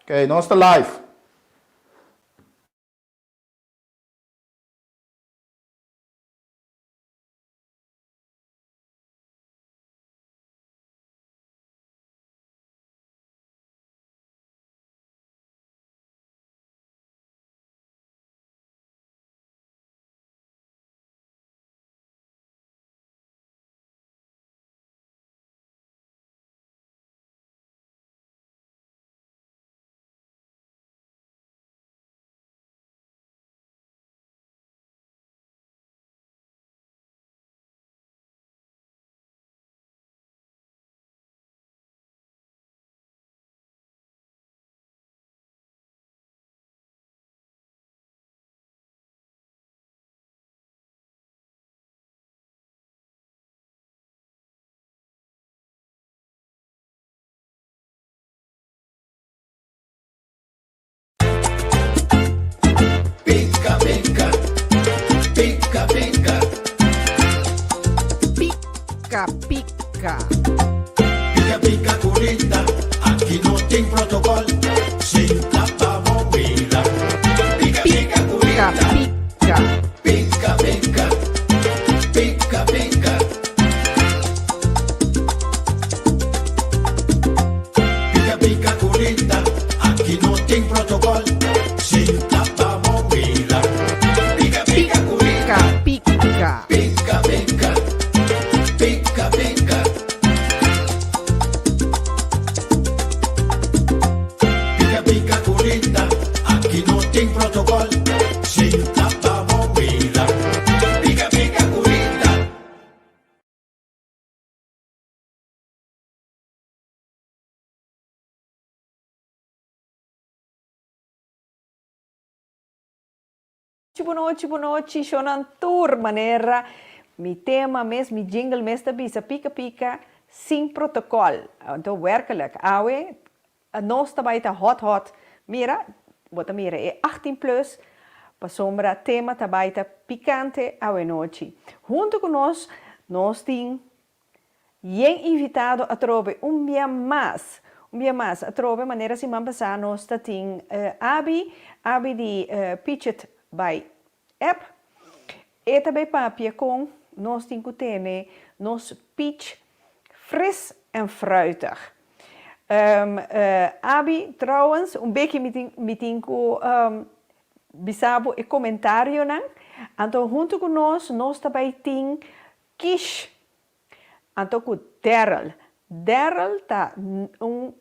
Ok, nos ta live. Pica pica, pica pica. Pica pica. Pica pica curita, aki no tin protocol, sinta pa bo mira. Pica pica Pica curita, pica. pica pica, pica pica. Pica pica curita, aki no tin protocol, sinta pa bo mira. Pica pica curita, Pica pica. pica pica, pica pica. Pica pica curita, aki no tin protocol, sinta pa bo mira. Pica pica curita. Bonochi, bonochi, shownan tur manera. Mi tema mes, mi jingle mes ta bisa pica pica sin protocol. Anto werkelijk, awe nos ta bai ta hot hot. Mira, bo ta mira e 18 plus, pasobra tema ta bai ta picante awe nochi. Hunto cu nos, nos tin yen invitado atrobe un bia mas, un bia mas atrobe manera siman pasa nos ta tin Abi, Abi di Pitch It by App. E ta bay papia con nos tin cu tene nos pitch fris en fruitig. Abi, trouwens, un beki mi tin mi tin cu bisa bo e comentarionan. Anto hunto cu nos, nos ta bay tin Kish anto cu Daryl. Daryl ta un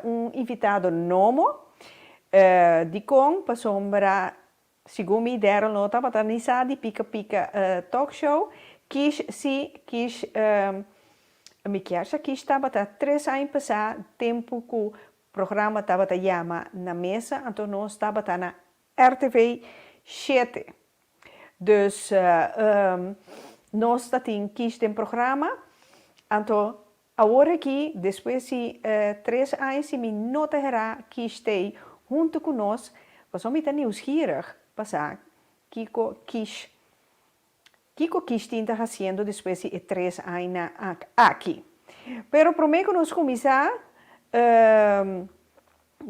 un invitado nomo. Dicon? Pasobra segun mi Daryl no tabata ni sa di Pika Pika Talk Show. Kish si, Kish mi kier sa Kish tabata tres aña pasa tempo cu programa tabata yama Na Mesa anto nos tabata na RTV shete. Dus nos ta tin kish den programa, anto awor aki despues di tres aña si mi no ta hera kish t'ei hunto ku nos, pasobra mi ta nieuwsgierig pa sa kiko kish kiko kish tin ta hasiendo despues di e tres aña aki. Pero prome ku nos kuminsá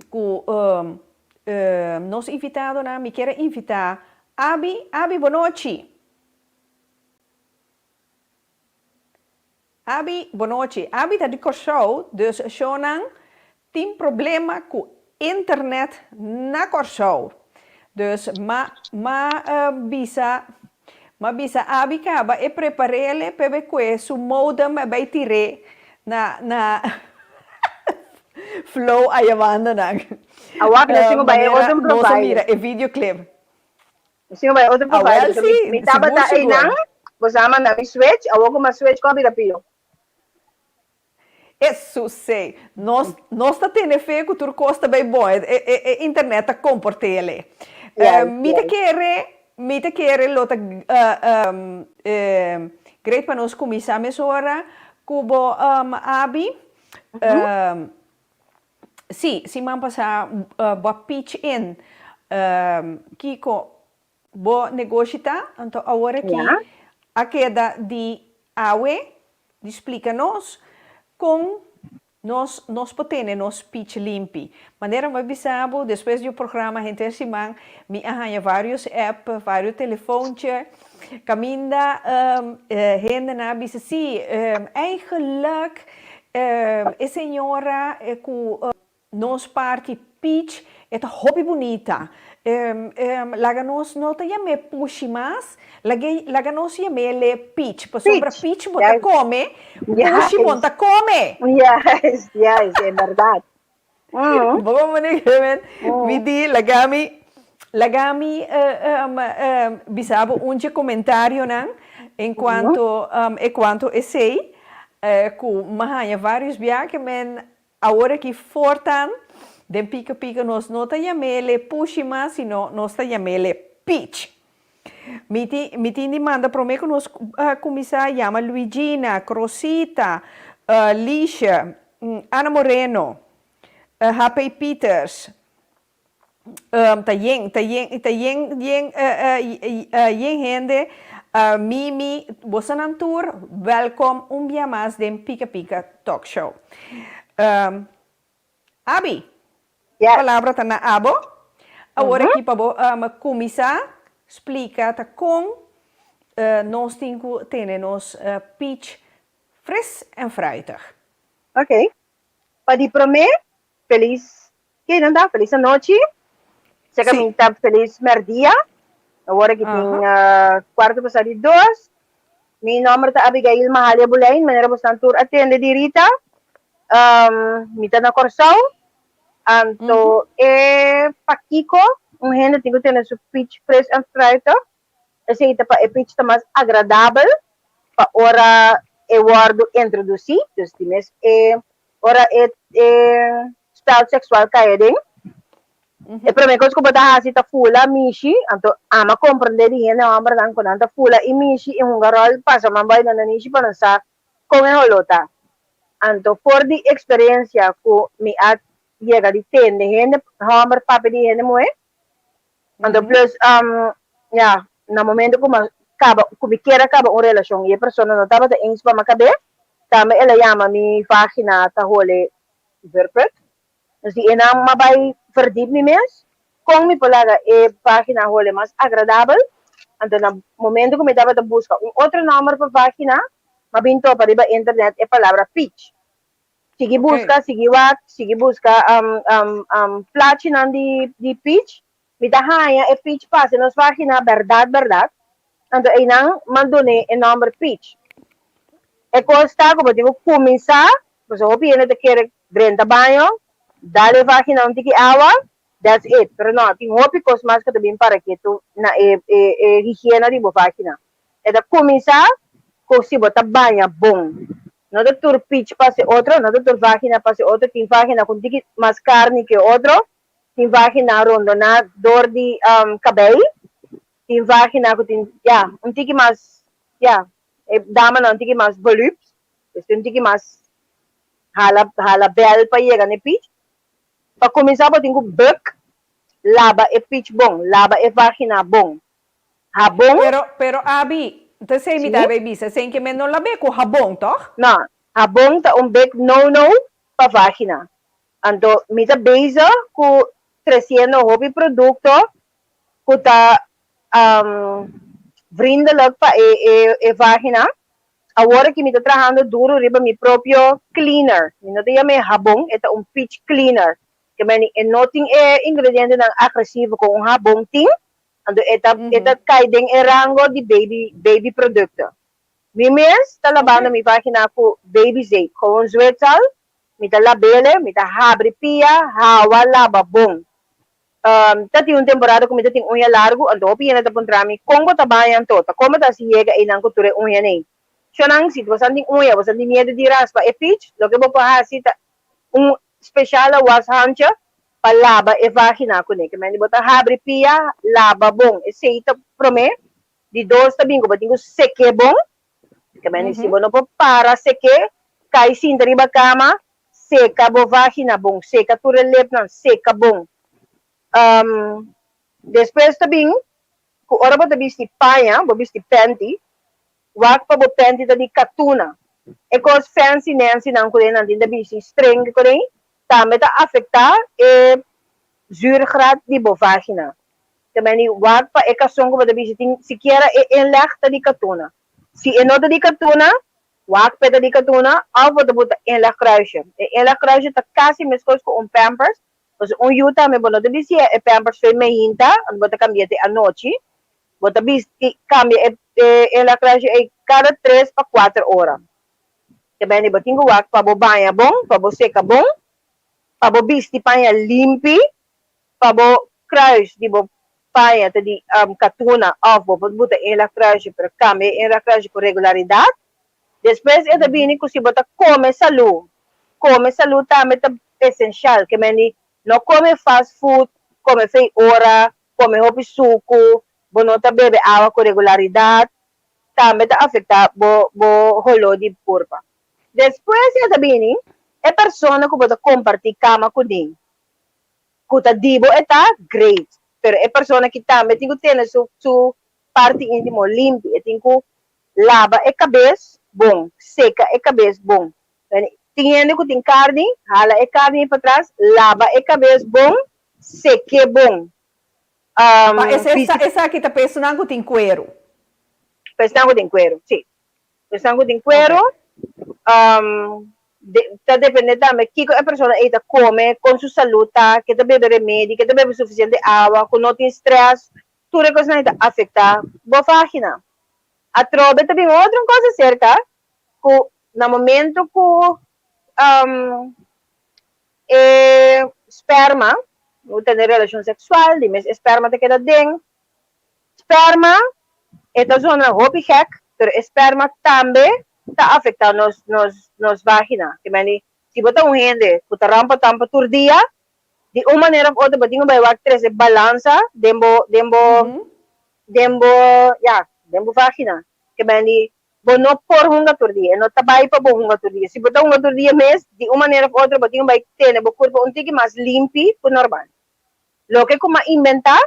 Ku nos invitadonan mi kier a invita Abi. Abi bonochi. Abi bonochi. Abi ta di Kòrsou dus shownan tin problema ku internet na Kòrsou. Dus ma ma bisa ma bisa Abi kaba e preparele p'e kue su modem a bai tir'é na na Flow a yamando nan. Awor nos tin ku bai e Manera otro nos a mira provider. e videoclip. Nos tin ku bai e otro Awel provider. So mi, si, mi sigur tabata sigur. einan, bo sa manda mi switch, awor ku mi a switch kon a bira pio. Esu sey. Nos nos ta tene fe ku tur kos ta bai bon. E e e internet ta komport'ele. Yes, Mi ta yes. kere mi ta kere lo ta great pa nos kuminsá mesora ku bo Abi. Sí, siman pasá bo a pitch in kiko bo negoshi ta, anto awor aki a keda di awe di splika nos kon. Nos nos por tene nos speech limpi. Manera mi a bisa bo, despues di e programa henter siman mi a haña varios app, varios telefoontje, kaminda hendenan a bisa si, eigenlijk e señora ku Nos parti peach e ta hopi bunita. Laga nos no ta yam'é pushi mas, lag'é laga nos yam'é peach, pasobra Peach, peach bo ta juist. come, pushi bo Juist, ta come. juist, juist, e berdad. Mm. Bo mane gemen, mi di laga mi laga mi bisa bo un dje comentarionan en cuanto e cuanto esey cu mi a haña varios bia ke men Awor aki fortan den pika pika nos no ta yam'ele pushi mas sino nos ta yam'ele pich. Mi tin mi tin di manda prome ku nos kuminsá yama Luigina, Crosita, Lisha, Ana Moreno, HP Peters, Ta yen, ta yen, ta yen, yen, yen hende, Mimi, bosonan tur, welkom un bia mas den Pika Pika Talk Show. Abi, Yes. palabra ta na abo. Awor aki pa bo kuminsá splika ta kon nos tin ku tene nos peach fris en fruitig. Ok. Pa di promé, felis Ke nan ta? Felis anochi. Seka mi ta felis merdia. Awor aki tin kuarto pasá di dos. Mi nòmber ta Abigail Mahalia Bulein, manera bosnan tur a tende di Rita. Mi ta na Kòrsou. Anto e pakiko un hende tin ku tene su pich fres en fruitig. Esei ta pa e pich ta mas agradabel pa ora e wòrdu introdusí. Dus di mes e ora e e spel seksual kai aden, e promé kos ku bo ta hasi ta fula mishi. Anto ama komprendé di hende hòmbernan ku nan ta fula i mishi i hunga ròl pasa man bai nan nanishi pa nan sa kon e holó ta. Anto for di eksperensia ku mi a yega di tende hende hòmber papia di hende muhé, Anto plus, ya, na momento ku mi kaba, ku mi kier a kaba un relashon i e persona no tabata eens pa mi kab'é, tambe el a yama mi vagina ta hole verput. Dus di einan mi a bai verdiep mi mes kon mi por laga e vagina hole mas agradabel. Anto na momento ku mi tabata buska un otro nòmber pa vagina, mi a bin topa riba internet e palabra peach. Sigui buska, sigui wak, sigui buska plachinan di di peach. Mi ta haña e peach pasa nos vagina bèrdat bèrdat. Anto einan m'a dun'é e nòmber peach. E kos ta ku bo tin ku kuminsá, pasobra hopi hende ta kere drenta baño, dal e vagina un tiki awa, that's it. Pero no, tin hopi kos mas ku ta bin para ketu na e e higiena di bo vagina. E ta kuminsá ku si bo ta baña bon. No ta tur pich pasa e otro, no ta tur vagina pasa e otro. Tin vagina ku un tiki mas karni ku e otro, tin vagina rondoná dor di kabei, tin vagina ku tin, ya, un tiki mas, ya, e damanan un tiki mas volups, pues tin un tiki mas hala hala bèl pa yega na e pich. Pa kuminsá bo tin ku bùk, laba e pich bon, laba e vagina bon. Habon. Pero, pero Abi, ta esei mi Sí. ta bay bisa, esei ke men no lab'é ku habon, tòg? No, habon ta un big no no pa vagina. Anto mi ta bezig ku tresiendo hopi produkto ku ta vriendelijk pa e e e vagina. Awor aki mi ta trahando duro riba mi propio cleaner. Mi no ta yam'é habon, e ta un peach cleaner. Ke meni e no tin e ingredientenan agresivo ku un habon tin, Anto e ta e ta kai den e rango di baby baby producten. Mi mes ta labando mi vagina ku baby zeep, gewoon zwetsal, mi ta labele, mi ta habri pia, hawa, laba bon. Ta tin un temporada ku mi ta tin uña largu, anto hopi hende ta puntra mi, kon bo ta baña anto? Ta kon bo ta hasi yega einan ku tur e uñanan ei? Shonnan, si bosan tin uña, bosan tin miedu di raspa e pich, loke bo por hasi ta un speciale washandje pa laba e vagina kuné. Ke mende bo ta habri pia, laba bon. Esei ta promé. Di dos ta bin ku bo tin ku sek'é bon. Ke mende si bo no por para sek'é, kai sinta riba kama, seka bo vagina bon, seka tur e lepnan, seka bon. Despues ta bin ku ora bo ta bisti paña, bo bisti panty, wak pa bo panty ta di katuna. E kos fancy nancy nan ku nan tin ta bisti string ku den tambe ta afektá e zuurgraad di bo vagina. Te meni wak pa e kason ku bo ta bisti tin sikiera e inleg ta di katuna. Si e no ta di katuna, wak p'e ta di katuna òf bo ta buta inleg kruisje. E inleg kruisje ta kasi meskos ku un pampers, pasobra un yu tambe bo no ta bisti e pampers fe meinta, anto bo ta kambia te anochi. Bo ta bisti kambia e inleg kruisje ei kada tres pa kuater ora. Te meni bo tin ku wak pa bo baña bon, pa bo seka bon, pa bo bisti paña limpi, pa bo kruis di bo paña ta di katuna òf bo por buta inlag kruisje pero kambia e inlag kruisje ku regularidat. Despues e ta bini ku si bo ta kome salú, kome salú tambe ta esenshal, ke men di no kome fast food, kome fei ora, kome hopi suku, bo no ta bebe awa ku regularidat, tambe ta afektá bo bo holó di kurpa. Despues e ta bini e persona ku bo ta kompartí kama kuné. Ku ta di bo e ta great, pero e persona ki tambe tin ku tene su su parti intimo limpi, e tin ku laba e kabes bon, seka e kabes bon. Tin hende ku tin karni, hala e karni patras, laba e kabes bon, sek'é bon. Ma esaki ta pa esnan ku tin kueru? Pa esnan ku tin kueru, si. Esnan ku tin kueru, ta depende tambe kiko e persona ei ta kome, kon su salud ta, ke ta bebe remedi, ke ta bebe sufisiente awa, ku no tin strès, tur e kosnan ei ta afektá bo vagina. Atrobe ta bin otro kos aserka ku na momento ku e sperma, bo tene relashon seksual, di mes e sperma ta keda den, Sperma, e ta zona hopi gek, pero e sperma tambe ta afecta nos nos nos vagina. Te meni, si bo ta un hende cu ta rampa tampa tur dia, di un manera of otro bo tin cu bay wak trece balansa den bo den bo den bo ya, den bo vagina. Te meni, bo no por hunga tur dia, e no ta bay pa bo hunga tur dia. Si bo ta hunga tur dia mes, di un manera of otro bo tin cu bay tene bo curpa un tiki mas limpi cu normal. Loke ku m'a inventá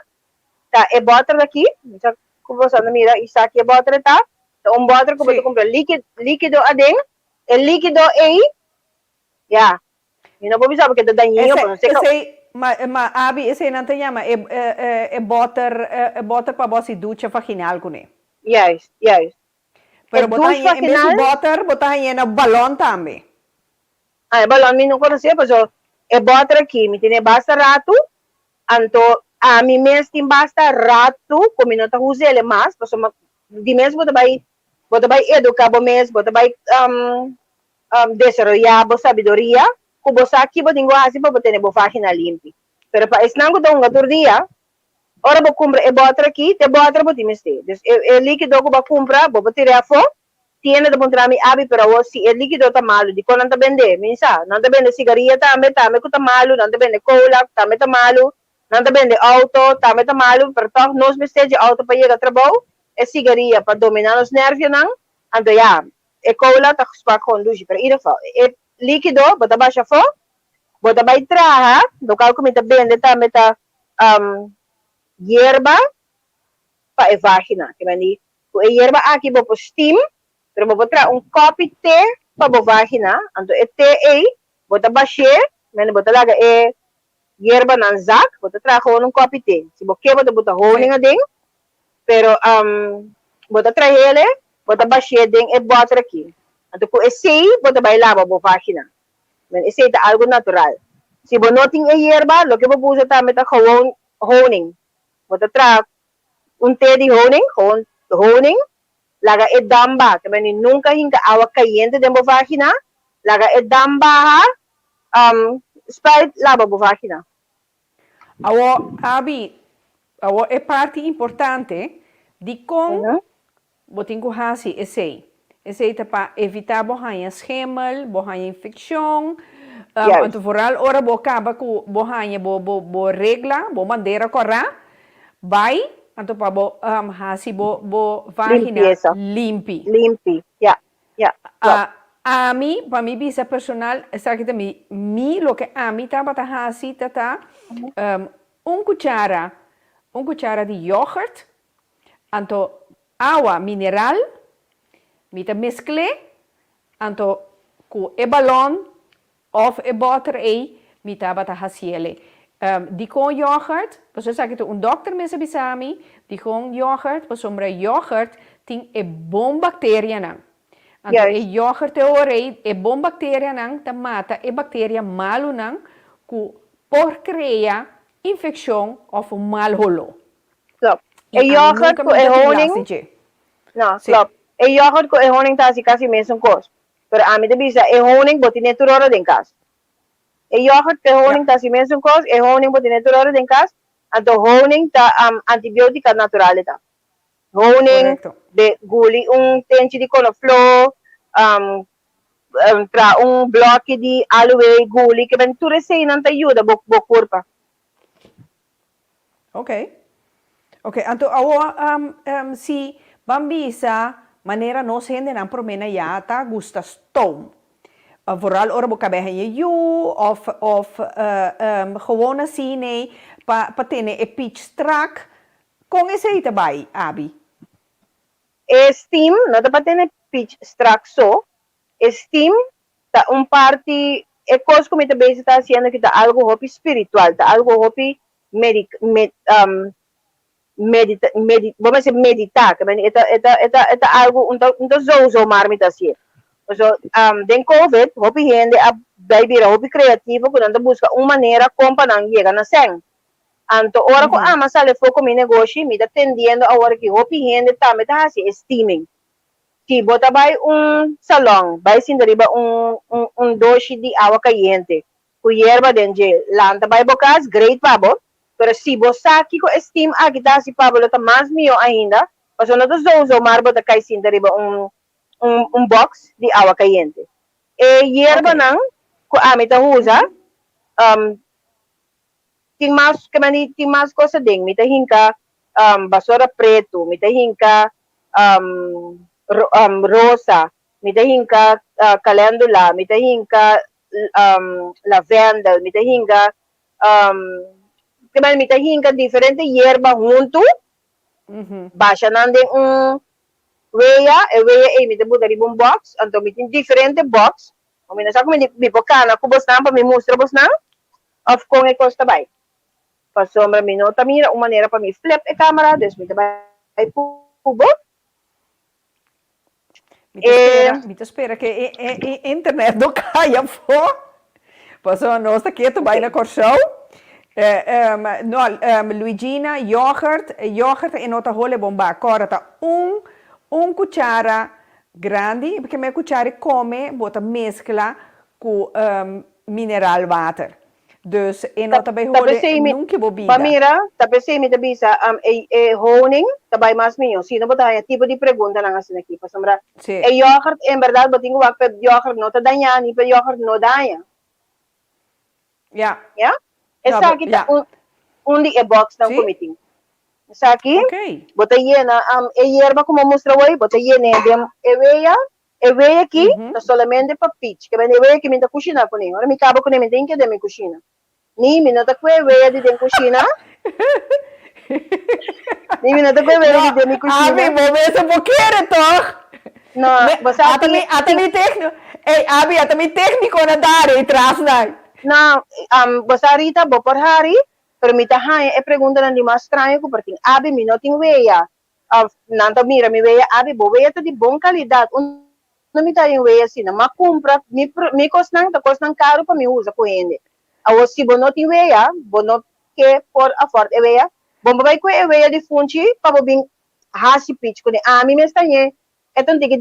ta e bòter aki, mi sa ku boso a mira i sa ki e bòter ta, ta un bòter ku bo ta kumpra líkido aden, e líkido ei, ya, mi no por bisa bo ke ta dañino, pasobra esei, esei, ma, ma Abi, esei nan ta yama e, e bòter, e bòter pa bo hasi ducha vaginal kuné. Juist, juist. Pero bo ta haña, en bes di bòter, bo ta haña na balòn tambe. Ah, e balòn mi no konosé, paso e bòter aki mi tene basta ratu, anto ami mes tin basta ratu ku mi no ta us'el mas, pasobra di mes bo ta bai, bo ta bai eduká bo mes, bo ta bai desaroyá bo sabiduria, ku bo sa ki bo tin ku hasi pa bo tene bo vagina limpi. Pero pa esnan ku ta hunga tur dia, Ora bo kumpra e bòter aki, te bòter bo tin mester. Dus e e líkido ku bo a kumpra, bo por tir'é afó. Tienda ta puntra mi, Abi, pero awor si e líkido ta malu, dikon nan ta bend'é? Mi sa, nan ta bende sigaria tambe, tambe ku ta malu, nan ta bende kola, tambe ta malu, nan ta bende outo, tambe ta malu, pero tòg nos mester dje outo pa yega trabou, e sigaria pa dominá nos nèrvionan, anto ya, e kola ta smak gewoon dushi. Pero ieder geval, e líkido bo ta basha afó, bo ta bai traha, lokal ku mi ta bende tambe ta yerba pa e vagina. Ke men di ku e yerba aki bo por steam, pero bo por traha un kopi te pa bo vagina, anto e te ei bo ta bash'é, men bo ta laga e yerbanan zak, bo ta traha gewoon un kopi te. Si bo ke bo ta buta honing aden, pero bo ta trah'el, bo ta bash'é den e bòter aki. Anto ku esei bo ta bai laba bo vagina. Men esei ta algu natural. Si bo no tin e yerba, loke bo por usa tambe ta gewoon honing. Bo ta traha un te di honing, gewoon honing, laga e dam baha. Te meni nunka hinka awa kayente den bo vagina, laga e dam baha, spuit laba bo vagina. Awor, Abi, awor e parti importante, dikon bo tin ku hasi esei? Esei ta pa evitá bo haña schemel, bo haña infekshon, anto vooral ora bo kaba ku bo haña bo bo bo regla, bo bandera kòrá, bai anto pa bo hasi bo bo vagina limpi. Limpi, ya. Ya, klopt. Ami, pa mi bisa personal, esaki ta mi, mi loke ami tabata hasi ta ta un cuchara, un cuchara di yoghurt, anto awa mineral, mi ta mescl'e, Anto ku e balon òf e bòter ei mi tabata hasiele. Dikon yoghurt? Pasobra esaki ta un dòkter mes a bisa mi, dikon yoghurt? Pasobra yoghurt tin e bon bakterianan. Anto e yoghurt e ora ei, e bon bakterianan ta mata e bakteria malunan ku por krea infekshon òf un mal holó. Klopt. I E ami yoghurt nunka ku mi e ta tin honing, last di dje. no, Sí. klopt. E yoghurt ku e honing ta hasi kasi mesun kos. Pero ami ta bisa e honing bo tine tur ora den kas. E yoghurt ku e honing ta hasi mesun kos, e honing bo tine tur ora den kas, anto honing ta antibiotika natural e ta. Honing, Korekto. be guli un tenchi di konofló, tra un bloki di aloe guli, ke ben tur eseinan ta yuda bo bo kurpa. Ok. Ok, anto awor si ban bisa manera nos hendenan prome na ya ta gusta stoom. Vooral ora bo kab'e haña yu of of gewoon asina pa pa tene e pich strak. Kon esei ta bai, Abi? E steam no ta pa tene pich strak so. E steam ta un parti e kos ku mi ta bezig ta hasiendo aki ta algu hopi spiritual, ta algu hopi medi med medita medi bo mester medita ke mende e ta e ta e ta e ta algu un ta un ta zozo maar mi ta hasié. Paso den covid hopi hende a bai bira hopi kreativo ku nan ta buska un manera kon pa nan yega na sèn. Anto ora ku ama sali afó ku mi negoshi mi ta tendiendo awor ki hopi hende tambe ta hasi e steaming. Si bo ta bai un salon, bai sinta riba un un un doshi di awa kayente ku yerba den dje, lanta bai bo kas, great pa bo. Pero si bo sa kiko e steam aki ta hasi pa bo lo ta mas mihó ainda, pasobra no ta zo zo mar bo ta kai sinta riba un un un box di awa kayente. E yerbanan ku ami ta usa, Tin mas ke mandi tin mas kos aden. Mi ta hinka basora pretu, mi ta hinka rosa, mi ta hinka kalendula, mi ta hinka lavendel, mi ta hinka ke mandi mi ta hinka diferente yerba huntu, basha nan den un weya, e weya ei mi ta buta riba un box, anto mi tin diferente box, mi no sa ku mi por kana ku bosnan pa mi mustra bosnan. Of kon e kos ta bai? Pasobra mi no ta mira un manera pa mi flip e kamera, dus mi ta bai ku bo. Mi ta spera, mi ta spera ku e e internet no kai afó. Pasobra nos ta ketu bai na Kòrsou. No, Luigina, yoghurt, yoghurt e no ta hole bon ba. Kòrda ta un, un kuchara grandi, ke me kuchara e kome bo ta meskla ku mineral water. Dus e no ta bay Ta hole p'esei mi, nunca bo pa bida. mira, ta p'esei mi ta bisa, e, e honing ta bay mas miyo. Si no bo ta haña tipo di preguntanan asina aki. Pasobra Sí. e yoghurt, en berdad bo tin ku wak p'e yoghurt no ta dañá ni p'e yoghurt no daña. Ja. Ya? No, bo, Esaki ta ja. un, un di e boxnan ku Sí? mi tin. Esaki, Oké. bo ta yena, e yerba ku mi a mustra awor, bo ta yen'é den e wea. E wei aki ta solamente pa pich. Ke bende e wei aki mi ta kushina kuné. Ora mi kaba kuné mi tin ke den mi kushina. Ni mi no ta kue e wei di den kushina. Ni mi no ta kue e wei di den mi kushina. Abi, bo mester por kere toch? No, bo sa Ata ki mi, ata mi techno, ey Abi, ata mi technico na dare y tras nan. No, bo sa Rita, bo por hari, pero mi ta haña e preguntanan di mas straño ku por tin. Abi, mi no tin weya. Of nan ta mira mi weya, abi bo weya ta di bon calidad, unda mi ta haña un weya asina? M'a cumpra, mi mi cosnan ta cosnan caro pa mi usa cu hende. Awor si bo no tin weya, bo no ke por afford e weya, bon bo bay cue e weya di funchi pa bo bin haci pich cune. Ami mes ta hañ'é, e ta un tiki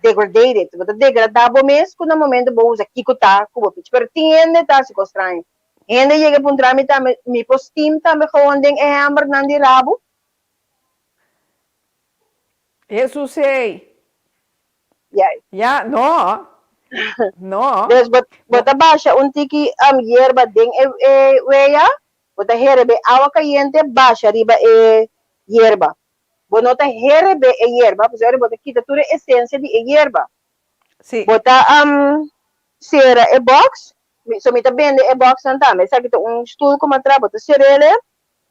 degradated, bo ta degrada bo mes cu na momento bo usa kico ta cu bo pich. Pero tin hende ta haci cos straño. Hende yega puntra mi tambe, mi por steam tambe gewoon den e hembernan di rabu? Hesus ei. Juist. Ja, no. No. Dus bo, bo ta basha un tiki um, yerba den e, e weya, bo ta herebe awa kayente basha riba e yerba. Bo no ta herebe e yerba, pasobra bo ta kita tur e esensia di e yerba. Sí. Bo ta um, sera e box, mi, so mi ta bende e boxnan tambe. Esaki ta un stoel ku mi a traha, bo ta ser'el.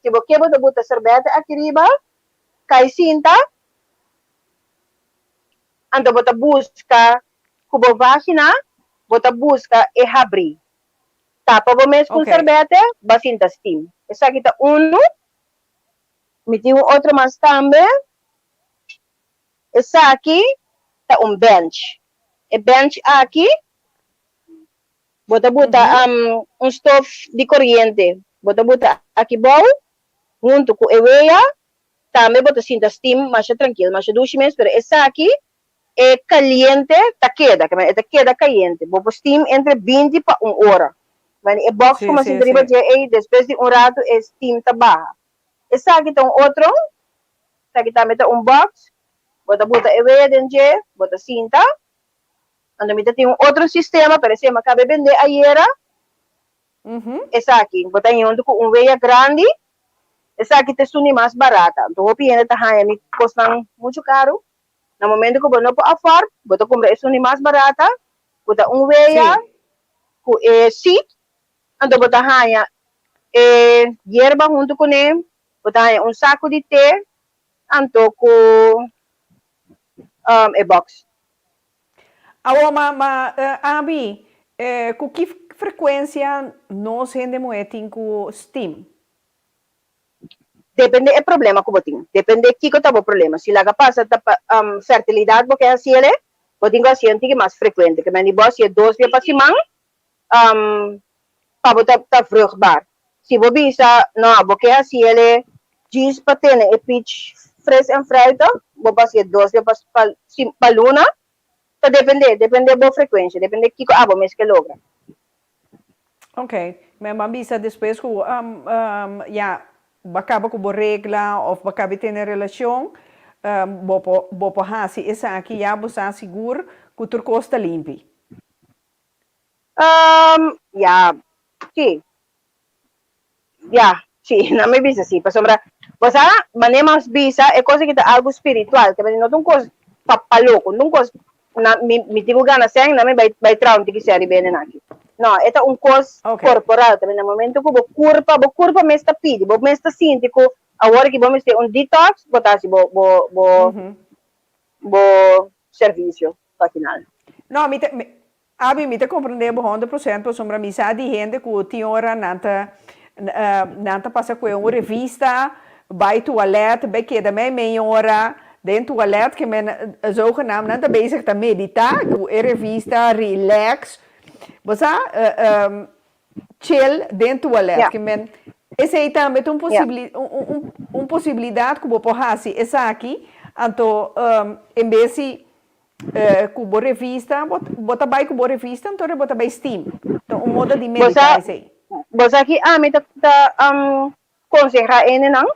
Si bo ke bo ta buta serbete aki riba, kai sinta, anto bo ta buska Ku bo vagina bo ta buska e habrí. Tapa bo mes ku un serbete, bo a sinta steam. Esaki ta unu. Mi tin un otro mas tambe. Esaki ta un bench. E bench aki bo ta buta un stof di koriente. Bo ta buta aki bou huntu ku e wea. Tambe bo ta sinta steam masha trankil, masha dushi mes, pero esaki e kaliente ta keda, e ta keda kayente. Bo por steam entre binti pa un ora. E box ku bo sinta riba dje ei, despues di un ratu e steam ta baha. Esaki ta un otro, esaki tambe ta un box, bo ta buta e wea den dje, bo ta sinta. Anto mi ta tin un otro sistema, pero esei mi a kaba e bende ayera. Esaki, bo ta huntu ku un wea grandi, esaki ta esun di mas barata. Anto hopi hende ta haña mi kosnan muchu karu. Na momento ku bo no por afford, bo ta kumpra esun di mas barata, ku ta un wea ku e seat. Anto bo ta haña e yerba huntu kuné, bo ta haña un saku di te, anto ku e box. Awor, ma, ma, Abi, ku ki frekuensia nos hende muhé tin ku steam? Depende e problema ku bo tin. Depende kiko ta bo problema. Si laga pasa ta pa fertilidat bo ke hasi el'e, bo tin ku hasié un tiki mas frekuente. Ke mende bo hasié dos bia pa siman, pa bo ta ta vruchtbaar. Si bo bisa, no, bo ke hasi el'e djis pa tene e pich fres en fruitig, bo por hasié dos bia pa pa pa luna. Ta depende, depende bo frekuensha, depende kiko abo mes ke logra. Ok, mi a bisa despues ku ya bo a kaba ku bo regla òf bo a kaba di tene relashon, bo por bo por hasi esaki ya bo sa sigur ku tur kos ta limpi. Ya, sí. Ya, sí, nan mi bisa sí, pasobra bo sa, manera mas bisa e kos aki ta algu spiritual, te no ta un kos pa pa loko, no ta un kos na mi mi tin ku gana sèn, nan mi bai bai traha un tiki sèn riba hende nan aki. No, e ta un kos korporal, te na momento ku bo kurpa, bo kurpa mes ta pidi, bo mes ta sinti ku awor aki bo mester un detox, bo ta hasi bo bo bo bo servisio vaginal. No, mi ta, Abi, mi ta comprende bo honderd procent pasobra mi sa di hende cu tin ora nan ta nan ta pasa cu e un revista, bay toilet, bay keda mei mei ora den toilet ke men zogenaamd nan ta bezig ta medita cu e revista, relax, bo sa chill den toilet ke men esey tambe ta un un posibilidad cu bo por haci esaki anto en bes di Ku bo revista, bo bo ta bai ku bo revista anto bo ta bai steam. Ta un moda di Bo sa, meditá esei. bo sa ki ami ta ta konsehá hendenan?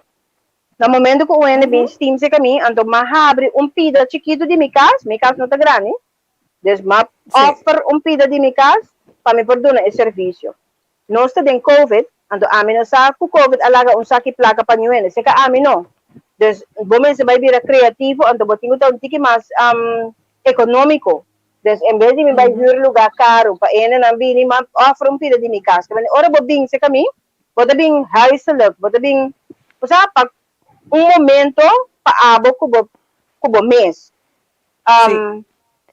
Na momento ku un hende bin steam serka mi, anto m'a habri un pida chikitu di mi kas, mi kas no ta grandi, dus m'a offer un pida di mi kas pa mi por duna e servisio. Nos ta den covid, anto ami no sa ku covid a laga un saki plaka pa niun hende, seka ami no. Dus bo mester bai bira kreativo, anto bo tin ku ta un tiki mas ekonómiko. Dus en bes di mi bai hür lugá karu pa e hendenan bini, m'a offer un pida di mi kas. Kende ora bo bin seka mi, bo ta bin huiselijk, bo ta bin, bo sa, pa un momento pa abo ku bo ku bo mes. Si,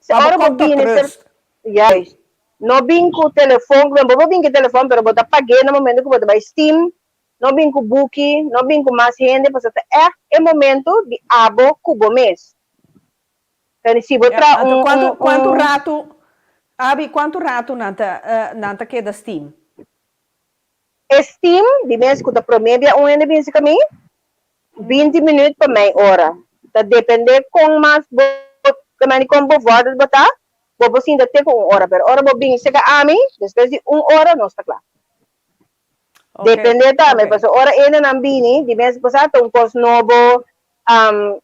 pa bo Ora bo kòm tot bini ser rust. Juist. No bin ku telefon, bo por bin ku telefon pero bo ta pag'é na momento ku bo ta bai steam, no bin ku buki, no bin ku mas hende pasobra ta ègt e momento di abo ku bo mes. Pero si bo Ya, traha anto un kuantu un kuantu un ratu, Abi, kuantu ratu nan ta nan ta keda steam? E steam di mes ku ta promé bia un hende bin si kamin, 20 minuut pa mei ora. Ta depende kon mas bo ta kon bevorderd bo ta, bo por sinta te ku un ora. Pero ora bo bin seka ami, despues di un ora nos ta kla. Depende tambe, pasobra ora hendenan bini, di mes bo sa ta un kos nobo,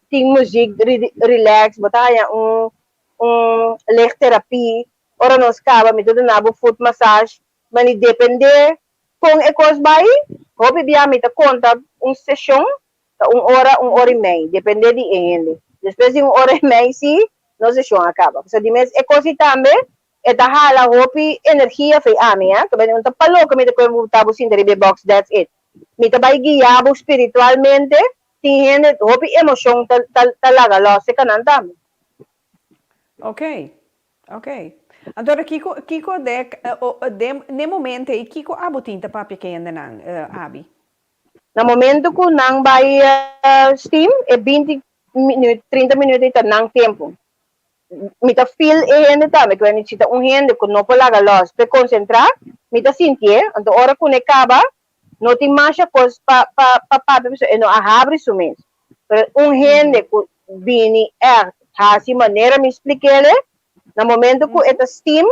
tin muziek relax, bo ta haña un un lichttherapie. Ora nos kaba mi ta duna bo foot massage. Mani depende Kon e kos bai? Hopi bia mi ta konta un seshon ta un ora, un ora i mei, depende di e hende. Despues di un ora i mei si, nos seshon a kaba. Pasobra di mes e kos ei tambe e ta hala hopi energia fei ami, eh. Pasobra no ta pa loke mi ta kohe bo ta bo sinta riba e box, that's it. Mi ta bai guia bo spiritualmente, tin hende hopi emoshon ta ta laga lòs e kanan tambe. Okay. Ok. Anto kiko kiko de den den momento ei kiko abo tin ta papia ke hendenan Abi? Na momento ku nan bai steam e binti minuut trinta minuut ei ta nan tempu. Mi ta feel e hende tambe ku si ta un hende ku no por laga los p'e konsentrá mi ta sintié anto ora ku ne kaba no tin masha kos pa pa pa papia pasobra e no a habri su mes. Pero un hende ku bini ègt hasi manera mi splik'ele, na momento ku e ta steam,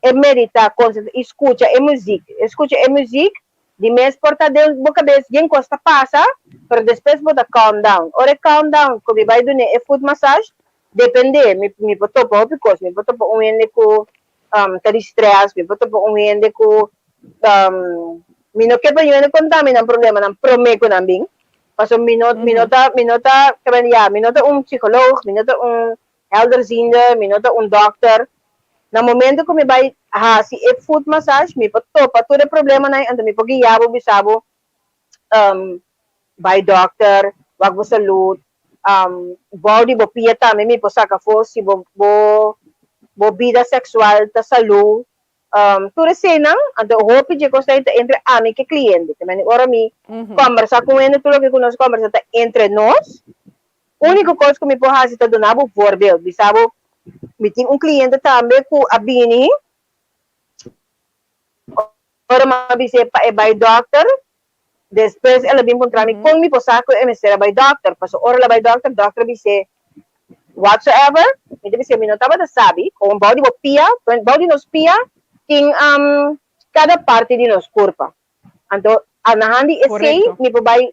e meditá, konsentrá i skucha e muzik. E skucha e muzik, di mes por ta den bo kabes yen kos ta pasa, pero despues bo ta calm down. Ora e calm down ku mi bai dun'é e foot massage, dependé, mi mi por topa hopi kos, mi por topa un hende ku ta di stress, mi por topa un hende ku mi no ke pa yu hende konta mi nan problemanan promé ku nan bin, pasobra mi no mi no ta mi no ta ya mi no ta un psikoloog, mi no ta un helderziende, mi no ta un dòkter. Na momento ku mi bai hasi e foot massage mi por topa tur e problemanan anto mi por guia bo bisa bo bai dòkter, wak bo salud, bou di bo pia tambe mi por saka afó si bo bo bo bida seksual ta salú. Tur eseinan, anto hopi dje kosnan ta entre ami ku e kliente. Te mende ora mi kòmbersá ku un hende tur loke ku nos kòmbersá ta entre nos. Úniko kos ku mi por hasi ta duna bo voorbeeld, bisa bo mi tin un kliente tambe ku a bini ora mi a bis'é pa e bai dòkter, Despues el a bin puntra mi kon mi por sa ku e mester a bai dòkter, pasobra ora el a bai dòkter, dòkter a bis'é whatsoever, mi ta bis'é mi no tabata sabi kon bou di bo pia, bou di nos pia tin kada parti di nos kurpa. Anto anahan di esei mi por bai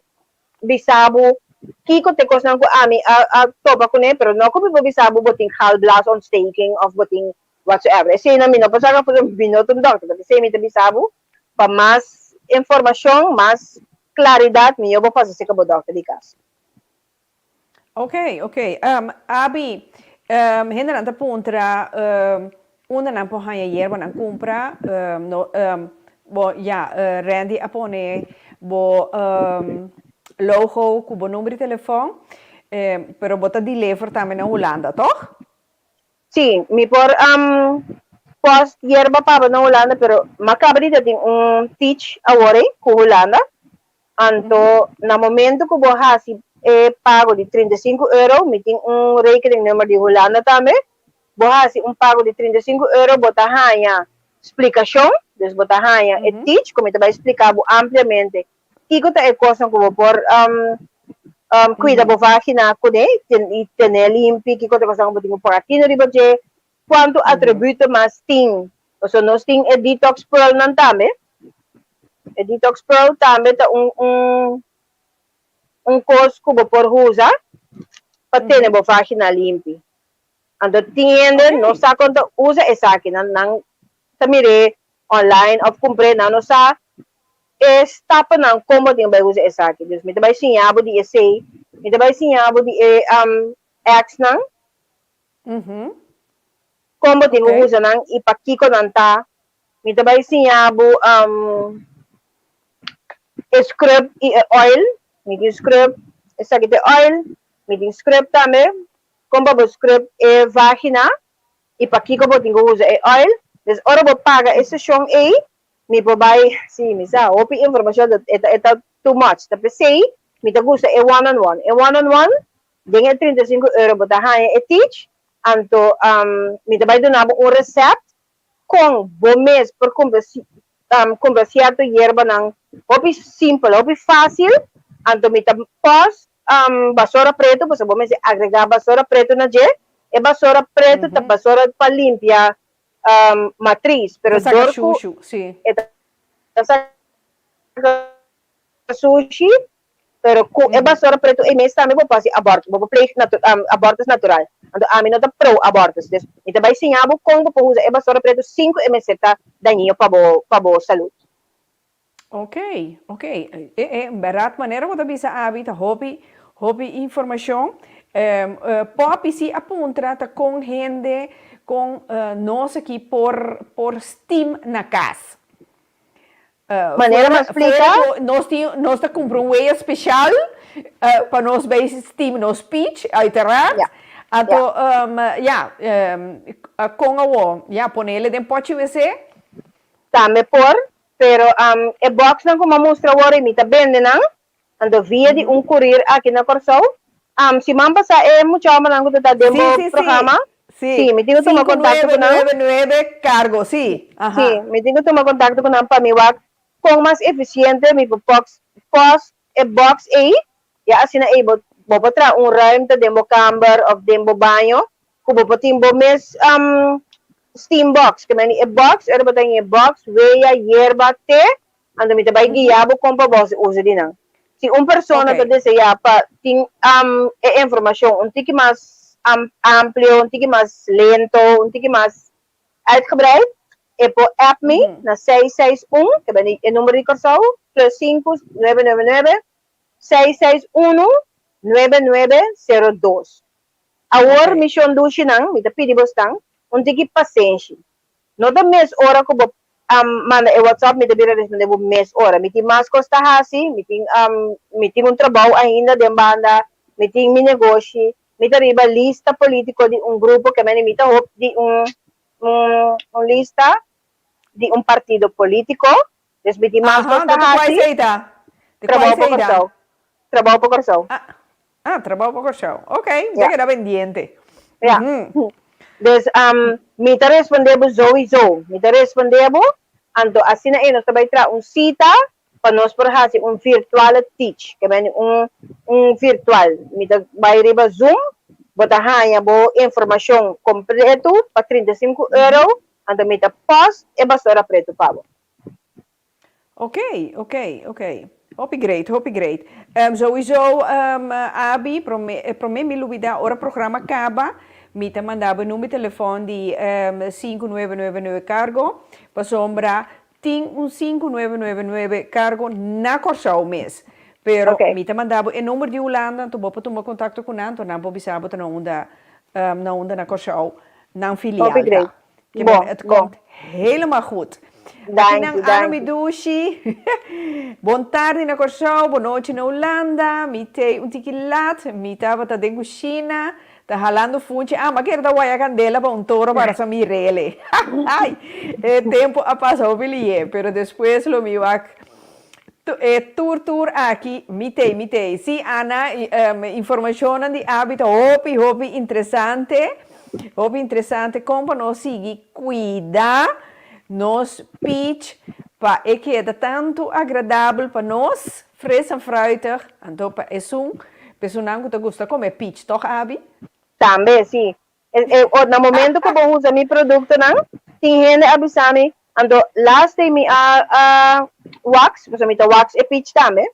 bisa bo kiko ta e kosnan ku ami a topa kuné, pero no ku mi por bisa bo bo tin galblaasontsteking òf bo tin whatsoever. Eseinan mi no por saka pasobra mi no ta un dòkter, p'esei mi ta bisa bo Pa mas informashon, mas klaridat, mihó bo pasa serka bo dòkter di kas. Ok, ok. Abi, hendenan ta puntra unda nan por haña yerba nan kumpra. No, bo, ya, Randy a pone bo logo ku bo number di telefòn, pero bo ta deliver tambe na Hulanda, tòg? Sí, mi por post yerba paba na Hulanda, pero m'a caba di ta tin un teach awor ei cu Hulanda. Anto na momento cu bo haci e pago di 35 euro, mi tin un rekeningnummer di Hulanda tambe, bo haci un pago di 35 euro, bo ta haña splicacion, dus bo ta haña e teach cu mi ta bay splica bo ampliamente Kiko ta e kosnan ku bo por kuida bo vagina kuné i ten'é limpi? Kiko ta e kosnan ku bo tin ku pon atino riba dje? Kuantu atributo mas tin? Pasobra nos tin e detox pearlnan tambe. E detox pearl tambe ta un un un kos ku bo por usa pa tene bo vagina limpi. Anto tin hende no sa kon ta usa esaki. Nan nan ta mir'é online of kumpr'é, nan no sa e stapanan kon bo tin bai usa esaki. Dus mi ta bai siña bo di esei, mi ta bai siña bo di e exnan, kon bo tin ku usa nan i pakiko nan ta. Mi ta bai siña bo e scrub i e oil. Mi tin scrub, esaki ta e oil, mi tin scrub tambe, kon pa bo scrub e vagina i pakiko bo tin ku usa e oil. Dus ora bo paga e seshon ei, Mi por bai, sí, mi sa, hopi informacion ta, e ta, e ta too much. Ta p'esei mi ta gusta e one on one. E one on one, den e 35 euro bo ta haña e teach, anto mi ta bai duna bo un recept con bo mes por cumpra cumpra cierto yerbanan hopi simpel, hopi facil, anto mi ta post basora preto, pasobra bo mester agrega basora preto na dje. E basora preto ta basora pa limpia matris, pero Ta saka dor ku shushu, sí. e ta saka sushi, pero ku e basora pretu ei mes tambe bo por hasi aborto, bo por pleeg abortus natural. Anto ami no ta pro abortus, dus mi ta bai siña bo kon bo por usa e basora pretu sin ku e mester ta dañino pa bo pa bo salud. Ok, ok. E e bèrdat manera bo ta bisa abi ta hopi hopi informashon. Poppy si a puntra ta kon hende kon nos aki por por steam na kas. Manera mi a Fuera splika. ku nos tin nos ta kumpra un wea speshal pa nos bai steam nos peach uiteraard. Ja. Anto, ya, kon awo? Ya, ponele den pochi wc? Tambe por, pero e boxnan ku mi a mustra awor ei mi ta bende nan, anto via di un courier aki na Kòrsou. Siman pasá e mucha hòmbernan ku ta ta den bo programa, sí, mi tin ku tuma kontakto ku nan. 5999 cargo, sí, aha. Sí, mi tin ku tuma kontakto ku nan pa mi wak kon mas efisiente mi por post e box ei, ya asina ei bo bo por traha un ruimte den bo kamber of den bo baño ku bo por tin bo mes steam box, ke meni e box ora bo ta haña e box, wea, yerba, te, anto mi ta bai guia bo kon pa bo hasi uso di nan. Si un persona ta deseá pa tin e informashon un tiki mas amplio, un tiki mas lento, un tiki mas uitgebreid, e por app mi na seis seis un, ke beni e number di Kòrsou, plus sinku nuebe nuebe nuebe, seis seis unu, nuebe nuebe sero dos. Awor mi shon dushinan, mi ta pidi bosnan un tiki pasenshi. No ta mes ora ku bo manda e WhatsApp mi ta bira responde bo mes ora. Mi tin mas kos ta hasi, mi tin mi tin un trabou ainda den banda, mi tin mi negoshi, Mi ta riba lista politico di un grupo ke meni mi ta hop di un un lista di un partido politico, dus mi tin mas Aha, kos ta anto di kua hasi. esei ta? Di kua Trabou pa esei ta? Kòrsou. Trabou pa Kòrsou. Ah, ah, trabou pa Kòrsou. Ok, mi ta Ja. keda pendiente. Ja. Mhm. Dus mi ta responde bo souiso. Mi ta responde bo, anto asina ei nos ta bai traha un sita pa nos por hasi un virtuale teach, ke meni un un virtual. Mi ta bai riba Zoom, bo ta haña bo informashon kompletu pa 35 euro, anto mi ta post e basora pretu pa bo. Ok, ok, ok. Hopi great, hopi great. Souiso Abi, prome prome mi lubida ora programa kaba, mi ta manda bo e number telefòn di sinku nuebe nuebe nuebe kargo, pasobra Tin un sinku nuebe nuebe nuebe kargo na Kòrsou mes. Pero Ok. mi ta manda bo e number di Hulanda, anto bo por tuma kontakto ku nan, anto nan por bisa bo ta na unda na unda na Kòrsou nan filial Hopi ta. great. Ke men Bon, het bon. komt helemaal goed. Aki nan Danki, Ana mi danki. dushi. Bon tardi na Kòrsou, bon nochi na Hulanda. Mi tei un tiki lat, mi tabata den kushina. Ta halando funchi, ah, ma kere ta waya candela pa un toro para sa mirele. Ay, e tempo a pasa hopi lié, pero despues lo mi wak e tur tur aki, mi tei, mi tei. Sí, Ana, informacionnan di Abi ta hopi, hopi interesante, hopi interesante con pa nos sigui cuida nos peach pa e keda tanto agradabel pa nos. Fris en fruitig, anto pa esun pesonan ku ta gusta kome peach, tòg Abi? Tambe, si. Na momento ku bo usa mi produktonan, tin hende a bisa mi, anto last day mi a a wax, pasobra mi ta wax e peach tambe,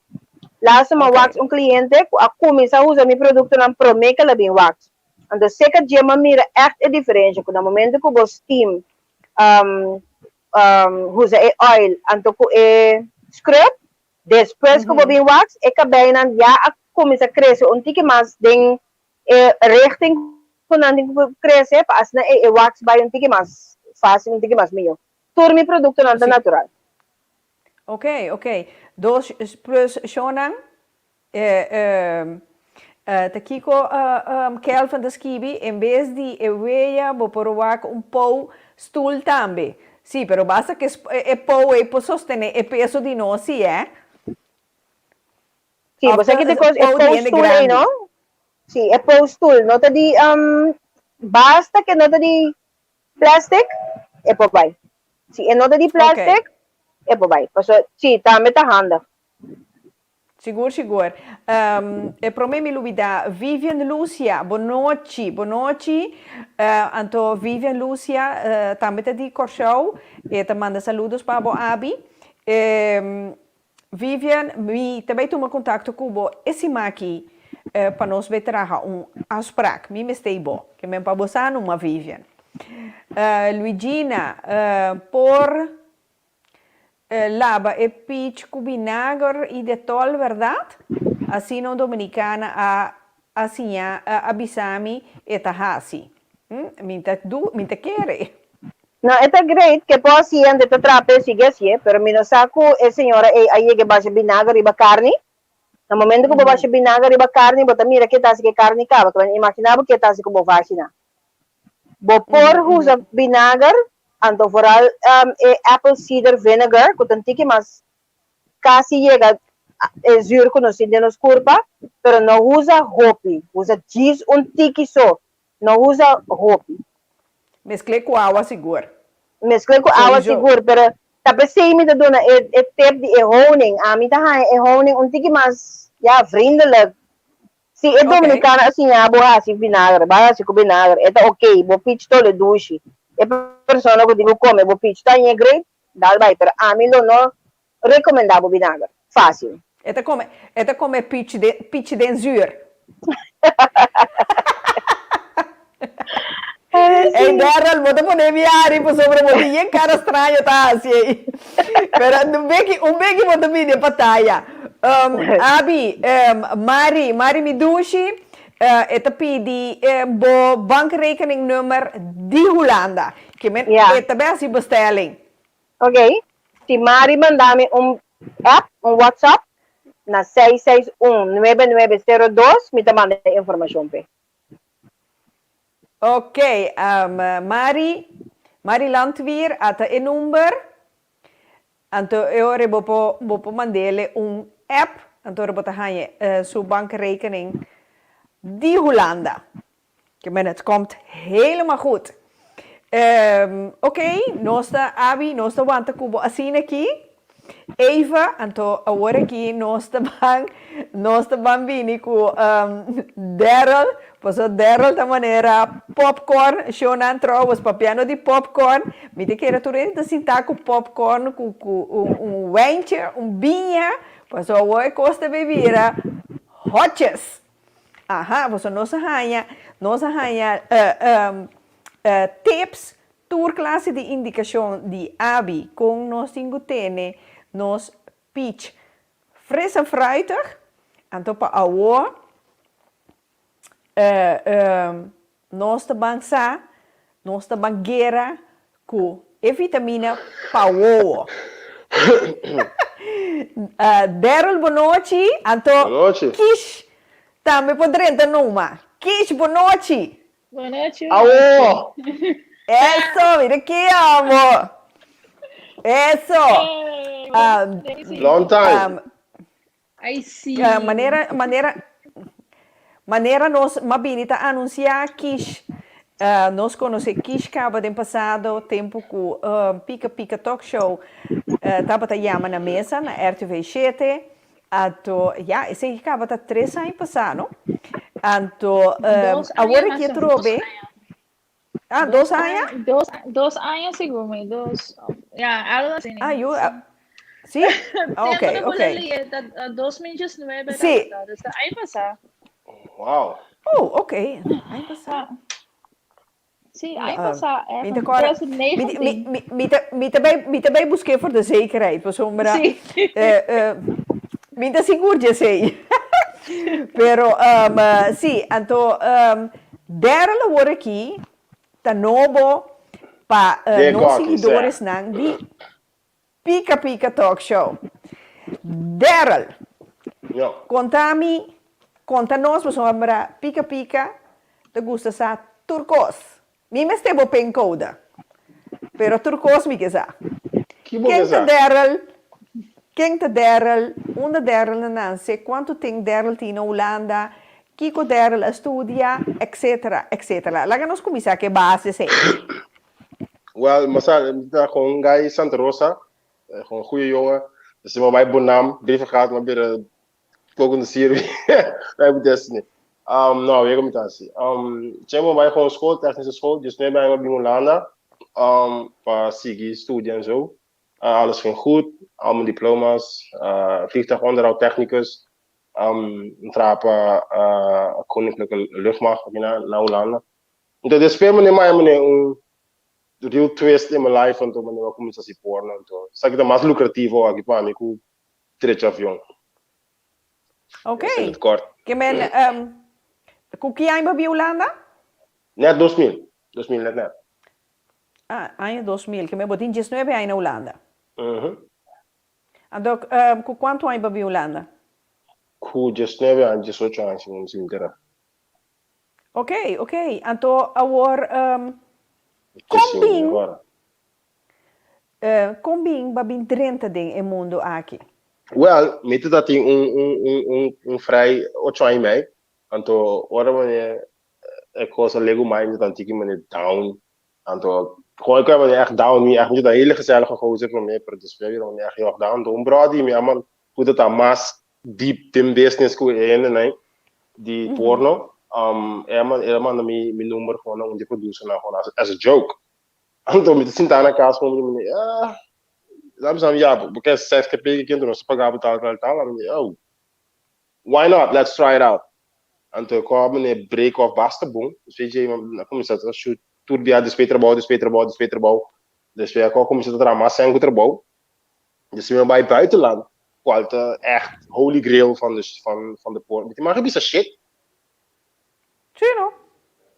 last mi a wax un kliente ku a kuminsá usa mi produktonan promé ku el a bin wax. Anto seka dje mi a mira ègt e diferensha ku na momento ku bo steam usa e oil anto ku e scrub, despues ku bo bin wax e kabeinan ya a kuminsa krese un tiki mas den e richting ku nan tin ku krese pa asina e wax bai un tiki mas fácil, un tiki mas mihó. Tur mi produktonan ta natural. Ok, ok. Dos plus shownan Ta kiko Kelvin ta skibi, en bes di e weya bo por wak un pou stoel tambe. Sí, pero basta ku e pou ei por sostené e peso di nos sí, eh. Sí, bo sa ki kos e pou stoel ei no? Sí, e pou stoel no ta di basta ke no ta di plastic e por bai. Si e no ta di plastic e por bai. Pasobra sí, tambe ta handig. Sigur sigur. E prome mi lubida Vivian Lucia, bo nochi, bo nochi. Anto Vivian Lucia tambe ta di Kòrsou, e ta manda saludos pa bo Abi. Vivian, mi ta bai tuma kontakto ku bo e siman aki pa nos bai traha un afsprak. Mi mester bo, ke men pa bo sa numa Vivian. Luigina, por Laba e peach ku binager i detol bèrdat? Asina un dominikana a a siña a bisa mi e ta hasi. Mi ta du mi ta kere. No, e ta great ke por hasi hende ta traha p'e sigui hasié, pero mi no sa ku e señora ei a yega basha binager riba karni. Na momento ku bo basha binager riba karni, bo ta mira ke ta hasi ku e karni kaba. Ke men imaginá bo ke ta hasi ku bo vagina. Bo por usa binager, anto vooral e apple cider vinegar, ku ta un tiki mas kasi yega e zuur ku nos tin den nos kurpa, pero no usa hopi, usa djis un tiki so, no usa hopi. Meskl'é ku awa sigur. Meskl'é ku awa sigur, pero ta p'esei mi ta duna e e tip di e honing. Ami ta haña e honing un tiki mas, ya, vriendelijk. Si e dominicano a siña bo hasi vinagre, bai hasi ku vinagre, e ta ok, bo pich tole dushi. E persona ku tin ku kome bo pich ta hañ'é great, dal bai, pero ami lo no recomenda bo vinagre. Facil. E ta kome, e ta kome pich den, pich den zuur. Ey Darrel, bo ta pone mi hari pasobra bo tin yen cara straño ta haci ey. Pero un beki, un beki bo ta bini e pataya. Um, Abi, um, Mari, Mari mi dushi, uh, e ta pidi uh, bo bankrekeningnummer di Hulanda. Ke men, Ja. e ta be haci bestelling. Ok, si Mari manda mi un app, un WhatsApp, na seis seis un nuebe nuebe sero dos, mi ta manda e informacion p'e. Ok, Mari, Mari Landweer ata e number, anto e ora bo por bo por mand'ele un app, anto ora bo ta haña su bankrekening di Hulanda. Ke men het komt helemaal goed. Ok, nos ta Abi, nos ta wanta ku bo asina aki. Eva, anto awor aki nos ta ban, nos ta ban bini ku Daryl, pasobra Daryl ta manera popcorn, shownan trouwens, papiando di popcorn, mi ta kere tur hende ta sinta ku popcorn, ku ku un un wijntje, un biña, pasobra awor e kos ta bay bira hotjes. Aha, pasobra nos a haña, nos a haña tips Tur klase di indikashon di abi kon nos tin ku tene nos peach fris en fruitig, anto pa awor nos ta ban sa, nos ta ban gera ku e vitamina pa wowo. Daryl bonochi, anto Kish tambe por drenta numa. Kish bonochi! Bonochi, Awo! Eso, mira ki amo. Eso. Um, Long time. um, Ay, sí. uh, manera, manera, manera nos mabini ta anuncia Kish. Uh, nos conoce Kish caba den pasado tempo cu uh, Pika Pika Talk Show uh, tabata yama na mesa na RTV 7. Anto, ya, esei kaba ta tres aña pasá, no? Anto, Dos aña awor mas aki o atrobe. Ah, dos aña? Dos, dos aña sigur mi, dos, ya, algo así. Ah, yu, Sí. ah, sí? Tempo Ok, na ok. bola lié, ta 2019 Sí. tabata, dus ta aña pasá. Wow. Oh, ok, aña pasá. Ah. Sí, aña pasá, Mi ta ergens, kòrda, mi, mi, 2019. mi, mi ta, mi ta bai, mi ta bai busk'é for de zekerheid, pasobra Sí. eh, eh, mi ta sigur dje esei. Pero, um, sí, anto, um, Daryl awor aki ta nobo pa eh, De nos gòki, sè. siguidoresnan di Pika Pika Talk Show. Daryl, Yo. konta mi, konta nos pasobra Pika Pika ta gusta sa tur kos. Mi mester bo penkouda, pero tur kos mi ke sa. Ki bo Ken ke ta sa? Daryl? Ken ta Daryl? Unda Daryl a nanse? Kuantu ten Daryl tin na Hulanda? Kiko Daryl a studia? Etcetera, etcetera. Laga nos kuminsá ku e base esei. Wel, mi sa, mi ta gewoon guy Santa Rosa, gewoon goeie jongen. Dus mi bai Bonam, brieven gehad, mi bira poco no sirve. Bai bu destiny. Um, no, wego mi ta hasi. Um, che mi bai gewoon school, technische school, dus nu ben ik bin Hulanda, um, pa sigui studia en zo. Uh, alles ging goed, al mijn diploma's, uh, vliegtuigonderhoud technicus, um, mi traha pa uh, Koninklijke Luchtmacht, na, na Hulanda. Anto despues mane maya mane un real twist in my life anto mane a cuminsa haci porno anto esaki ta mas lucrativo aki pa mi cu trecha avion. Ok. Esei het kort. Ke men cu ki aña bo bia Hulanda? Net 2000. 2000 net net. Ah, aña 2000. Ke men bo tin diesnuebe aña na Hulanda. Mhm. Anto cu cuanto aña bo bia Hulanda? Cu ku diesnuebe aña, diesocho aña si mi si mi Ok, ok. Anto awor kon bin kon bin bo bin drenta den e mundu aki? Well, mi ta tin un un un un un vrij ocho aña i mei. Anto ora mane e kos a legu mai mi ta tiki mane down. Anto gewoon ik mane echt down mi echt mi ta hele gezellige gozer pa mi pero despues mi mane echt heel erg down. Anto un bròder di mi a man ku ta ta mas deep den business ku e hendenan di porno e a e a manda mi mi number gewoon na un di e producernan gewoon as as a joke. Anto mi ta sinta na kas gewoon mi ta ah nan a bisa mi ya bo ke seks ke peki kende nos ta paga bo tal tal tal ami di oh why not let's try it out. Anto e kò mane break off basta bon despues djei mi a kuminsá ta shoot tur bia despues trabou despues trabou despues trabou despues a kò kuminsá ta traha mas sèn ku trabou. Dus mi a bai buitenland, cual ta echt holy grail van de, van, van de porn. Mi mag bisa shit? Sí, no?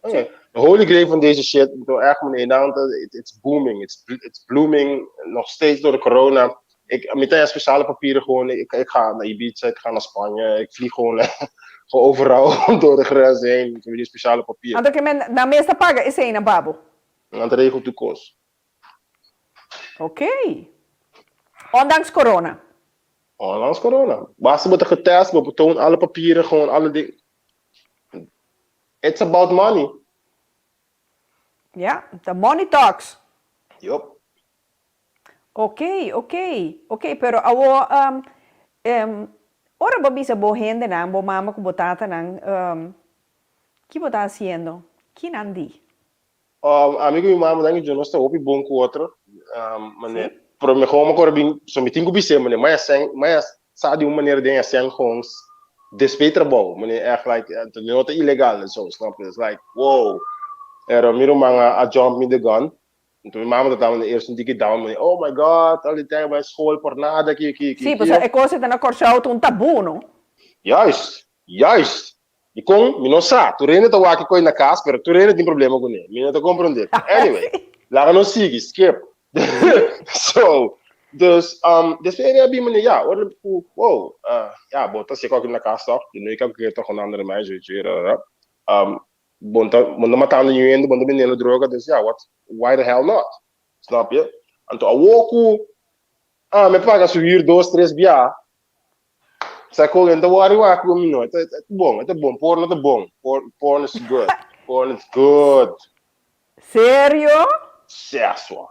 Okay. De holy grail van deze shit, bedoel, echt, meneer, nou, it's booming, it's, it's blooming, nog steeds door de corona. Ik, mi tin speciale papieren gewoon, ik, ik ga naar Ibiza, ik ga naar Spanje, ik vlieg gewoon, gewoon overal door de grens heen, met die speciale papieren. Anto ke men, nan mes ta paga esei pa bo? Nan ta regel tur kos. Ok. Ondanks corona. Ondanks corona. Basta bo ta getest, bo toon alle papieren, gewoon alle dingen. It's about money. Ja, the money talks. Yup. Ok, ok. Ok, pero awo, um, um, ora bo bisa bo hendenan, bo mama ku bo tatanan, um, ki bo ta hasiendo? Ki nan di? Ami ku mi mama dan yo nos ta hopi bon ku otro. Mane, pero mi gewoon me bin, so mi tin ku bis'é, mane, maya sèn, maya sa di un manera den e sèn gewoon despues trabou, mane, echt like, no ta ilegal en so, snap je? It's like, wow. Pero mi ruman a jump me the gun. Enton mi mama ta tabata eerst un tiki down, mane, oh my God, al di tèn bai skol por nada, ki, ki, ki, Sí, pasobra e kos ei ta na Kòrsou ta un tabú, no? Juist, juist. Dikon? Mi no sa. Tur hende ta wak e koi na kas, pero tur hende tin problema kuné. Mi no ta komprondé. Anyway, laga nos sigui, skip. So, dus, um, despues e a bin mane, ya, ora ku, wow, uh, ya, bo ta hasi kòke na kas tòg, di noi kòke tòg un andere meisje, weet je, ra, ra, ra. Um, bo ta, bo ta matando niun hende, bo ta bendiendo droga, dus ya, what, why the hell not? Snap je? Anto awor ku, ah, mi a paga su huur dos, tres bia, Sa kon en ta worry wak ku mi no. E ta bon, e ta bon. Porno ta bon. Porn, porn is good. Porn is good. Serio? Seswa.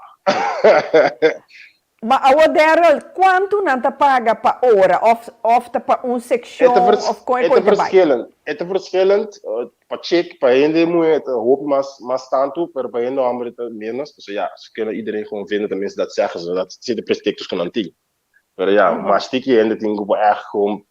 Ma awo Daryl, kuantu nan ta paga pa ora of of ta pa un E ta sekshon vers, of kon e e ta koi ta bai? verschillend. E ta verschillend. Pa chick, pa hende muhé e ta hopi mas mas tantu, pero pa hende homber e ta menos. Pasobra ya, ze kunnen iedereen gewoon vinden, tenminste dat zeggen ze. Dat zit de prospectus ku nan tin. Pero ya, mas tiki hende tin ku por echt gewoon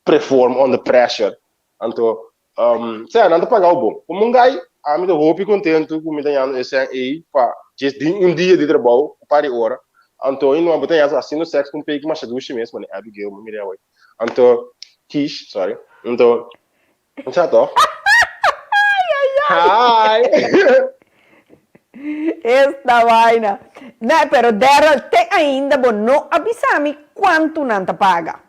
perform under pressure. Anto, um, sea, nan ta pagao bon. Como un guy, ami ta hopi contento ku mi ta yando e sen ei pa just din un dia di trabou, un par di ora. Anto, i no, bo ta yando haciendo seks ku un peki masha dushi mes, mane Abigail, mi mira awor. Anto, Kish, sorry. Anto, Sa toch? Hi! Esta vaina. Nee, pero Daryl, te ainda bo no a bisa mi kuantu nan ta paga.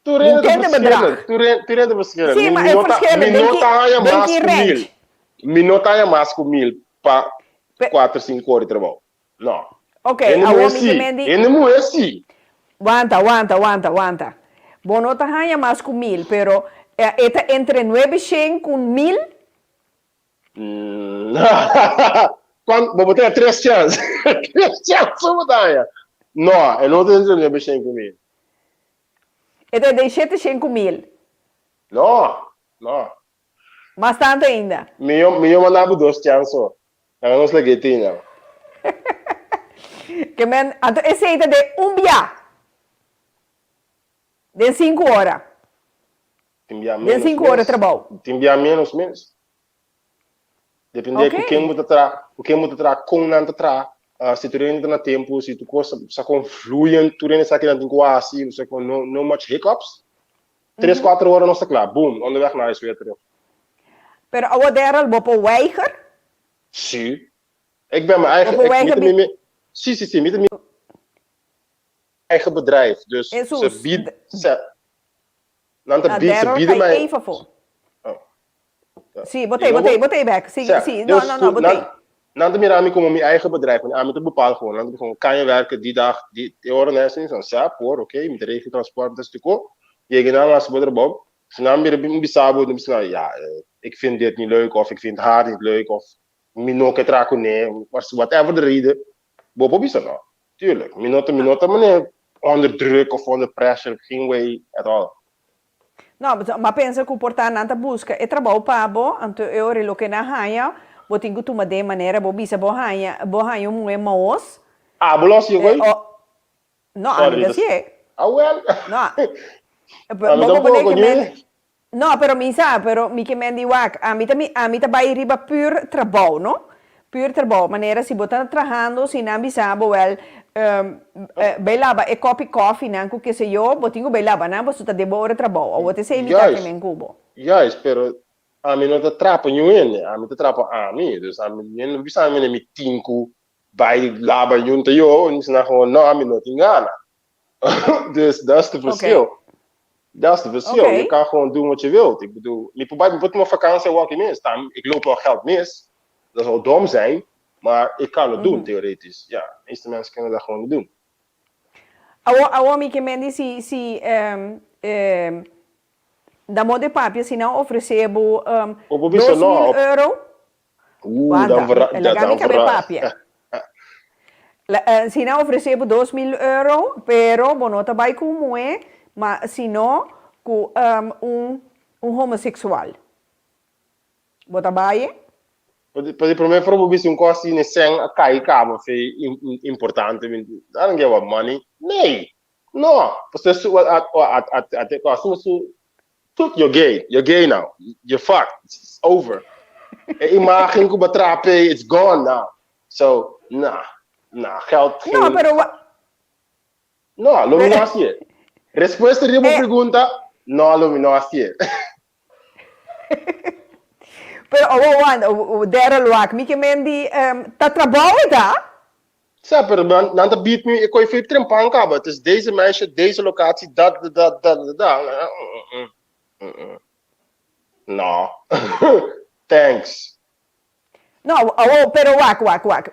Tur Mi hende ta ntende bedrag. verschillend. Tur hende, tur hende ta verschillend. Sí, Mi, maar mi e no ta, verschillend. mi Den no ki, ta haña den mas ki ku mil. range? Mi no ta haña mas ku mil pa Pe, kuater, sinku ora di trabou. No. Ok, Hende muhé awor mi ke sí. men di. Hende muhé sí. Wanta, wanta, wanta, wanta. Bo no ta haña mas ku mil, pero e ta entre nuebe shen ku mil? Kwan, bo bo ta haña tres chèns. Tres chèns so bo ta haña. No, e no ta entre nuebe shen ku mil. E ta den shete shen ku mil. No, no. Mas tantu ainda. Mihó, mihó manda bo dos chèns so. Laga nos lag'é tin nan. Ke men, anto esei ta den un bia. Den sinku ora. Tin bia Den ménos sinku ora mes. trabou. Tin bia ménos mes. Dependé ku Ok. ken bo ta traha, ku ken bo ta traha, kon nan ta traha, si tur hende ta na tempu, si tur kos sa kon fluyen, tur hende sa kinan tin ku hasi, sa kon no no much hiccups. Tres, kuater ora nos ta kla, boom, onderweg naar huis weer terug. Pero awor Daryl, bo por weiger? Sí. Ik ben mijn eigen, Bo por ik, mi weiger ta bi mi mi, sí, sí, sí, mi ta mi eigen bedrijf, dus Jesus, ze bied, ze, Nan ta Ah, bi, ze Daryl bieden kai mij... even afo. Oh. Ja. Sí, bo t'ei, bo t'ei, bo t'ei bek. Sí, Sa, sí, no, dus no, no, ku bo t'ei. nan, nan ta mira mi komo mi eigen bedrijf. Want ami ta bepaal gewoon. Nan ta gewoon, kan je werken die dag, die, die ora na esei? Zo, sa, por, oké, mi ta regel transport, mi ta stuko. Yega nan hasi bo trabou. Si nan mira mi bisa bo, nan bisa nan, ja, eh, ik vind dit niet leuk, of ik vind haar niet leuk, of mi no ke traha kuné, whatever de reden. Bo por bisa no. Tuurlijk. Mi no ta, mi no ta manera onder druk of onder pressure, geen way at all. No, ma pensa ku por ta nan ta buska e trabou pa bo, anto e ora loke nan haña, bo tin ku tuma den manera bo bisa bo haña, bo haña un muhé maos. Ah, bo lo hasi gooi? No, ami ta hasié. Ah, wel. No, Ami tampoco, ñe. No, pero mi sa, pero mi ke men di wak, ami ta mi, ami ta bai riba pur trabou, no? Pur trabou, manera si bo ta trahando, si nan bisa bo wel, bai laba e kopi kòfinan ku keseyo, bo tin ku bai laba nan, pasobra ta den bo ora trabou. Awor ta esei mi ta ke Juist, men ku bo. juist, pero ami no ta trapa niun hende, ami ta trapa ami, dus ami, mi no bisa mi mi tin ku bai laba niun ta yo, mi bisa nan gewoon, no, ami no tin gana. Dus dat is de verschil. Okay. Dat is de verschil. Okay. Je kan gewoon doen wat je wilt. Ik bedoel, mi por bai, mi por tuma vakantie awor aki mes. Tam, ik loop wel geld mis. Dat zou dom zijn. Maar ik kan het doen, theoretisch. Ja, de meeste mensen kunnen dat gewoon niet doen. Awor, awor mi ke men di si, si um, um, na modo di papia si nan ofrece bo um, Bo por bisa dos no, mil op- euro, Oeh, Wanda, dan vera, laga dan mi kabe vera. papia. La, eh, si nan ofrece bo 2000 euro, pero bo no ta bai ku un muhé, ma sino ku um, un, un homoseksual. Bo ta bai e? Pa di, pa di promé for bo bisa un kos asina sen a kai kaba fe importante. I don't care about money. Nee! No! Pasobra su, a, a, a, a, a, a, a, su, Fuck, you're gay. You're gay now. You're fucked. It's over. E imagen ku bo trape, it's gone now. So, nah. Nah, geld No, geen... pero wa- No, lo mi no hasié. Respuesta riba bo Eh. pregunta, no, lo mi no hasié. Pero awo wan, Daryl wak, mi ke men di, ta trabou e ta? Sa, pero nan, nan ta bied mi e koe veel trempan kaba. Het is deze meisje, deze locatie, dat, dat, dat, dat, dat. Mm, mm, mm, mm. No. Thanks. No, awo, pero wak, wak, wak.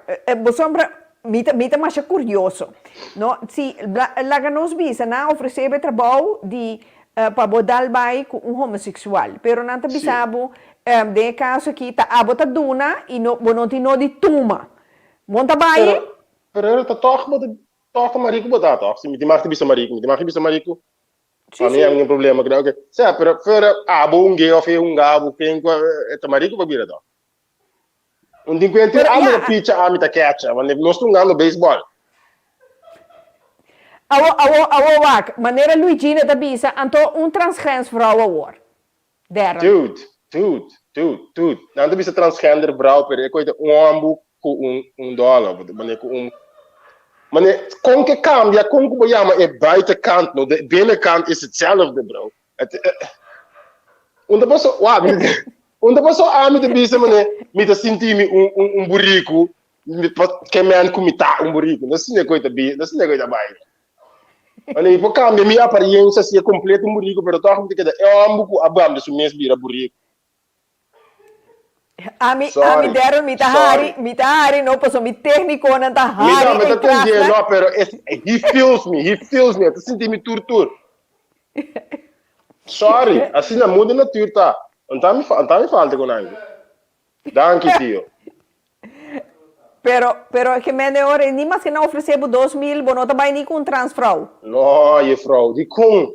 Bo sombra, mi ta, mi ta masha curioso. No, si, laga nos bisa, nan a ofrece bo e trabou di pa bo dal bai cu un homosexual, pero nan ta bisa bo, den e caso aki, ta abo ta duna y no, bo no tin no di tuma. Bon ta bai? Pero, pero ta toch bo ta, toch ta marico bo ta toch? Si mi tin mag di bisa marico, mi tin mag di bisa marico? Sí, A mi sí. a ningun problema creo que. Sea, pero fuera abo un gay of e un gabo ken cu e ta marico pa bira toch? Un tin cuenta Pero, ami ja, ta picha, ami ta catcha, want nos ta hungando baseball. Awo, awo, awo wak, manera Luigina ta bisa, anto un transgrens vrouw awor. Darren. Dude, dude, dude, dude. Nan ta bisa transgender vrouw, pero e koe ta un hombu ku un, un dòler, mane ku un, mane kon ke kambia, kon ku bo yama e buitenkant no, de binnenkant is hetzelfde, bro. Het, eh, un ta paso, wa, mi, un ta paso ami ta bisa mane, mi ta sinti mi un, un, un buriku, mi pa ke men ku mi ta un buriku. No asina koe ta bi, no asina koe ta bai. Wanneer mi por cambia mi apariencia si e completo un burico, pero toch mi ta keda e homber cu a bambia su mes bira burico. Ami, ami Sorry, Darren, mi ta sorry. hari, mi ta hari no, pasobra mi tecniconan ta Mi hari tambe e ta tendie, krasnan. no, pero es, he feels me, he feels me, e ta sinti mi tur tur. Sorry, asina moeder natuur ta. Anta mi, anta mi falta con nan. Danki, tio. Pero, pero ke mende ora e ni maske nan ofrece bo 2000, bo no ta bai ni cu un transvrouw. No, juffrouw, dikon?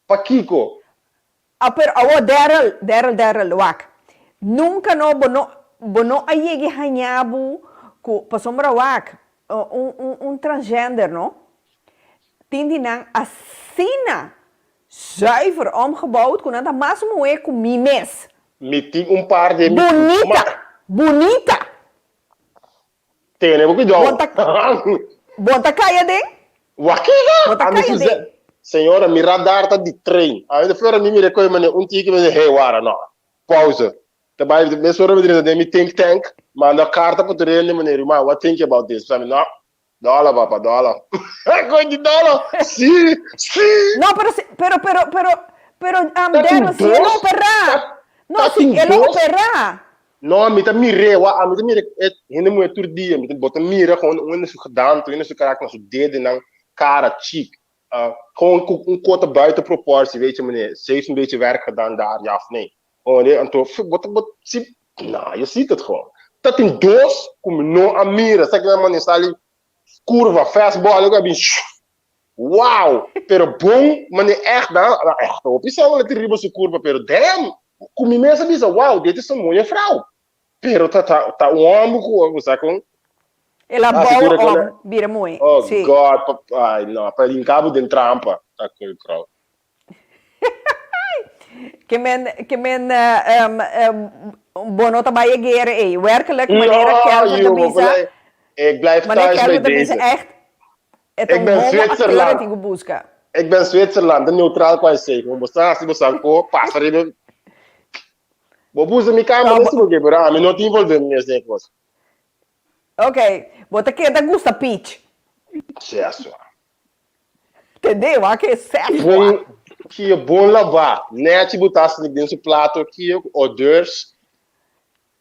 Pakiko? Ah, pero awo Daryl, Daryl, Daryl, wak. Nunca no, bo no, bo no a yegi haña bo cu, pasobra wak, un, un, un transgender, no? Tin di nan asina zuiver omgebouwd cu nan ta mas muhe cu mi mes. Mi tin un par di mi. Bunita! Bunita! Tene bo cuidou. Bon ta, bon ta caya den? Wakiko? Bon ta Ami caya su den? Señora, mi radar ta di train. Ami ta flora mi mira koe mane un tiki mi di, hey, wara, no. Pauze. Ta bai, mesora mi drenta den mi think tank, manda carta pa tur hende, mane, ruman, what think you about this? Mi no, Dollar papa, dollar. Koe di dollar. Si, si. No, pero, pero, pero, pero, Pero um, Ta tin Daryl, si el dos, operá. ta, No, ta si tin el dos. operá. No, mi ta mir'é, wak, ami ta mira e hende muhé tur dia, mi ta, bo ta mira gewoon un hende su gedante, un hende su karakter, su dedenan, kara, chik, uh, gewoon ku un kota buiten proportie, weet je meneer, ze heeft een beetje werk gedaan daar, ja of nee. Gewoon, nee, anto, bo ta, bo, si, nou, je ziet het gewoon. Ta tin dos ku mi no a mira, sa ki nan sali curva, fastball, ik bin wow, pero bon, mane echt, dan, echt, hopi sa wala riba su curva, pero damn, ku mi mes a bisa, wow, dit is een mooie vrouw. Pero ta, ta, ta un homber ku, sa kon, El a Ah, bouw seguro que om le- bira mooi. oh Sí. God, pa, ay no, pa hincabo den trampa, ta koe vrouw. Ke men, ke men uh, um, um, bo no ta bai e guera ei. Werkelijk, manera No, Kelvin ta joh, bisa, maar ik blijf manera thuis bij Kelvin ta bisa deze. echt, het Ik een ben homo acteur Zwitserland. tin ku buska. Ik ben Zwitserland, de neutraal qua zeker. Bo sa si bo sa ko, pasa riba. Bo busa mi kamer, No, no si bo ke, pero ami no te involver mi ese kos. Ok, bo ta keda gusta peach. Seswa. Tende, wak e seswa. Bon, ki bon lava. Nechi bo ta snik den su plato ki odeurs.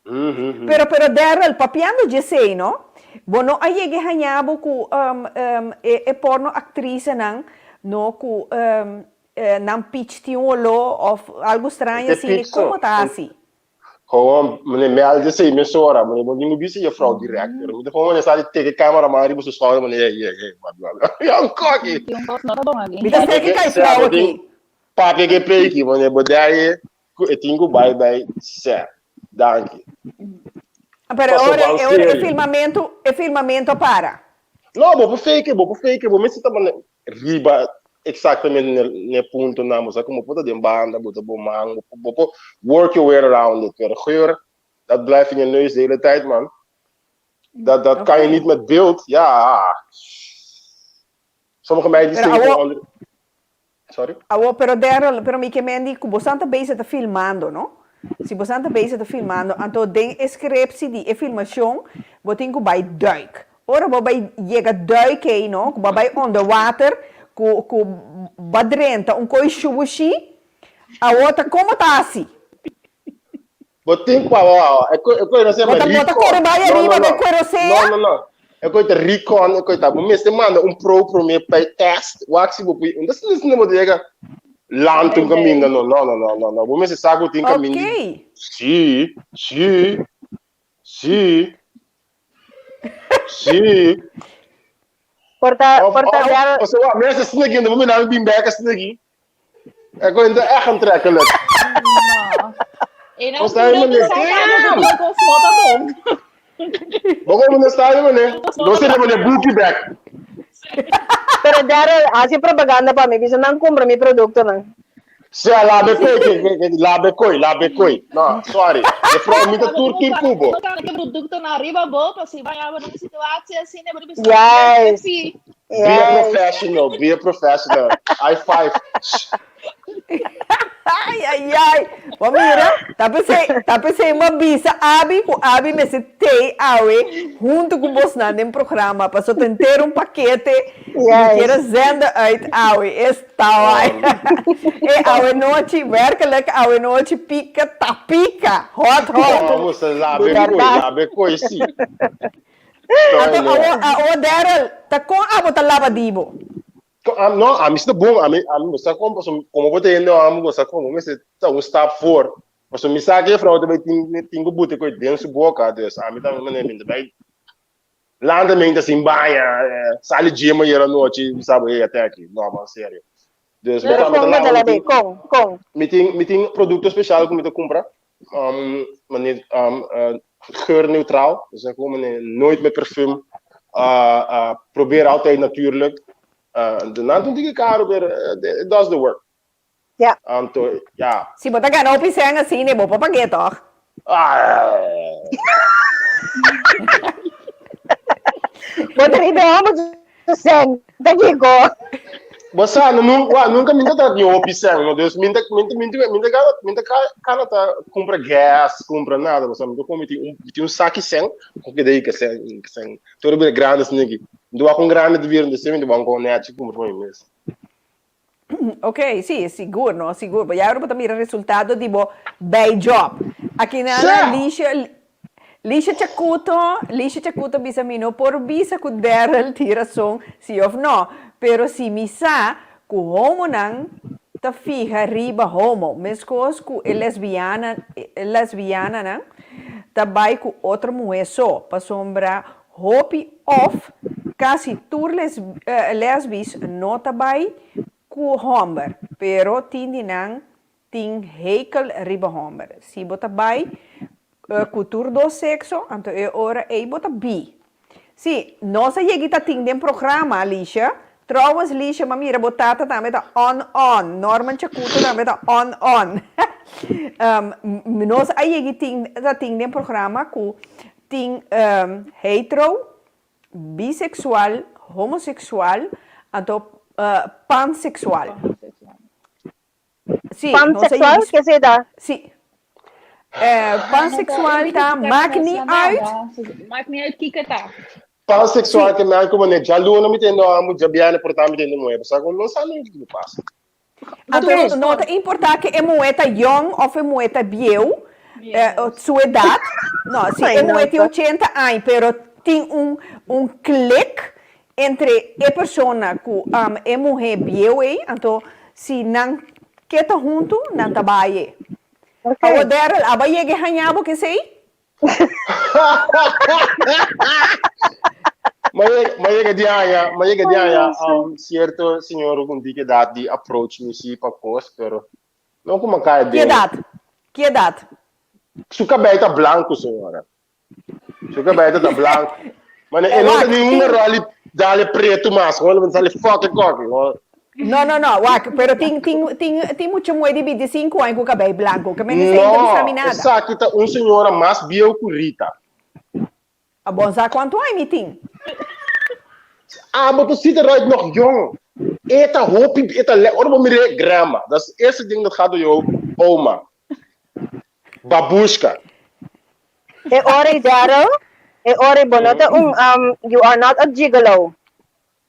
Mm -hmm. Pero, pero Daryl, papiando djesei, no? Bo no a yega e haña bo ku um, um, e, e porno actricenan, no, ku um, eh, nan peach tin un oló of algo straño Te así, ni peach so. como ta hasi? Gewoon, meneer, meld je mesora, meneer, want die moet bisa je vrouw direct. Pero moet gewoon meneer staat tegen cameraman riba su schouder, meneer, hey, hey, hey, bla, bla, bla. Ja, een kokkie. Tin un kos no ta bon aki. Mi ta seki kai vrouw aki. Papia ke preiki, meneer, bodai, ku e tin ku bai bai se. Danki. Pero Paso ora, van e ora e serie. filmamento, e filmamento a para. No, bo por fake, bo por fake, bo mester ta riba exactamente ne, ne punto na, bo sa como por ta den banda, bo ta bo man, bo, bo por work your way around it. Pero geur, dat blijft in je neus de hele tijd, man. Dat, dat kan je Oké. niet met beeld, ja. Sommige meiden Pero steken awo- gewoon onder... Sorry? Awo, pero Daryl, pero mi ke men di ku bosan ta bezig ta filmando, no? Si bosan ta bezig ta filmando, anto den e scriptie di e filmashon, bo tin ku bai duik. Ora bo bai yega duik ei, no, ku bo bai onder water, ku ku bo a drenta un koi shubushi, awo ta komo ta hasi? Bo tin ku awo, e koi e koi no se Bo llama ta bo ta recon. kore bai No, no, ariba no. den No, kue no, no. E koi ta recon, e koi ta. Bo mester manda un pro prome pa e test. Wak si bo pui. Un ta sinti bo ta yega land un kaminda. No, no, no, no, no, no. Bo mester sa ku tin kaminda. Oké. Sí, sí, sí, sí. Por ta, Of, por ta of, Daryl, o sea, wak, mester asina aki, bo mira mi bin bek asina aki. E koi ta echt aantrekkelijk. No. E nan O sea, no meneer, ta sa kaba damn! ku tin kos no ta bon. Bo komo na stadion, meneer? No seria meneer Bookie back. Pero Daryl, hasi propaganda pa mi, bisa nan kumpra mi produktonan. Sea, labe koi, ke, ke, ke, labe koi, labe koi. No, sorry. Mevrouw, mi ta tur tur kubo. Ke produktonan riba bo, pa si vaya bo den situatie asina, bo bisa Yes. si. Be a Yes. professional, be a professional. High five. Ai, ai, ai. Bo mira, ta pesei, ta pesei m'a bisa Abi ku Abi mester tei awe huntu ku bosnan den programa paso ta henter un pakete mi Yes. kier a zende uit awe. Esta wai. E awe nochi, werkelijk awe nochi pika ta pika. Hot, hot. Vamos, labe Di koi, berdad. labe koi, si. Anto awo, awo Daryl, ta kon abo ta laba di bo? No, ami si ta bon, ami, ami bo sa kon, pasobra komo bo ta hende hòmber bo sa kon, bo mester ta un stap voor. Pasobra mi sa ku e frou ta bai tin, tin ku buta koi den su boka, dus ami ta manera mi ta bai lanta mi ta sin baña, sali gym ayer anochi, mi sa bo hey ate aki, no man serio. Dus mi Pero ta, mi ta kon bo laba, ta mi lab'é? tin, Kon, kon? mi tin, mi tin produkto spesial ku mi ta kumpra, um, manera um, geurneutraal, dus dan kon manera nooit met parfum, uh, uh, probeer altijd natuurlijk. Uh, de nan tin tiki karo, pero it does the work. Ja. Anto, ja. Si bo ta gana hopi sèn asina, bo por pag'é tòg? Ah. Bo ta riba e hòmber su sèn, ta kiko? Bo sa, no, nun, wa, nunka mi ta trata di hopi sèn, no, dus mi ta, mi ta, mi ta, mi ta gana, mi ta kana ta kumpra gas, kumpra nada, bo sa, mi ta komo mi tin un, mi tin un saki sèn, ku keda ei, ke sèn, ke sèn, tur bira grandi asina aki. Mi ta wak un grandi ta bira, mi ta wak un nèchi kumpra pa mi mes. Ok, sí, sigur, no, sigur. Bo ya bo ta mira resultado di bo bijjob. Aki na Sa! Licia, Licia Chacuto, Licia Chacuto bisa mi no por bisa ku Daryl tin rason si of no, pero si mi sa ku homonan ta fiha riba homo, meskos ku e lesbiana, e lesbiananan ta bai ku otro muhé so, pasobra Hopi of kasi tur lesbis no ta bai ku hòmber, pero tin di nan tin hekel riba hòmber. Si bo ta bai ku tur dos sekso, anto e ora ei bo ta bi. Sí, nos a yegi ta tin den programa, Alicia. Trouwens, Licia, m'a mira bo tata tambe ta on on. Norman Chacuto tambe ta on on. Nos a yegi tin ta tin den programa ku Tin hetero, biseksual, homoseksual, anto panseksual. Sí, nos a Panseksual? yegi Ke esei ta? Sí. Panseksual ta maak niet uit. Maakt niet uit kiko ta. Panseksual Sí. ke men komo ne djaluna mi tende hòmber, djabièrnè por ta mi tende muhé. Bo sa ku no sa nunka kiko pasa. Anto no ta importa ke e muhé ta yong of e muhé ta bieu, su edat, no, si e muhé tin ochenta aña pero tin un un klik entre e persona ku e muhé bieu ei, anto si nan ke ta huntu nan ta bai e. Awor Daryl, abo a yega e haña bo kesei? Ma yega di haña, ma yega di haña um, cierto señor ku un dik edad di approach mi si pa kos, pero no ku ma kai Ki den. edat? Ki edat? Su kabei ta blanku, señora. Su kabei ta ta blanku. Ma e no ta Wak, ningún tin rol dale preto mas, gewoon sale fucking koki. No, no, no, wak, pero tin, tin, tin, tin mucha muhé di 25 aña ku kabei blanku, ke men esei no ta bisa mi No, nada. esaki ta un señora mas bieu ku Rita. A bon sa kuantu aña mi tin. Abo ta ziet eruit nog jong. E ta hopi, e ta le, ora bo mir'é grandma. Dat is het eerste ding dat gaat door je hoofd, oma. Babushka. E ora ei, Daryl, e ora ei bo no ta un, um, you are not a gigolo.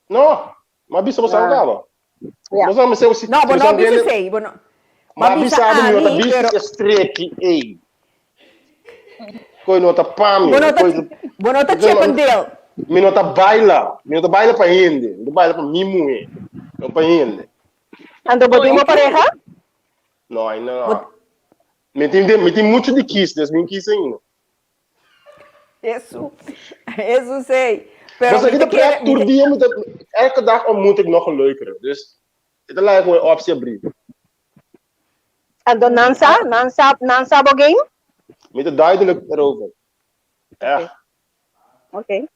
No, ma bisa bo sa Ah. kaba. Ja. Bo sa mi se si No, bo si no sa bisa hende- esei, bo no. Ma Bo bisa bisa mi no ta ami, bisti pero e streki ei. Koi no ta pa mi. bo no ta, Koi bo no ta Mi Chip no- and Dale. Mi no ta baila. Mi no ta baila pa hende. Mi ta baila pa mi muhé. No pa hende. Anto bo tin bo pareha? No, ainda no. Bo- Mi tin, mi tin mucho di kies, dus mi kies ainda. Eso, eso sei. Pero Dus mi ik ta de kere, pret mi tur ta, dia, mi ta, elke dag ontmoet ik nog een leukere. Dus het is gewoon een optie abrir. Anto nan sa, nan sa, nan sa bo game? Mi ta duidelijk erover. Echt. Oké.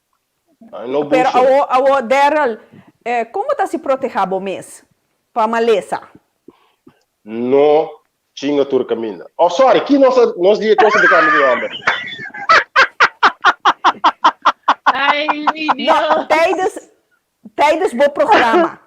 Ah, no pero bullshit. awo, awo Daryl, eh, kon bo ta si proteha bo mes pa malesa? No Chinga tur caminda. Oh sorry, ki nos a nos di e cosa di cambio di homber. Ay, mi No, Dios. tijdens, tijdens bo programma.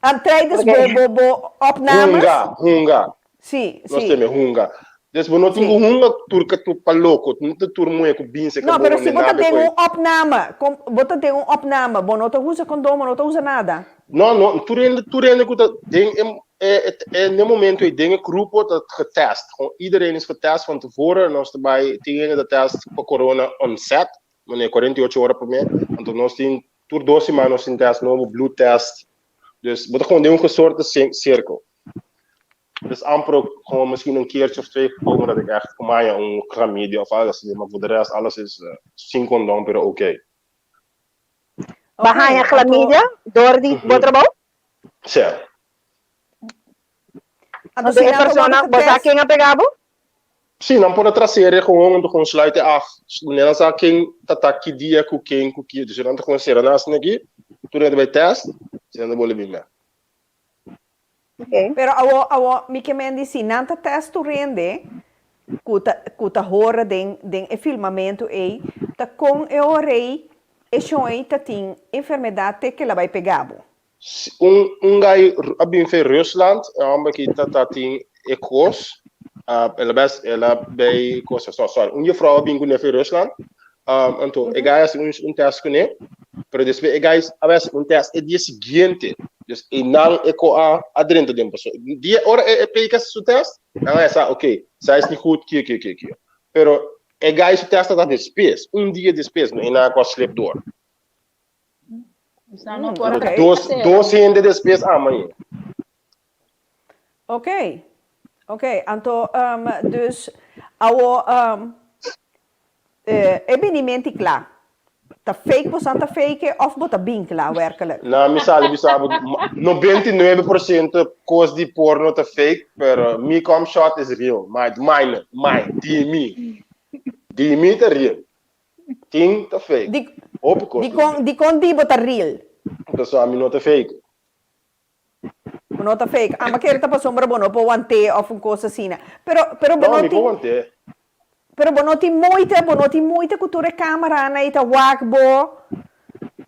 Um, tijdens Oké. bo, bo, bo opnames. Hunga, hunga. Sí, Nos sí. teme hunga. Dus bo no tin Sí. ku hunga tur ka tur pa loko, no ta tur muhe ku binse ka No, bo pero si bo ta nabe den koe. un opname, kom, bo ta den un opname, bo no ta usa kondom, bo no ta usa nada. No, no, tur hende, tur hende ku ta den e, e, e, ne momento ei den e grupo ta getest. Gewoon iedereen is getest van tevoren. Nos ta bai, tin hende ta test pa corona on set, wanneer 48 ora promé. Anto nos tin tur dos siman nos tin test nobo, bloedtest. Dus bo ta gewoon den un gesoorte cirkel. Dus amper ook gewoon misschien een keertje of twee gekomen dat ik echt kom aan een chlamydia of alles. Maar voor de rest, alles is uh, sin condom, pero oké. Okay. Ba haña chlamydia door di bo trabou? Sí. Anto Anto si e nan ta persona, wòrdu bo sa getest, ken a pega bo? Sí, nan por a trasere gewoon, anto gewoon sluit e af. Meneer nan sa ken ta ta ki dia ku ken ku ki. Dus nan ta gewoon sera nan asina aki, tur hende bai test, si nan ta bole bin bek. Okay. Pero awo, awo, mi ke men di si nan ta test tur hende ku ta, ku ta hora den, den e filmamentu ei, ta kon e ora ei e shon ei ta tin enfermedat te ke la bai pega bo. Si un, un guy a bin fe Rusland, e homber ki ta ta tin e kos, el a bes, el a bay kos, so, sorry, un juffrouw a bin ku ne fe Rusland, Um, anto, e guy hasi un, un test kuné, pero después e guy a hasi un test e dia siguiente. Dus e nan e ko a, a drenta den paso. Dia ora e, e peika su test, nan a sa, oké, zij is niet goed, kio, kio, kio, kio. Pero e guy su test ta después, un dia después, no e nan a ko a slip door. Dus nan no por a Oké. Dos, dos hende después ama e. Ok, ok, anto um, dus awo um, eh, e bini menti kla. Ta fake bosan ta fake of bo ta bin kla werkelijk? Na mi sali bisa bo 99% kos di porno ta fake, pero mi cum shot is real. My, mine, mine, di mi. Di mi ta real. Tin ta fake. Di, Hopi kos di ta kon, fake. di kon di bo ta real? Pasobra mi no ta fake. Bo no ta fake. Amba kere ta pasobra bo no por want'é of un kos asina. Pero, pero bo No, no mi por tin, want'é. pero bo no tin moeite, bo no tin moeite ku tur e kameranan ei ta wak bo,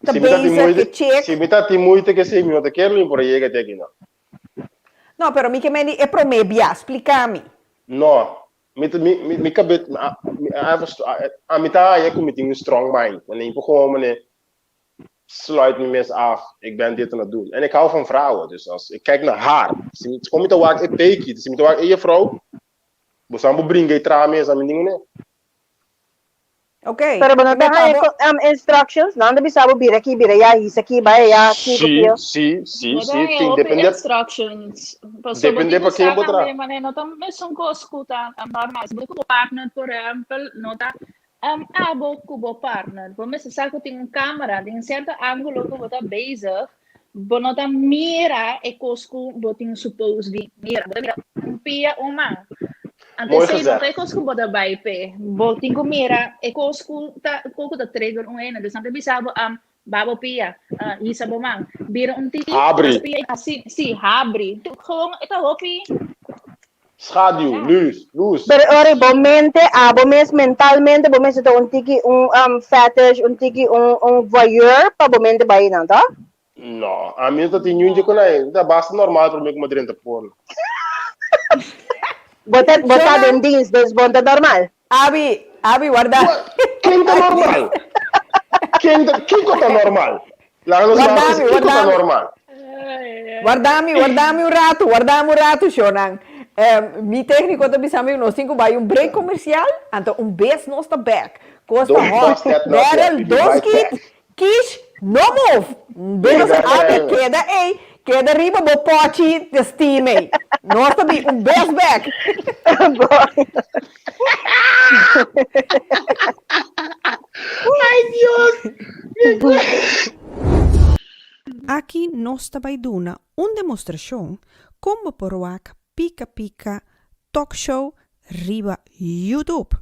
ta Si mi ta tin bezig, moeite, ke check. si mi ta tin moeite ke esei mi no ta kere mi por a yega te aki no. No, pero mi ke mende e promé bia, splika mi. No, mi ta, mi, mi, mi kabet, mi, mi, I have a str-, ami ta haña ku mi tin un strong mind, wanneer mi por gewoon mane sluit mi mes af, ik ben dit aan het doen. En ik hou van vrouwen, dus als ik kijk naar haar, si mi, kon mi ta wak e peiki, si mi ta wak e juffrouw, bo san bo bringa e traha mes, ami ningun ne. Oké. Pero bo no Ke ta me pa haña bo. ko- um, instructions? Nan ta bisa bo bira aki, bira ya, hisa aki, bai aya, kiko, Sí, kio. sí, sí, Bo ta sí, haña tin, hopi depende, instructions. Pasobra bo depende tin pa ku ken sa bo tambe, traha. manera no ta mesun kos ku ta normal. Si bo ku bo partner, por ehempel, no ta Um, abo ku bo partner, bo mester sa ku tin un kamera, den sierto ángulo ku bo ta bezig, bo no ta mira e kos ku bo tin suppose di mira. Bo ta mira un pia, un man. Anto Mooi esei no ta gezegd. e kos ku bo ta bai p'e. Bo tin ku mira e kos ku ta ku ta trigger un hende. Dus nan ta bisa bo, um, ba bo pia, uh, hisa bo man, bira un tiki, Habri. pia, así, sí, habri. Gewoon, e ta hopi. Schaduw, Ja. luz, luz. Pero ora bo mente, abo mes mentalmente, bo mes ta un tiki un um, fetish, un tiki un, un voyeur pa bo mente bai nan, toch? No, a mi no ta tin ñunje con ai. Ta basta normal pa mi como drenta porno. Bo ta, bo ta Shona, den dienst, dus bo ta normal. Abi, Abi, warda. Ken ta normal? Ken ta, kiko ta normal? Laga nos Warda wak mi, kiko warda ta mi. normal. Warda mi, warda mi un ratu, warda mi un ratu, shownan. Mi técnico ta bisa mi nos tin ku bai un break comercial, anto un bes nos ta back. Kos ta Don't hot. bust that nut yet, Daryl, we be dos right kit, back. Kish, no move! Benos Be back Abi, right. keda ei, keda riba bo pochi de steam ei. Nos ta bin un bes back. Ay Dios! Aki nos ta bai duna un demostrashon kon bo por wak Pika Pika Talk Show riba YouTube.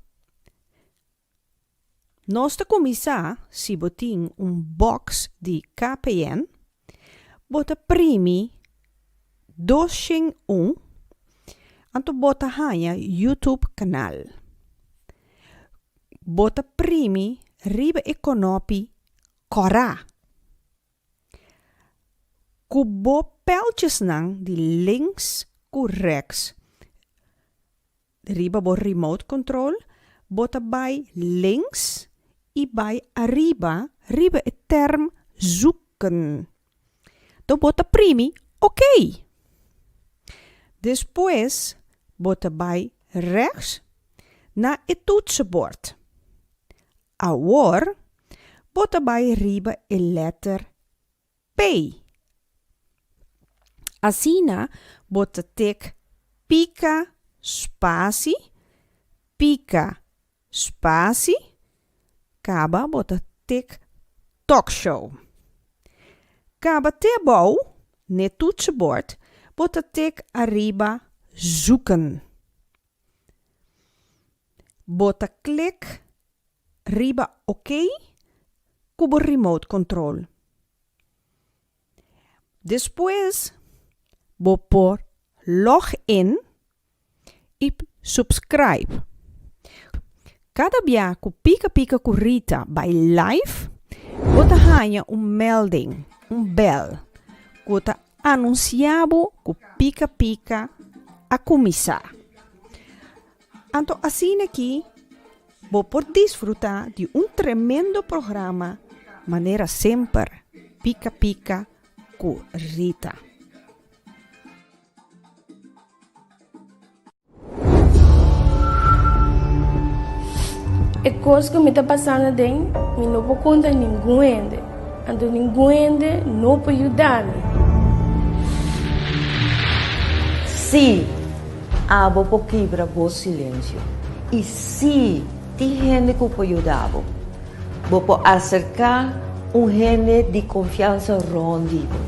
Nos ta kuminsá si bo tin un box di KPN, bo ta primi 201, anto bo ta haña YouTube kanal. Bo ta primi riba e konopi kòrá. Ku bo pèltjesnan di links ku rèks Riba bo remote control bo ta bai links y bai ariba riba e term zoeken. Do bo ta primi ok. Despues bo ta bai rechts na e toetsenbord. Awor bo ta bai riba e letter P. Asina bo ta tek pika spasi, pika spasi, kaba bo ta tek talkshow. Kaba te abou n'e toetsenbord bo ta tek ariba zoeken. Bo ta klik riba ok ku bo remote control. Despues bo por log in i subscribe. Kada bia ku Pika Pika ku Rita bai live, bo ta haña un melding, un bèl, ku ta anunsiá bo ku Pika Pika a kuminsá. Anto asina ki. Bo por disfruta di un tremendo programa manera semper Pika Pika ku Rita. E kos ku mi ta pasando aden, mi no por konta ningun hende, anto ningun hende no por yuda mi. Sí, abo por kibra bo silensio. I sí, tin hende ku por yuda bo. Bo por aserká un hende di konfiansa rònt di bo.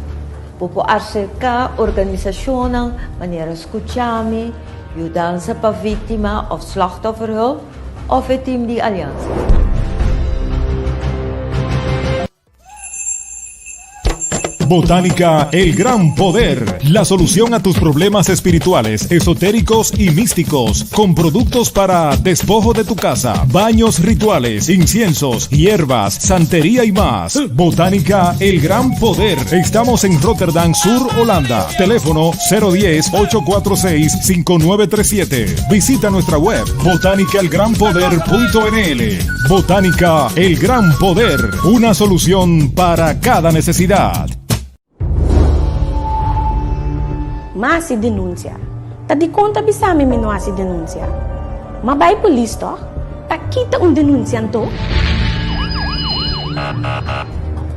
Bo por aserká organisashonnan manera Skuchami, Yudansa pa Víktima òf Slachtofferhulp òf e tim di Aliansa. Botánica El Gran Poder, la solución a tus problemas espirituales, esotéricos y místicos, con productos para despojo de tu casa, baños rituales, inciensos, hierbas, santería y más. Botánica El Gran Poder. Estamos en Rotterdam Sur, Holanda. Teléfono 010-846-5937. Visita nuestra web botánicaelgranpoder.nl. Botánica El Gran Poder, una solución para cada necesidad. M'a hasi denunsia. Ta dikon ta bisa mi mi no hasi denunsia? M'a bai polis tòg? Ta kita un denunsia anto?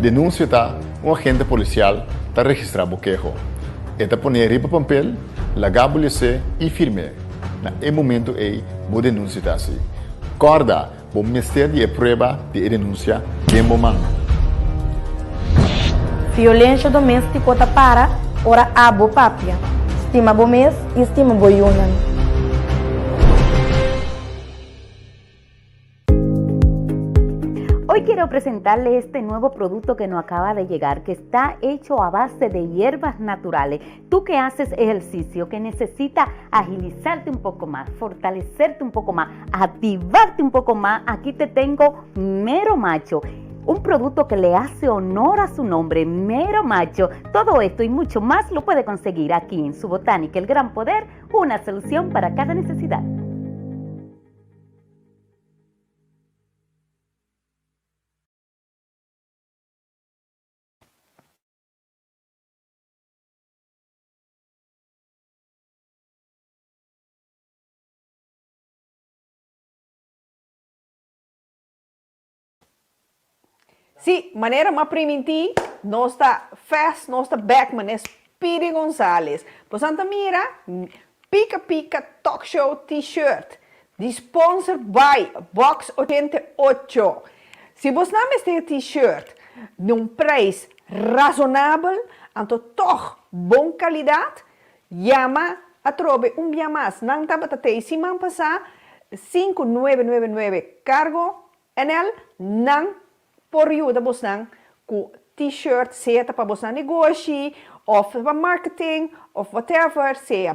Denunsia ta un agente polisial ta registrá bo keho. E ta pon'é riba pampel, laga bo les'é i firm'é. Na e momentu ei bo denunsia ta hasi. Kòrda! Bo mester di e prueba di e denunsia den bo man. Violensha doméstiko ta para ora abo papia. Stima bo mes i stima bo yunan. Hoy quiero presentarles este nuevo producto que nos acaba de llegar, que está hecho a base de hierbas naturales. Tú que haces ejercicio, que necesita agilizarte un poco más, fortalecerte un poco más, activarte un poco más, aquí te tengo Mero Macho. Un producto que le hace honor a su nombre, Mero Macho. Todo esto y mucho más lo puede conseguir aquí en su Botánica El Gran Poder, una solución para cada necesidad. Sí, manera m'a primintí, nos ta fast, nos ta bek mané Speedy Gonzales. Bosan ta mira Pika Pika Talk Show T-shirt di sponsor by Box 88. Si bosnan mester e T-shirt na un prijs razonabel, anto tog bon calidad, yama atrobe un bia mas. Nan tabata tei siman pasa, sinku nuebe nuebe nuebe cargo NL, nan por yuda bosnan ku T-shirt, sea ta pa bosnan negoshi òf pa marketing òf whatever, sea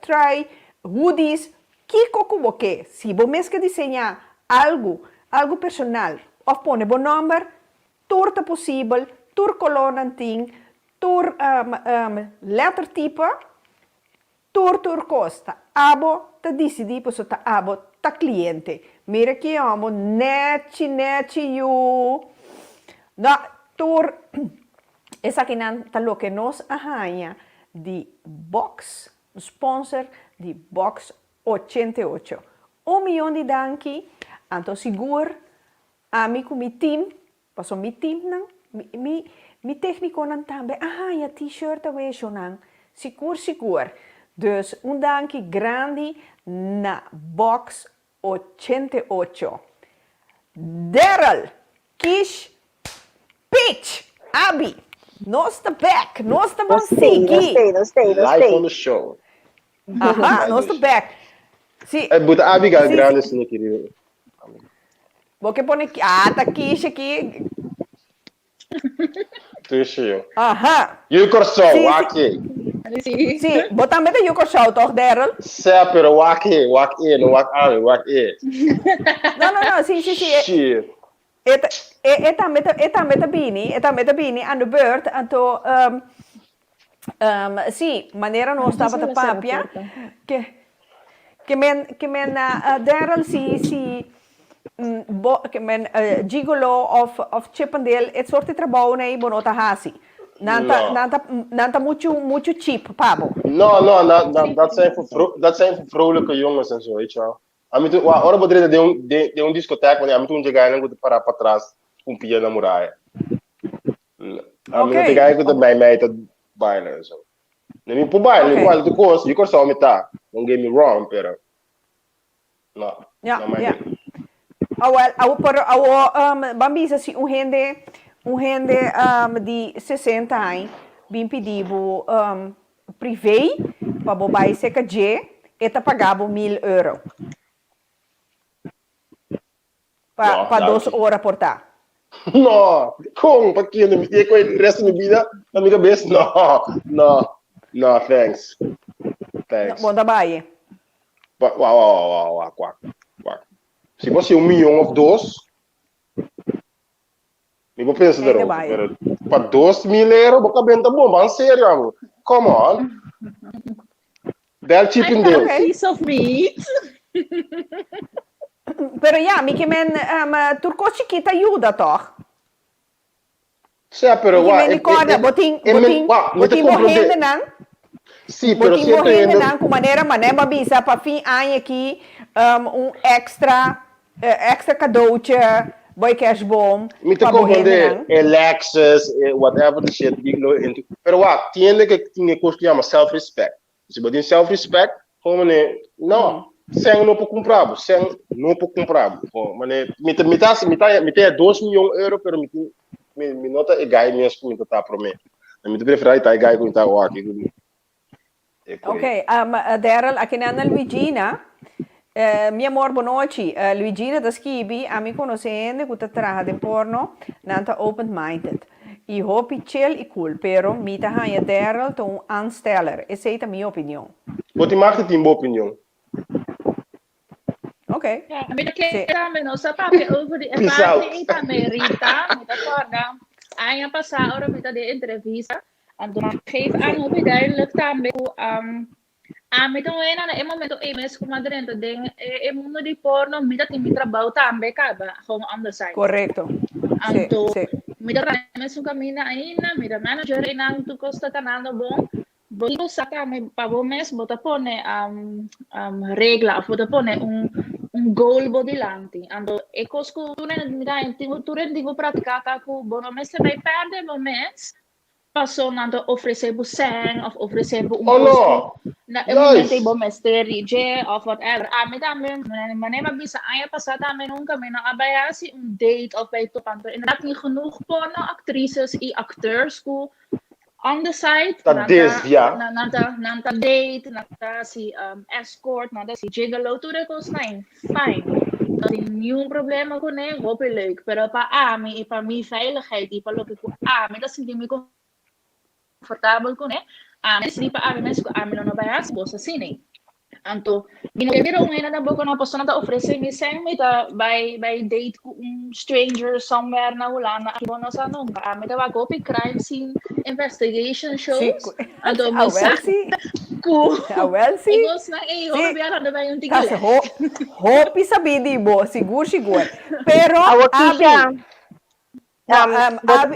trui, hoodies, kiko ku bo ke. Si bo mes ke diseñá algu, algu personal òf pone bo nòmber, tur ta posibel, tur kolónan tin, tur lètertipe. Tur tur kos ta abo ta disidí pasobra ta abo ta kliente. Mira ki hombo nechi nechi yu. No, tur esakinan ta loke nos a haña di Box, sponsor di Box 88. Un miyon di danki, anto sigur ami ku mi team Paso mi teamnan, mi, mi, mi techniconan tambe a haña T-shirt awe eshonan, sigur sigur. Dus un danki grandi na Box 88. Daryl, Kish, Pitch, Abi, nos ta back, nos ta ban Nos stay, nos sigui. stay, nos stay, nos Live stay. on the show. Aha, nos ta back. Si, Eh, buta Abigail si, si. grande sini querido. Bo ke pone ki, ah, ta Kish aki. Tushi. Aha. Yu Kòrsou, Sí, sí. wak e. Sí. Sí, bo tambe ta yu Kòrsou tòg, Daryl? Sè, pero wak e, wak e, no wak ami, wak e. No, no, no, sí, sí, sí. E, Shit. e, ta, e, e tambe ta, e tambe ta bini, e tambe ta bini aan de beurt, anto, um, um, sí, manera nos tabata papia, ke, ke men, ke men, uh, Daryl, si, si. Bo ke men gigolo of of chippendale e soort di trabounan ei bo no ta hasi. Nan ta No. nan ta nan ta muchu muchu cheap pa bo. No, no, na, na, dat zijn voor vro- dat zijn voor vrolijke jongens en zo, weet je wel. Ami tu, wa, ora bo drenta den un, den, den un discotheek, wanneer ami tu un djegainan ku ta para patras un pia na muraya. Ami no Oké. te gai ku ta bij mij ta baila en zo. Ne mi por baila, mi Oké. por baila tur kos, mi Kòrsou mi ta, don't get me wrong, pero No, Ja, no my ja. ding. Awel, awo pero awo um, ban bisa si un hende, un hende um, di 60 aña bin pidi bo um, privé pa bo bai seka dje, e ta paga bo mil euro. Pa, No, pa dos danki. ora por ta. No, kon, pa kende? Mi tin ku e resto di mi bida na mi kabes? No, no, no, thanks. Thanks. Bon ta bai. Wa, wa, wa, wa, wa, wak, wak. Si bo hasi un miyon of dos, mi por pensa Hende erover, bai. pero pa 2000 euro bo kabenta bon, ban serio amo. Come on. Bel I Chippendale. got a Okay. piece of meat. Pero ya, mi ke men um, tur kos chikit a yuda toch? Sea, pero Mi ke wa, men e, di korda, e, bo tin, e bo men, tin, wa, bo mi ta tin bo comprende. hendenan, Sí, bo pero tin bo cierto hende, hendenan ku manera mané bo a bisa pa fin aña aki um, un extra, eh, extra cadeautje, boy kerstboom, mi ta pa bo comprende hendenan. e Lexus, e whatever the shit, di lo into. Pero wa, tin hende ke tin e kos ku yama self-respect. Si bo tin self-respect, gewoon mane, no, sen no por kumpra bo, sen no por kumpra bo. Gewoon mane, mi ta, mi ta, mi ta, mi ta 2 miyon euro, pero mi tin, mi, mi no ta e guy mes ku mi ta ta promé. Mi ta preferá di ta e guy ku mi ta awor aki. E Ok, um, Daryl, aki nan na Luigina. Mi amor, bon nochi. Luigina ta skibi, ami konosé hende ku ta traha den porno, nan ta open-minded. I hopi chill i cool, pero mi ta haña Daryl ta un aansteller. Esei ta mi opinion. Bo tin mag di tin bo opinion. Ok. Ja, mi ta Sí. kere tambe nos a papia over di e Peace parte out. ei tambe, Rita. Mi ta kòrda aña pasá ora mi ta den entrevista. Anto mi a geef aan hopi duidelijk tambe ku um, ami ta wena na e momento ei mes ku mi a drenta den e, e mundo di porno, mi ta tin mi trabou tambe kaba, gewoon on the side. Korekto. Sí, Anto sí. mi ta traha mesun kaminda ainda, mi ta manager einan, tur kos ta kanando bon. Bo tin ku sa tambe pa bo mes bo ta pone um, um, regla of bo ta pone un, un goal bo dilanti. Anto e kos ku tur hende mi ta tin tur hende tin ku praktiká ta ku bo no mester bai pèrdè bo mes paso nan ta ofresé bo sèn of ofresé bo un Oh kos ku no, na e momento ei juist. bo mester di dje of whatever. Ami tambe manera mi a bisa aña pasá tambe nunka mi no a bai hasi un date of bai topa. Anto inderdaad tin genoeg porno actrices i acteurs ku on the side Ta nan ta desviá. nan nan ta nan ta date, nan ta hasi um, escort, nan ta hasi gigolo, tur e kosnan ei, fine. No tin niun problema kuné, hopi leuk. Pero pa ami i pa mi veiligheid i pa loke ku ami ta sinti mi konfortabel kuné, ami a desidí pa ami mes ku ami lo no bai hasi kos asina ei. Anto, mi no ke bira un hende tampoco na persona ta ofrece mi sèn, mi ta bai bai date ku un stranger somewhere na Hulanda, aki bo no sa nunca. Ami ta wak hopi crime scene investigation Sí, shows, ku, anto mi awel sa sí. ku Awel e sí. kosnan ei hopi Sí. biaha ta bai un tiki Tas left. ho, hopi sabí di bo, sigur sigur. Pero, Awo Abi, Kisha, No, um, um, bo, Abi,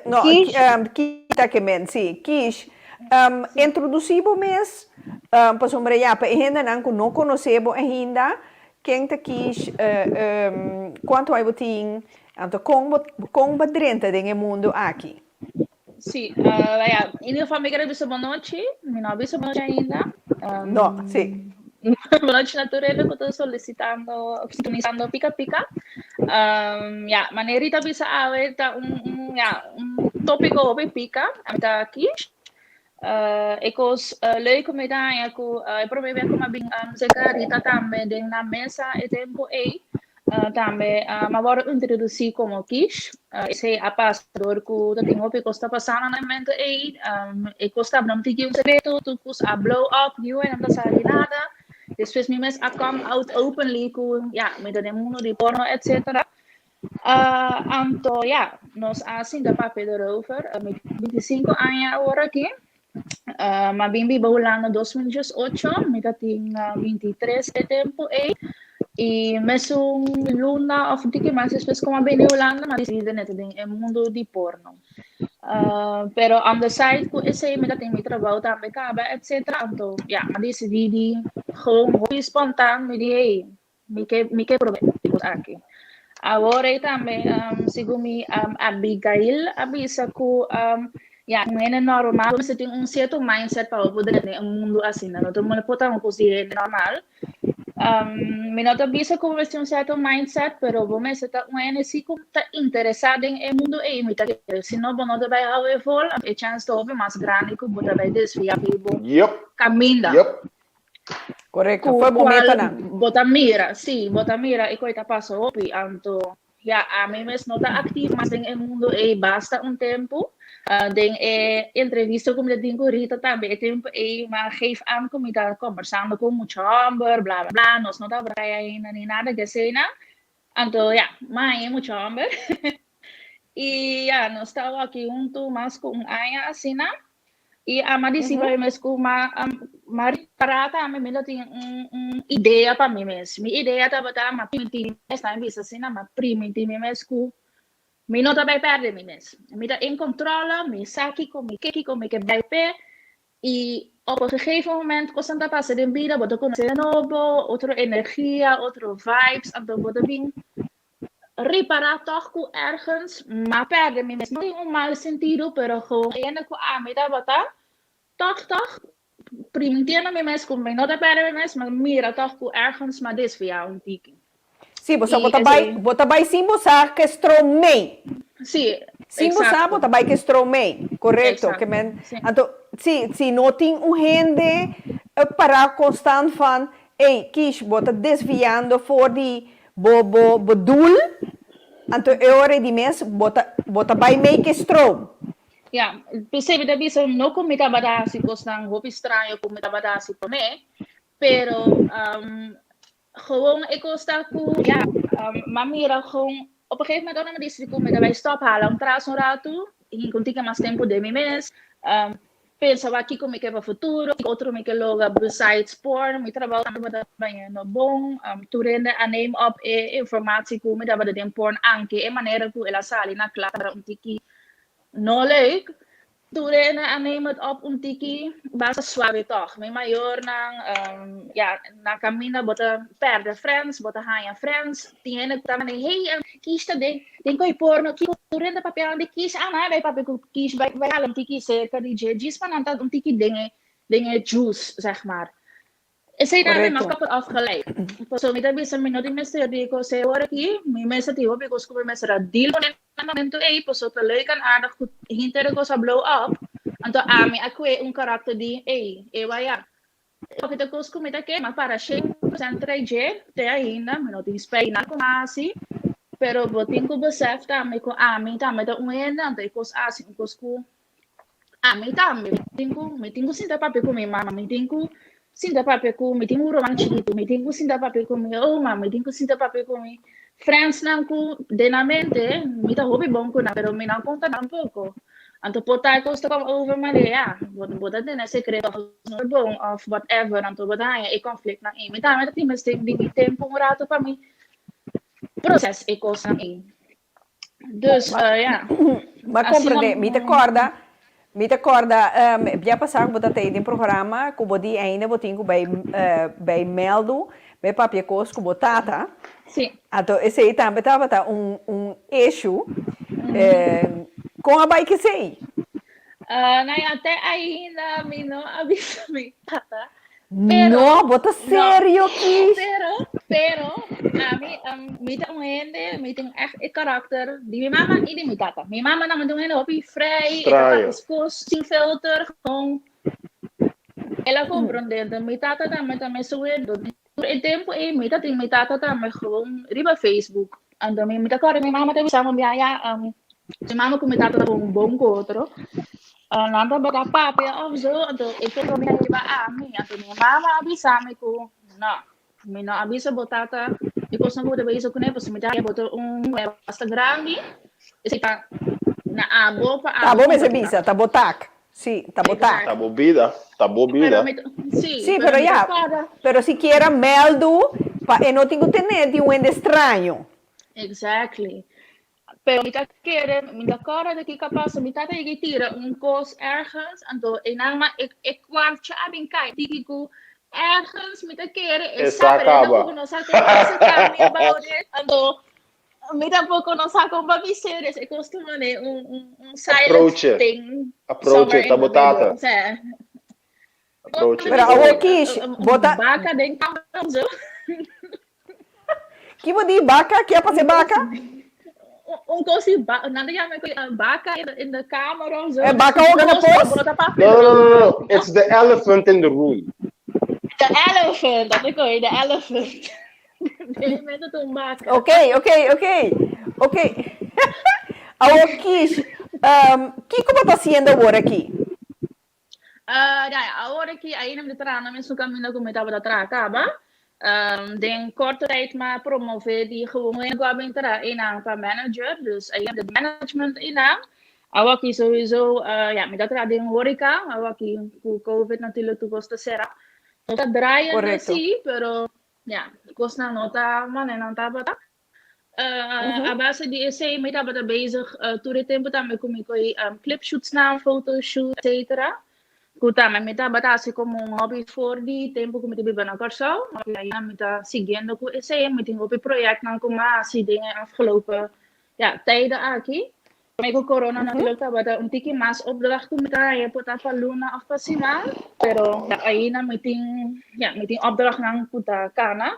no, Kish, um, Kita ke men, sí, Kish, um, introdusí bo mes, um, pasobra ya, pa e hendenan ku no konosé bo ainda, ken ta Kish, um, kuantu ai bo tin, anto kon bo, kon bo a drenta den e mundu aki? Sí, uh, ja, in ieder geval, mi quiero bisa bonochi. Mi no a bisa bonochi ainda. Um, No, sí. Bonochi na tur hende ku ta solicitando, sintonizando Pika Pika. Um, ja, manera Rita bisa awe ta un, un, ja, un tópiko hopi pika. Ami ta Kish. Uh, e kos uh, leuk mi ta haña ku uh, e promé bia ku mi a bin um, serka Rita tambe den nan mesa e tempu ei. Uh, tambe uh, mi a wòrdu introdusí komo Kish. Uh, esei a pasa dor ku ta tin hopi kos ta pasando na e momento ei. Um, e kos tabata un tiki un sekreto, tur kos a blow up, niun hende no ta sa di nada. Despues mi mes a come out openly ku ja, mi ta den mundo di porno etcetera. Uh, anto ja, nos a sinta papia erover. Mi tin 25 aña awor aki. Uh, m'a bin biba Hulanda 2018, mi ta tin 23 e tempu ei. I mesun luna of tiki mas despues ku mi a bini Hulanda mi a disidi di neta den e mundu di porno. Pero on the side ku esei mi ta tin mi trabou tambe kaba etcetera anto ya mi a disidi di gewoon hopi spontaan mi di hey mi ke mi ke probe e kos aki. Awor ei tambe segun mi Abigail a bisa ku ya un hende normal mester tin un sierto mindset pa bo por drenta den e mundu asina no tur mundu por ta un kos di hende normal. Mi no ta bisa ku bo mester tin un sierto mindset pero bo mester ta un hende si ku ta interesá den e mundu ei mi ta kere si no bo no ta bai hou e vol e chèns ta hopi mas grandi ku bo ta bai desviá di bo kaminda. Korekto, Ku fo'i bo kual metanan. bo ta mira, sí, bo ta mira e koi ta pasa hopi, anto ya ami mes no ta aktivo mas den e mundu ei basta un tempu. Ah, den e entrevista ku mi ta tin ku Rita tambe e tempu ei mi a geef aan ku mi ta kombersando ku mucha hòmber, bla bla bla, nos no tabata kai ainda ni nada di asina. Anto ya, mi a haña e mucha hòmber. I ya, nos ta aki huntu mas ku un aña asina. I ama disi pa mi mes ku ma ma ripará tambe mi lo tin un un idea pa mi mes. Mi idea tabata ma primintí mi mes, tambe bisa asina, ma primintí mi mes ku mi no ta bai pèrdè mi mes. Mi ta en kontrole, mi sa kiko mi ke, kiko mi ke bai p'e. I op un gegeven moment kosnan ta pasa den bida, bo ta konosé nobo, otro energia, otro vibes, anto bo ta bin Ripará tòg ku ergens m'a pèrdè mi mes, no den un mal sentido, pero gewoon e hende ku ami tabata, tòg tòg primintiendo mi mes ku mi no ta pèrdè mi mes, ma mira tòg ku ergens m'a desviá un tiki. Sí, bo sa I bo ta bai, esei. bo ta bai sin bo sa ke stroom mee. Sí, Sin bo sa bo exacto. ta bai ke stroom mee. Korekto. Ke Exacto, men, sí. anto, sí, si no tin un hende pará konstant van, ey, Kish, bo ta desviando for di Bo bo bo doel, anto e ora di mes bo ta bo ta bai make e stroom. Ya, p'esei mi ta bisa no ku mi tabata hasi kosnan hopi straño ku mi tabata hasi promé, pero gewoon e kos ta ku ya, m'a mira gewoon op een gegeven moment ora mi disidi ku mi ta bai stòp hala un tras un ratu i ku tin mas tempu den mi mes, Pensa wak kiko mi ke pa futuro, kiko otro mi ke logra besides porn. Mi trabou tabata bañando bon. Tur hende a neem op e informatie ku mi tabata den porn, anke e manera ku el a sali na kla tabata un tiki no leuk. Tur hende a neem het op un tiki basta suave tòg. Mi mayornan, ya, na kaminda bo ta pèrdè friends, bo ta haña friends. Tin hende ku ta manda, hey, Kish ta den den koe porno kiko tur hende papia di Kish ah nan a bai papia ku Kish bai bai hala un tiki serka di dje djis pa nan ta un tiki den e den e juice zeg maar esei tambe no Korekto. kapot af gelijk pasobra mi ta bisa mi no tin mester di kos e ora aki mi mester tin hopi kos ku mi mester a deal ku na momento ei pasobra ta leuk en aardig ku henter e kos a blow up anto ami a kue un karakter di ey e waya Loke ta kos ku mi ta kema para 100% trae dje te ainda, mi no tin spijt nada ku mi a hasi, pero bo tin ku besef tambe ku ami tambe ta un hende, anto e kos hasi un kos ku ami tambe mi tin ku mi tin ku sinta papia ku mi mama, mi tin ku sinta papia ku mi tin un ruman chikitu, mi tin ku sinta papia ku mi oma, mi tin ku sinta papia ku mi friendsnan ku den nan mente mi ta hopi bon ku nan, pero mi no a konta nan tampoco. Anto por ta e kos ta kom over manera ya, bo bo ta tene sekreto of no ta bon of whatever, anto bo ta haña e konfliktnan ei. Mi tambe ta tin mester di mi tempu un ratu pa mi proses e kosnan ei. Dus ya, M'a asina komprendé. Mi ta kòrda, mi ta kòrda bia pasá ku bo ta tei den programa ku bo di ainda bo tin ku bai bai mèldu, bai papia kos ku bo tata. Sí. Anto esei tambe tabata un un issue. Kon a bai k'esei? Nou ja, te ainda mi no a bisa mi tata. Pero, No, bo ta no. serio, Kish? Pero, pero, ami, mi ta un hende, mi tin echt e karakter di mi mama i di mi tata. Mi mama ta un hende hopi vrij, e ta Straño. papia kos sin filter, gewoon el a comprende. Mi tata tambe ta mesun hende. Tur e tempu ei mi ta tin mi tata tambe gewoon riba Facebook. Anto mi ta kòrda mi mama ta bisa mi bia ya mi mama ku mi tata ta bon bon ku otro. Nan tabata papia òf zo anto e kere mi riba ami. Anto mi mama a bisa mi ku no, mi no a bisa bo tata e kosnan ku bo ta bisa kuné pasobra mi ta haña bo ta un muhé basta grandi. Esei ta na abo pa Ta abo bo mester komportá. bisa, ta bo tak. Sí, ta bo tak. Ta bo bida, ta bo Pero bida. mi ta, sí, Sí, pero pero mi ta ya, kòrda. pero sikiera mèldu. Pa e no tin ku tene di un hende straño. Exactly. Pero mi ta kere, mi ta kòrda di kiko a pasa, mi tata yega i tira un kos ergens, anto e nan ma e e kwartje a bin kai tiki ku ergens mi ta kere e E sa, sa pero e kaba. tampoko no sa kon pa tell me about it, anto mi tampoko no sa kon pa bis'é, dus e kos ta manera un un un silent Approach it. thing Approach somewhere it, ta in bo the middle, tata. sí. Approach it. Pero awor Kish, bo ta. Baka den kamber zo. Ki bo di baka? Ki a pasa e baka? Un kos di ba, nan ta yama e baka in de kamer of zo. E baka hoga na pos? No, no, no, no, it's the elephant in the room. The elephant, dat ik hoor, the elephant. Nee, met het een baka. Oké, oké, oké. Oké. Awor Kish, um, kiko bo ta haciendo awor aki? Uh, ja, awor aki ainda mi ta traha na mesun kaminda ku mi tabata traha kaba. Um, den korte tijd ma promove di gewoon hende ku a bin traha einan pa manager, dus ainda de management einan. Awor aki sowieso, uh, ja, mi ta traha den horeca, awor aki ku COVID natuurlijk tur kos ta sera. Nos ta draaiende Correcto. sí, pero ja, kosnan no ta manera nan tabata. Uh, a base di esei mi tabata bezig uh, tur e tempo tambe ku mi koi um, clip shoots nan, photoshoot, etcetera. Ku tambe mi tabata hasi komo un hobby for di tempo ku mi ta biba na Kòrsou. Aina mi ta siguiendo ku esei, mi tin hopi proyectnan ku mi a hasi den e afgelopen ja, tijden aki. Promé ku corona natuurlijk tabata un tiki mas opdracht ku mi ta haña por ta pa luna òf pa siman, pero ja, aina mi tin ja, mi tin opdrachtnan ku ta kana.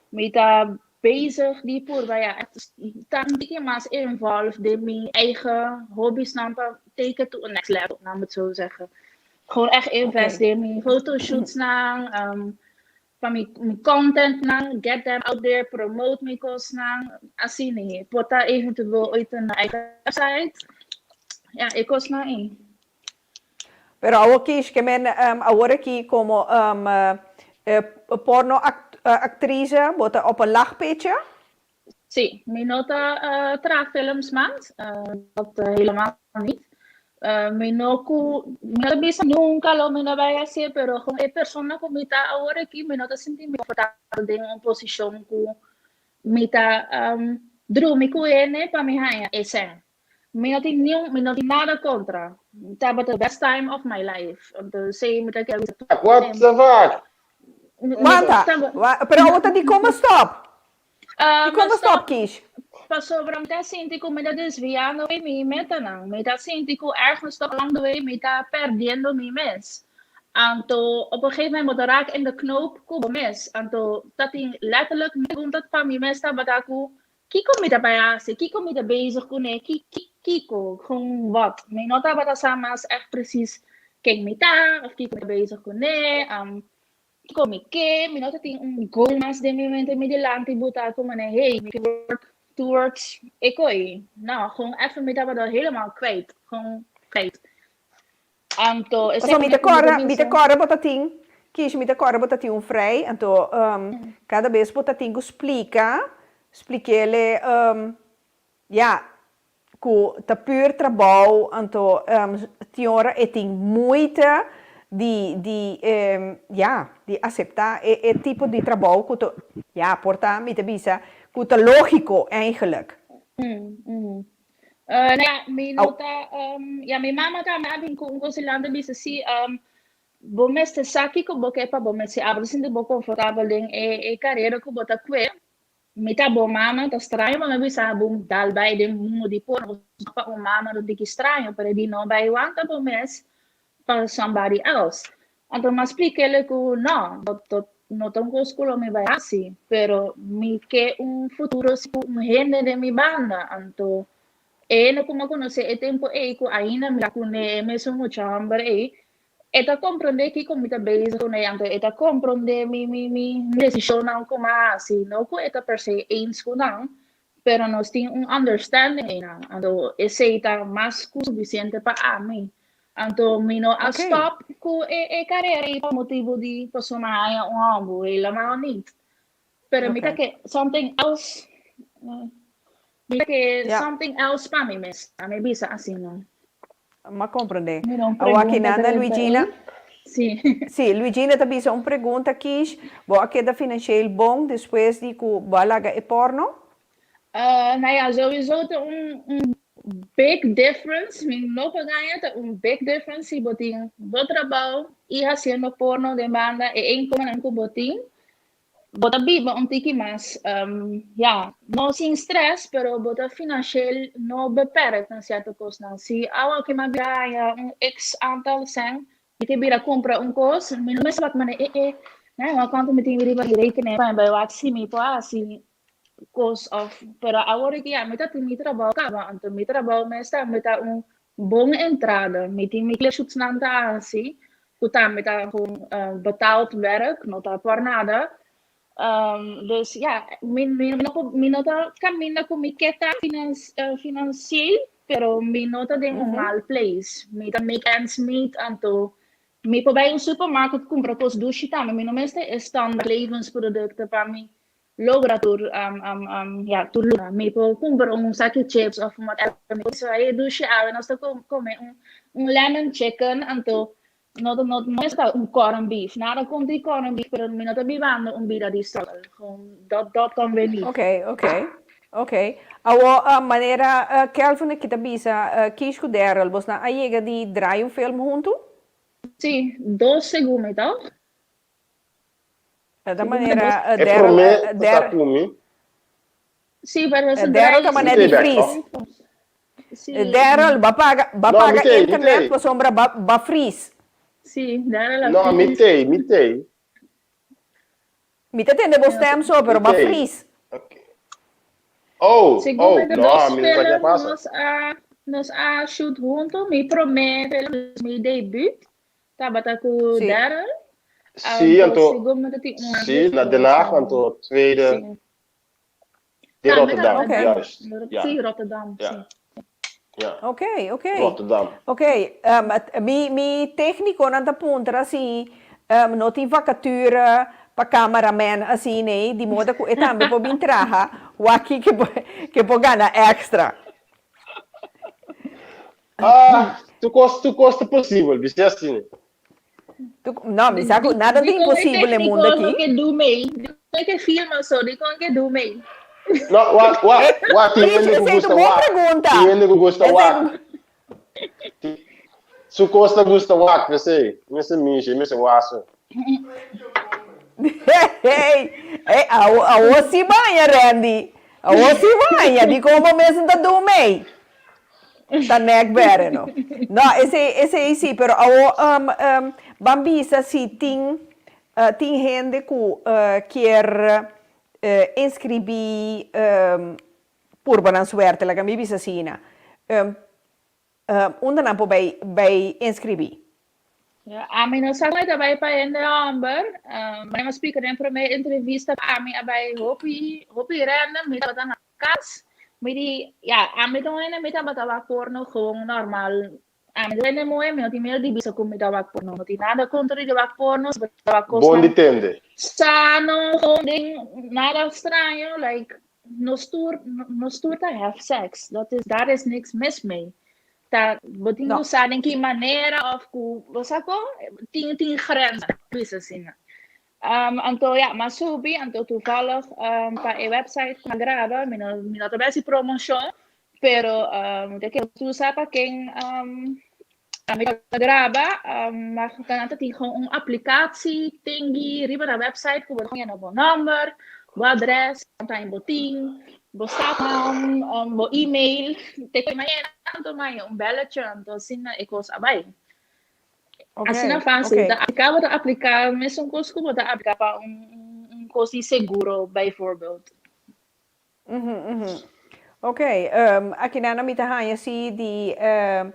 Mi ta bezig di purba ja, echt ta un tiki mas involved den mi eigen hobbiesnan pa take it to a next level, laat me het zo zeggen. Gewoon echt invest den mi fotoshootsnan, um, pa mi, mi contentnan, get them out there, promote mi kosnan, asina. Por ta eventueel ooit een eigen website. Ja, e kosnan ei. Pero awor kish ke men um, awor aki komo um, eh, porno act, eh, actrice bo ta op een lachpitje? Sí, mi no ta uh, traha films mas, uh, dat uh, helemaal niet. Uh, mi no ku, mi no ta bisa nunca lo mi no bai hasi, pero gewoon e persona ku mi ta awor aki, mi no ta sinti mi comfortabel den un posicion ku mi ta um, drumi ku hende pa mi haña e sèn. Mi no tin niun, mi no tin nada kontra. Tabata the best time of my life. Anto esei mi ta kere bisa tur What tempu. the fuck? Wanta, pero awor ta dikon bo stop? Dikon Mi bo stop, stop Kish? pasobra mi ta sinti ku mi ta desviando di mi metanan. Mi ta sinti ku ergens toch along the way mi ta perdiendo mi mes. Anto op een gegeven moment bo ta raak in de knoop ku bo mes. Anto ta tin letterlijk mi pregunta pa mi mes tabata ku Kiko mi ta bai hasi? Kiko mi ta bezig kuné? Ki, ki, kiko? Gewoon wat? Mi no tabata sa mas ègt precies ken mi ta òf kiko mi ta bezig kuné. Um, kiko mi ke? Mi no ta tin un goal mas den mi mente mi dilanti buta ku manera, hey, mi ke work towards e koi. No, gewoon even mi tabata helemaal kwijt. Gewoon kwijt. Anto, esei Pasobra mi ta ku mi ta kòrda, mi ta bisa. kòrda bo ta tin, Kish, mi ta kòrda bo ta tin un frei, anto kada bes bo ta tin ku splika, splik'ele, ya, ku ta pur trabou, anto tin ora e tin moeite di, di, ya, di aseptá e e tipo di trabou ku ta, ya, por ta, mi ta bisa, ku ta lógiko eigenlijk. Uh, nou ja, mi no ta, um, ja, mi mama tambe a bin ku un konsilante bisa si, um, bo mester sa kiko bo ke pa bo mester abra sinti bo konfortabel den e, e karera ku bo ta kue. Mi ta bo mama, ta straño pa mi bisa bo dal bai den mundo di porno, pa un mama ta tiki straño, pero di no bai wanta bo mes pa somebody else. Anto mi a splik'ele ku no, dat, dat no ta un kos ku lo mi bai hasi, pero mi ke un futuro si ku un hende den mi banda. Anto e hende ku mi a konosé e tempu ei ku ainda mi ta kuné e mesun mucha hòmber ei, e ta komprondé kiko mi ta bezig kuné, anto e ta komprondé mi mi mi desishonnan ku mi a hasi, no ku e ta per se eens ku nan, pero nos tin un understanding einan, anto esei ta mas ku sufisiente pa ami. Anto mi no a stop ku e e karera ei pa motibu di pasobra mi a haña un hòmber, helemaal niet. Pero mi ta ke something else, mi ta ke something else pa mi mes, a mi bisa asina. Mi a komprendé. Mi no Awor aki pregunta Nanda drenta Luigina. ei. Sí. Sí, Luigina ta bisa un pregunta Kish, bo a keda financieel bon despues di ku bo a laga e porno? Nou ja, sowieso ta un un big difference, mi no por gaña, ta un big difference si bo tin bo trabou i hasiendo porno den banda e inkomennan ku bo tin, bo ta biba un tiki mas, ya, no sin stress, pero bo ta financieel no beperkt na cierto cosnan. Si awa ke mi a bira haña un x aantal cent, mi ke bira cumpra un cos, mi no mester wak manera e e, nan wak cuanto mi tin riba mi rekening pa mi bai wak si mi por haci cos of, pero awor aki ya mi ta tin mi trabou caba, anto mi trabou mes tambe ta un bon entrada. Mi tin mi klushutsnan ta hasi, ku tambe ta gewoon betaald werk, no ta por nada. Dus ja, mi mi no por mi no ta kaminda ku mi ke ta finansieel, pero mi no ta den un mal place. Mi ta make ends meet, anto mi por bai un supermarket kumpra kos dushi tambe. Mi no mester e standaard levensproducten pa mi Logra tur ya tur luna mi por cumpra un saki chips of whatever mi por bisa hey dushi awe nos ta come un un lemon chicken anto no ta no no ta un corn beef nada contra di corn beef pero mi no ta bibando un bida di struggle gewoon dat dat kan weer niet. Oké oké oké awo manera Kelvin aki ta bisa Kish ku Daryl bosnan a yega di draai un film huntu? Si dos segun mi toch? Ta manera E promé ku ta ku mi. Sí, pero e Daryl ta manera di fris. Daryl, ba paga, ba paga internet pasobra ba ba fris. Sí, Daryl a No, mi tei, mi tei. Mi ta tende bo stem so, pero ba fris. Oh, Segun oh, e no, dos mi no sa ke film pasa. nos a nos a shoot hunto, mi promé film, mi debut, Tabata ku Sí. Daryl. Sí, Anto anto, sigur mi ta tin un sí, na Den Haag, anto tweede Sí. den Tambe Rotterdam, tabata Oké. Den juist. Ja, Sí, Rotterdam, ja, sí. ja, Oké, oké. Rotterdam. Oké, mi, mi técniconan ta puntra si no tin vacature pa cameraman asina ei, di moda ku e tambe por bin traha waki ke por, ke por gana extra. Ah, tur kos, tur kos ta posibel, bisé asina. Tu, no, mi sa ku nada ta Dikon e imposibel e mundo técnico no aki. ke do mei? Dikon e ke filma so? Dikon ke do mei? No, wak, wak, wak, tin Kish, hende ku esei ta gusta un bon wak. pregunta. Tin hende ku gusta Esei wak. ta Su kos ta gusta wak, p'esei. Mester mishi, mester waso. Hey, hey, awo, awo si baña, Randy. Awo si baña. Dikon bo mes no ta do mei? Ta nek bere no. No, esei, esei si, pero awo um, um, ban bisa si tin, uh, tin hende ku uh, kier uh, inscribi um, purba nan suerte, laga mi bisa asina. Um, um, unda nan por bai, bai inscribi? Ja, ami no sa ta bai pa hende homber. Um, mi a splika den prome entrevista ami a bai hopi, hopi random, mi tabata na Kas, mi di, ya, ami ta un hende mi tabata wak porno gewoon normal. Ami ta un hende muhe, mi no tin miedu di bisa ku mi ta wak porno. No tin nada kontra di wak porno, si bo ta wak Bon kosnan di tende. sano, gewoon den nada straño, like, nos tur, nos tur ta have sex. Dat is, daar is niks mis mee. Ta, bo tin No. ku sa den ki manera of ku, bo sa kon? Tin, tin grenzen, bisa asina. Um, anto ja, m'a subi, anto toevallig um, pa e website ku m'a graba, mi no, mi no ta bai hasi promoshon, pero um, te ke tur sa pa ken um, mi ta graba, um, ma nan ta tin gewoon un aplikatie thingy riba na website ku bo ta yena bo number, bo adres, ta in bo tin, bo stadnaam, um, bo email, te ke mañana anto mañana un belletje, anto asina e kos a bai. Ok, Asina fácil. ok. Ta apliká bo ta apliká mesun kos ku bo ta apliká pa un un kos di seguro bijvoorbeeld. Mhm, mhm. Ok, um, aki nan mi ta haña si di, uh,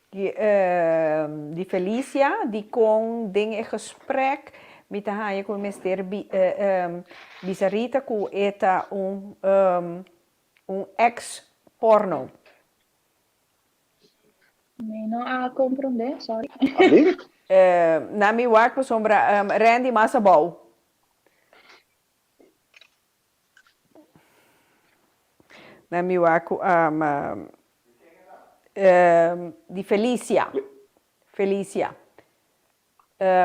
di, uh, di Felicia, di kon den e gesprek mi ta haña ku mi mester bi, uh, um, bisa Rita ku e ta un, um, un ex porno. Mi no a comprende, sorry. Abi? Na mi wak pasobra Randy mas abou. Na mi wak ku di Felicia. Felicia.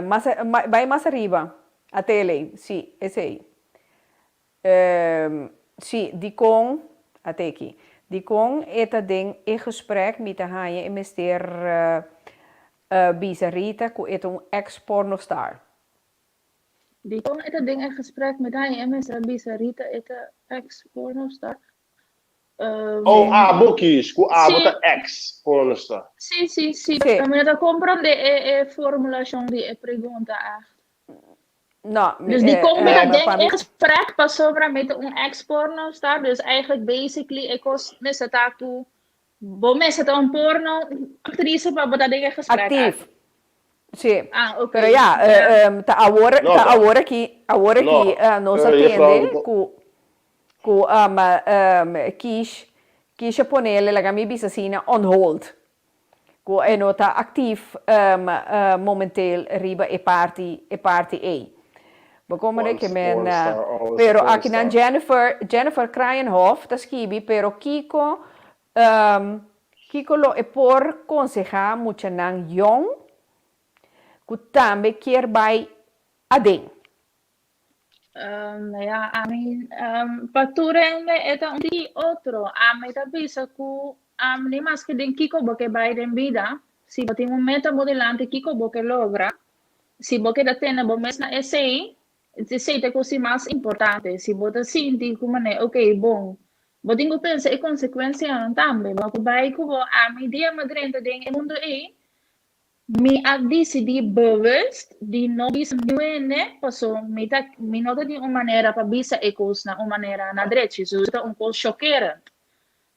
Mas bai mas ariba. A tele, sí, esei. Sí, dikon, a teki, dikon e ta den e gesprek mi ta haña e mester bisa Rita ku e ta un ex pornostar. Dikon e ta den e gesprek mi ta haña e mester bisa Rita e ta ex pornostar? Oh, abo kies ku abo ta ex pornostar. Sí, sí, sí. Mi no ta komprondé e formulashon di e pregunta echt. No, Dus dikon mi ta den e gesprek pasobra mi ta un ex pornostar, dus eigenlijk basically e kos mester ta ku bo mester ta un porno aktrise pa bo ta den e gesprek. Actief. Sí. Ah, oké. Pero ja, ta awor, No, ta toch? awor aki, awor No, aki nos a pero juffrouw, tende ku ku Kish, Kish a ponele, laga mi bisa asina, on hold. Ku e no ta aktif momenteel riba e parti e parti ei. Bo komprende Once ke men porn star, always a pero porn akinan star. Jennifer Jennifer Kraaienhof ta skibi pero kiko kiko lo e por konsehá muchanan yòn ku tambe kier bai aden? Ja, ami pa tur hende e ta un di otro. Ami ta bisa ku ni maske den kiko bo ke bai den bida, si bo tin un meta bo dilanti kiko bo ke logra, si bo keda tene bo mes na esei, esei ta e kos di mas importante. Si bo ta sinti ku manera, oke, bon, bo tin ku pensa e konsekuensianan tambe. Bo ku bai ku bo, ami dia mi a drenta den e mundu ei, Mi a disidí bewust di no bisa niun hende paso mi ta mi no ta tin un manera pa bisa e kos na un manera na drechi, so ta un kos shokerend.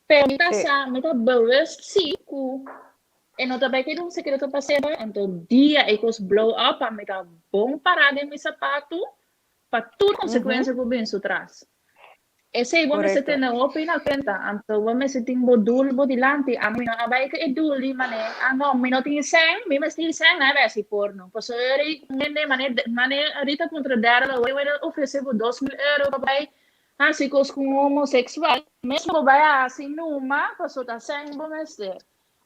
Pero mi ta sa, mi ta bewust sí ku e no ta bai keda un sekreto pa semper, anto dia e kos blow up pa mi ta bon pará den mi sapatu pa tur konsekuensia ku bin su tras. Esei bo mester tene hopi na kuenta, anto bo mester tin bo doel bo dilanti. Ami no a bai ku e doel di mane, ah no, mi no tin sèn, mi mester tin sèn, a bai hasi porno. Pasobra ora ei un hende mane, mane Rita puntra Darryl awor, e a ofresé bo 2000 euro pa bai hasi kos ku un homoseksual, mesmo bo bai hasi numa, pasobra ta sèn bo mester.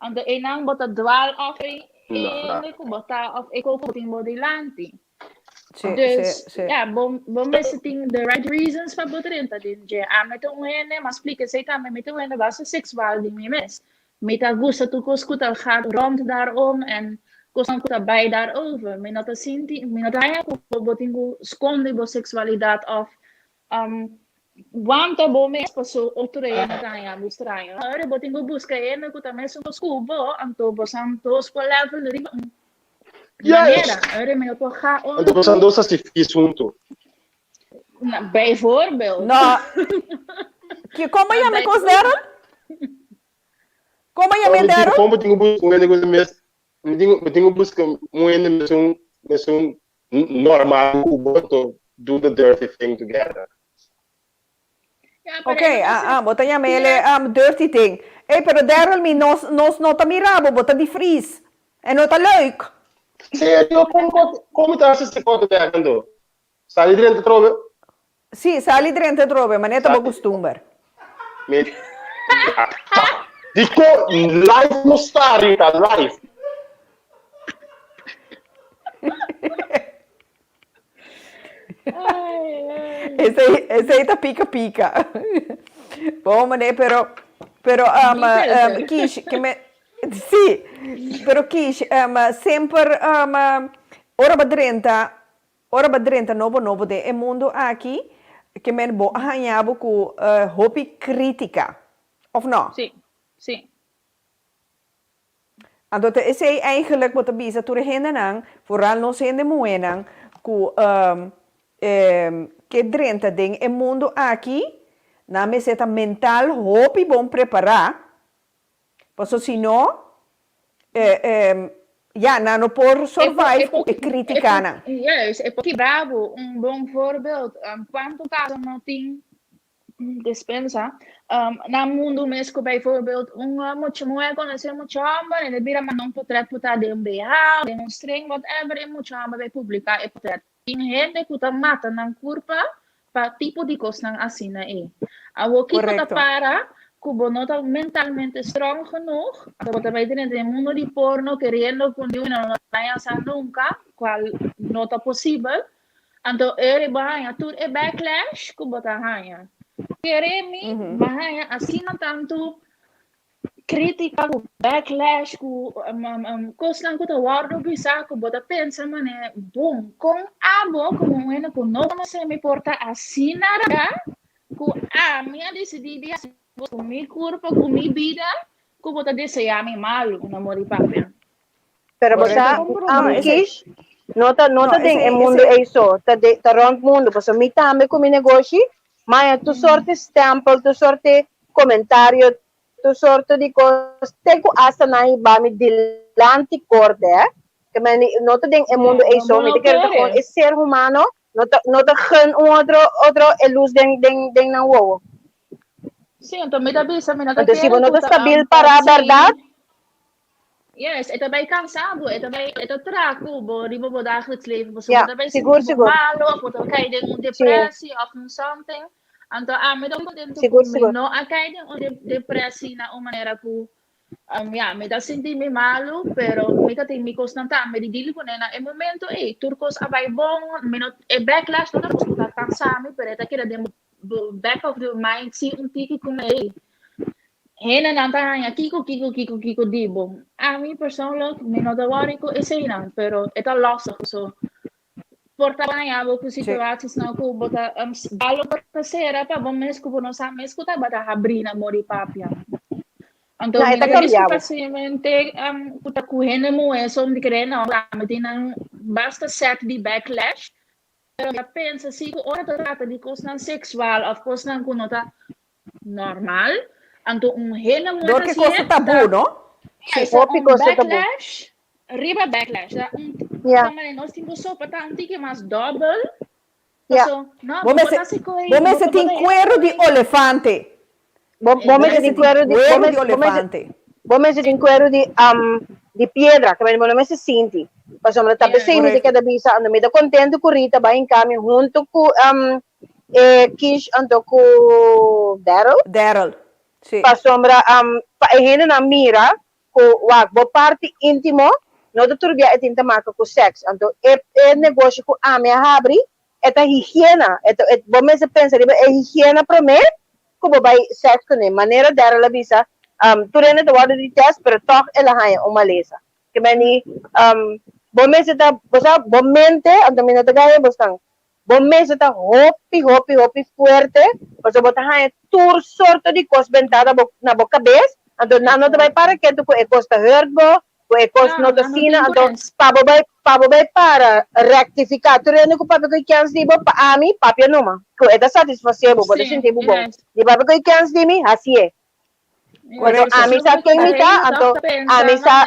Anto einan bo ta dwaal af e hende ku bo ta òf e kos ku bo tin bo dilanti. Dus, ja, bo, bo mester tin the right reasons pa bo drenta den dje. Ami ta un hende, m'a splika esei tambe, mi ta un hende basta seksual di mi mes. Mi ta gusta tur kos ku ta gaat rond daarom en kosnan ku ta bai daarover. Mi no ta sinti, mi no ta haña ku bo tin ku skonde bo seksualidat òf um, wanta bo mes paso otro hende ta haña bo straño. Ora bo tin ku buska hende ku ta mesun kos ku bo, anto bosan dos por level riba un manera. Ora mi no por ga ora Anto bosan ku dos hasi fees hunto. Na, bijvoorbeeld. No. Ki, kon bo yama e kos, Darryl? Kon bo yama e, Darryl? Kon bo tin ku buska un hende ku mes, mi tin, mi tin ku buska un hende mesun, mesun normal ku bo to do the dirty thing together. Ja, pero Ok, e no ah, mester ah, bo ta yama el e tira. um, dirty thing. Ey, pero Darryl, mi nos, nos no ta mira bo, bo ta di fries. E no ta leuk. Serio? Kon, kon, kon mi ta hasi si foto bek anto? Sali drenta trobe? Sí, sali drenta trobe, manera ta bo Sali. kustumber. Mi, Dikon live no sta Rita, live. Esei, esei ta pika pika. Bon, meneer, pero, pero, um, um, Kish, ke me, sí, pero Kish, um, semper, um, ora bo drenta, ora bo drenta nobo nobo den e mundo aki, ke men bo a haña bo ku uh, hopi krítika, of no? Sí, sí. Anto ta esei eigenlijk bo ta bisa tur e hendenan, vooral nos hende muhénan, ku ke drenta den e mundu aki, nan mester ta mental hopi bon prepará, pasobra si no, ya, nan no por survive ku e krítikanan. Juist, e por kibra bo. Un bon voorbeeld, kuantu kaso no tin Despensa. Um, na mundu mes ku bijvoorbeeld un uh, mucha muhé konosé mucha hòmber en e bira manda un portret ku ta den un BH, den un string, whatever, e mucha hòmber bai publiká e portret. Tin hende ku ta mata nan kurpa pa tipo di kosnan asina ei. Awor kiko ta Korekto. para? ku bo no ta mentalmente strong genoeg, anto bo ta bai drenta den mundo di porno keriendo ku niun hende no ta haña sa nunka, kual no ta posibel, anto eri bo haña tur e backlash ku bo ta haña. Kere mi, bo haña asina tantu krítika ku backlash ku kosnan ku ta wòrdu bisá ku bo ta pensa manera bon kon abo komo un hende ku no konosé mi por ta asina rabia Ku ami a disidí di hasi kos ku mi kurpo, ku mi bida, ku bo ta deseá mi malu, na mor di papia. Pero bo sa, Kish, no ta, no ta den e mundu ei so, ta de, ta rònt mundu, pasobra mi tambe ku mi negoshi, maya tur sorte stèmpel, tur sorte komentario, Tur sorto di kos, te ku asta nan hiba mi dilanti korte, eh. Ke men di, no ta den e mundu ei so, mi ta kere ta kon e ser humano no ta, no ta gun un otro, otro e lus den, den, den nan wowo. Sí, anto mi ta bisa, mi no ta Anto si bo kere no ku ta ta stabil para sí. bèrdat, Yes, e ta bai kansa bo, e ta bai, e ta traha ku bo riba bo dagelijks leven, pasobra ja, bo ta bai sigur, sinti bo sigur. malo, of bo ta kai den un Sí, depressie of un something. Anto ami ta kontentu ku sigur, mi sigur. no a kai den un depressie na un manera ku, ya, mi ta sinti mi malu, pero mi ta tin mi kosnan tambe di deal kuné na e momento ei. Tur kos a bai bon, mi no, e backlash no ta kos ku ta kansa mi, pero e ta keda den bo back of the mind si un tiki ku ei. Hendenan ta haña kiko, kiko, kiko, kiko di bo. Ami persoonlijk, mi no ta worry ku eseinan, pero e ta lastig. So, por ta haña bo ku situasiesnan ku bo ta um, balo por ta sera pa bo mes ku bo no sa mes ku tabata habrí na mori papia. Anto No, e mi ta no ta kambia disfruta bo. solamente um, ku ta ku hende muhé so mi kere no, mi tin nan basta set di backlash, pero mi ta pensa si ku ora ta trata di kosnan seksual of kosnan ku no ta normal, anto un hende muhé Dor ta ke kos ta hasié tabú, ta no? Sí, esa hopi un kos ta tabú. backlash riba backlash. Ta un Ja. ta manera nos tin ku soportá un tiki mas dòbel. Ja. Paso, no, Bo bo por mester, ta hasi koe, bo bo mester por bo tin ta hende kueru di koe. olefante. Bo, bo Bo mester mester tin tin kueru di, bo kueru di mester, bo mester, olefante. bo mester tin kueru di, um, di piedra, ke men bo no mester sinti. Pasobra ta p'esei mi ta Korekto. keda bisa, anto mi ta kontentu ku Rita bai hinka mi huntu ku, um, e Kish anto ku Daryl. Daryl, sí. Pasobra, um, pa e hendenan mira ku wak bo parti íntimo no ta tur bia e tin ta maka ku sèks. Anto e, e negoshi ku ami a habri e ta higiena. E ta, e, bo mester pensa riba e higiena promé ku bo bai sèks kuné. Manera Daryl a bisa, um, tur hende ta wòrdu di tèst, pero tòg el a haña un malesa. Ke meni, um, bo mester ta, bo sa, bo mente, anto mi no ta gaya bosnan, Bo mester ta hopi, hopi, hopi fuerte, pasobra bo ta haña tur sorto di kos bentá na bo, na bo kabes, anto nan no ta bai para ketu ku e kos ta hurt bo, ku e kos no ta asina, anto pa bo bai, pa bo bai para rektifiká tur hende ku papia ku e kèns di bo, pa ami, papia numa, ku e ta satisfasé bo, bo ta sinti bo bon. Di papia ku e kèns di mi, hasié. Anto ami sa ken mi ta, anto ami sa,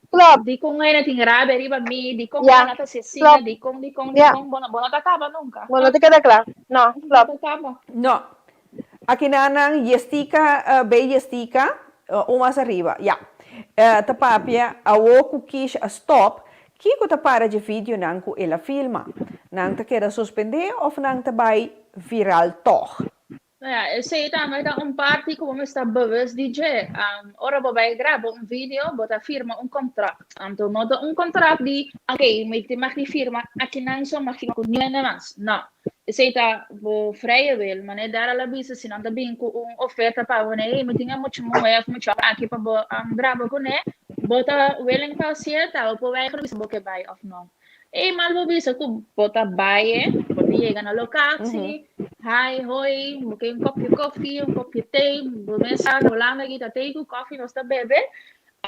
klopt. Dikon hende tin rabia riba mi, dikon Ja, hende ta hasi asina, klopt. dikon, dikon, Ja. dikon, bo no, bo no ta kaba nunka. Bo no ta keda kla, no, Bo klopt. no ta kaba. No. Akinanan Yestica bay Yestica, un mas ariba, ya. Ta papia awo ku Kish a stop, kiko ta para dje videonan ku el a filma? Nan ta keda suspende of nan ta bay viral tog? Nou ja, esei tambe ta un parti ku bo mester ta bewust di dje. Ora bo bai graba un video, bo ta firma un kontrakt. Anto no ta un kontrakt di, ok, mi tin mag di firma akinan so, mag firma ku niun hende mas. No. Esei ta bo vrije wil. Manera Daryl a bisa, si nan ta bin ku un oferta pa bo, hey, mi tin e mucha muhé of mucha hòmber aki pa bo graba kuné, bo ta willing pa hasié, ta bo por weigeren bisa bo ke bai òf no. Ey mal bo bisa ku bo ta bai e, bo ta yega na lokatie, hi, hoi, bo ke un kopje koffie, un kopje thee, bo mes sa na Hulanda aki ta thee ku koffie nos ta bebe,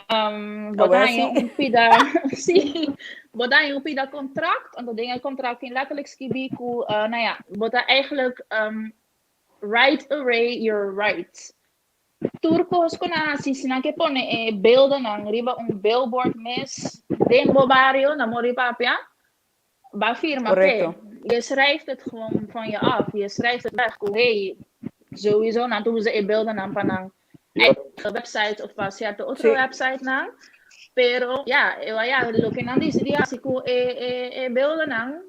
um, bo ta haña un pida, si, bo ta haña un pida kontrakt, anto den e kontrakt tin letterlijk skibi ku, uh, nou ja, bo ta eigenlijk um, write away your rights. Tur kos ku nan hasi, si nan ke pone e beeldennan riba un billboard mes den bo bario, na Mori Papia, ba firma p'e. Correcto. Je schrijft het gewoon van je af. Je schrijft het weg ku hey, sowieso nan ta usa e beeldennan pa nan eigen website of pa cierto otro websitenan. Pero ya, e ya, loke nan disidí hasi ku e e e beeldennan,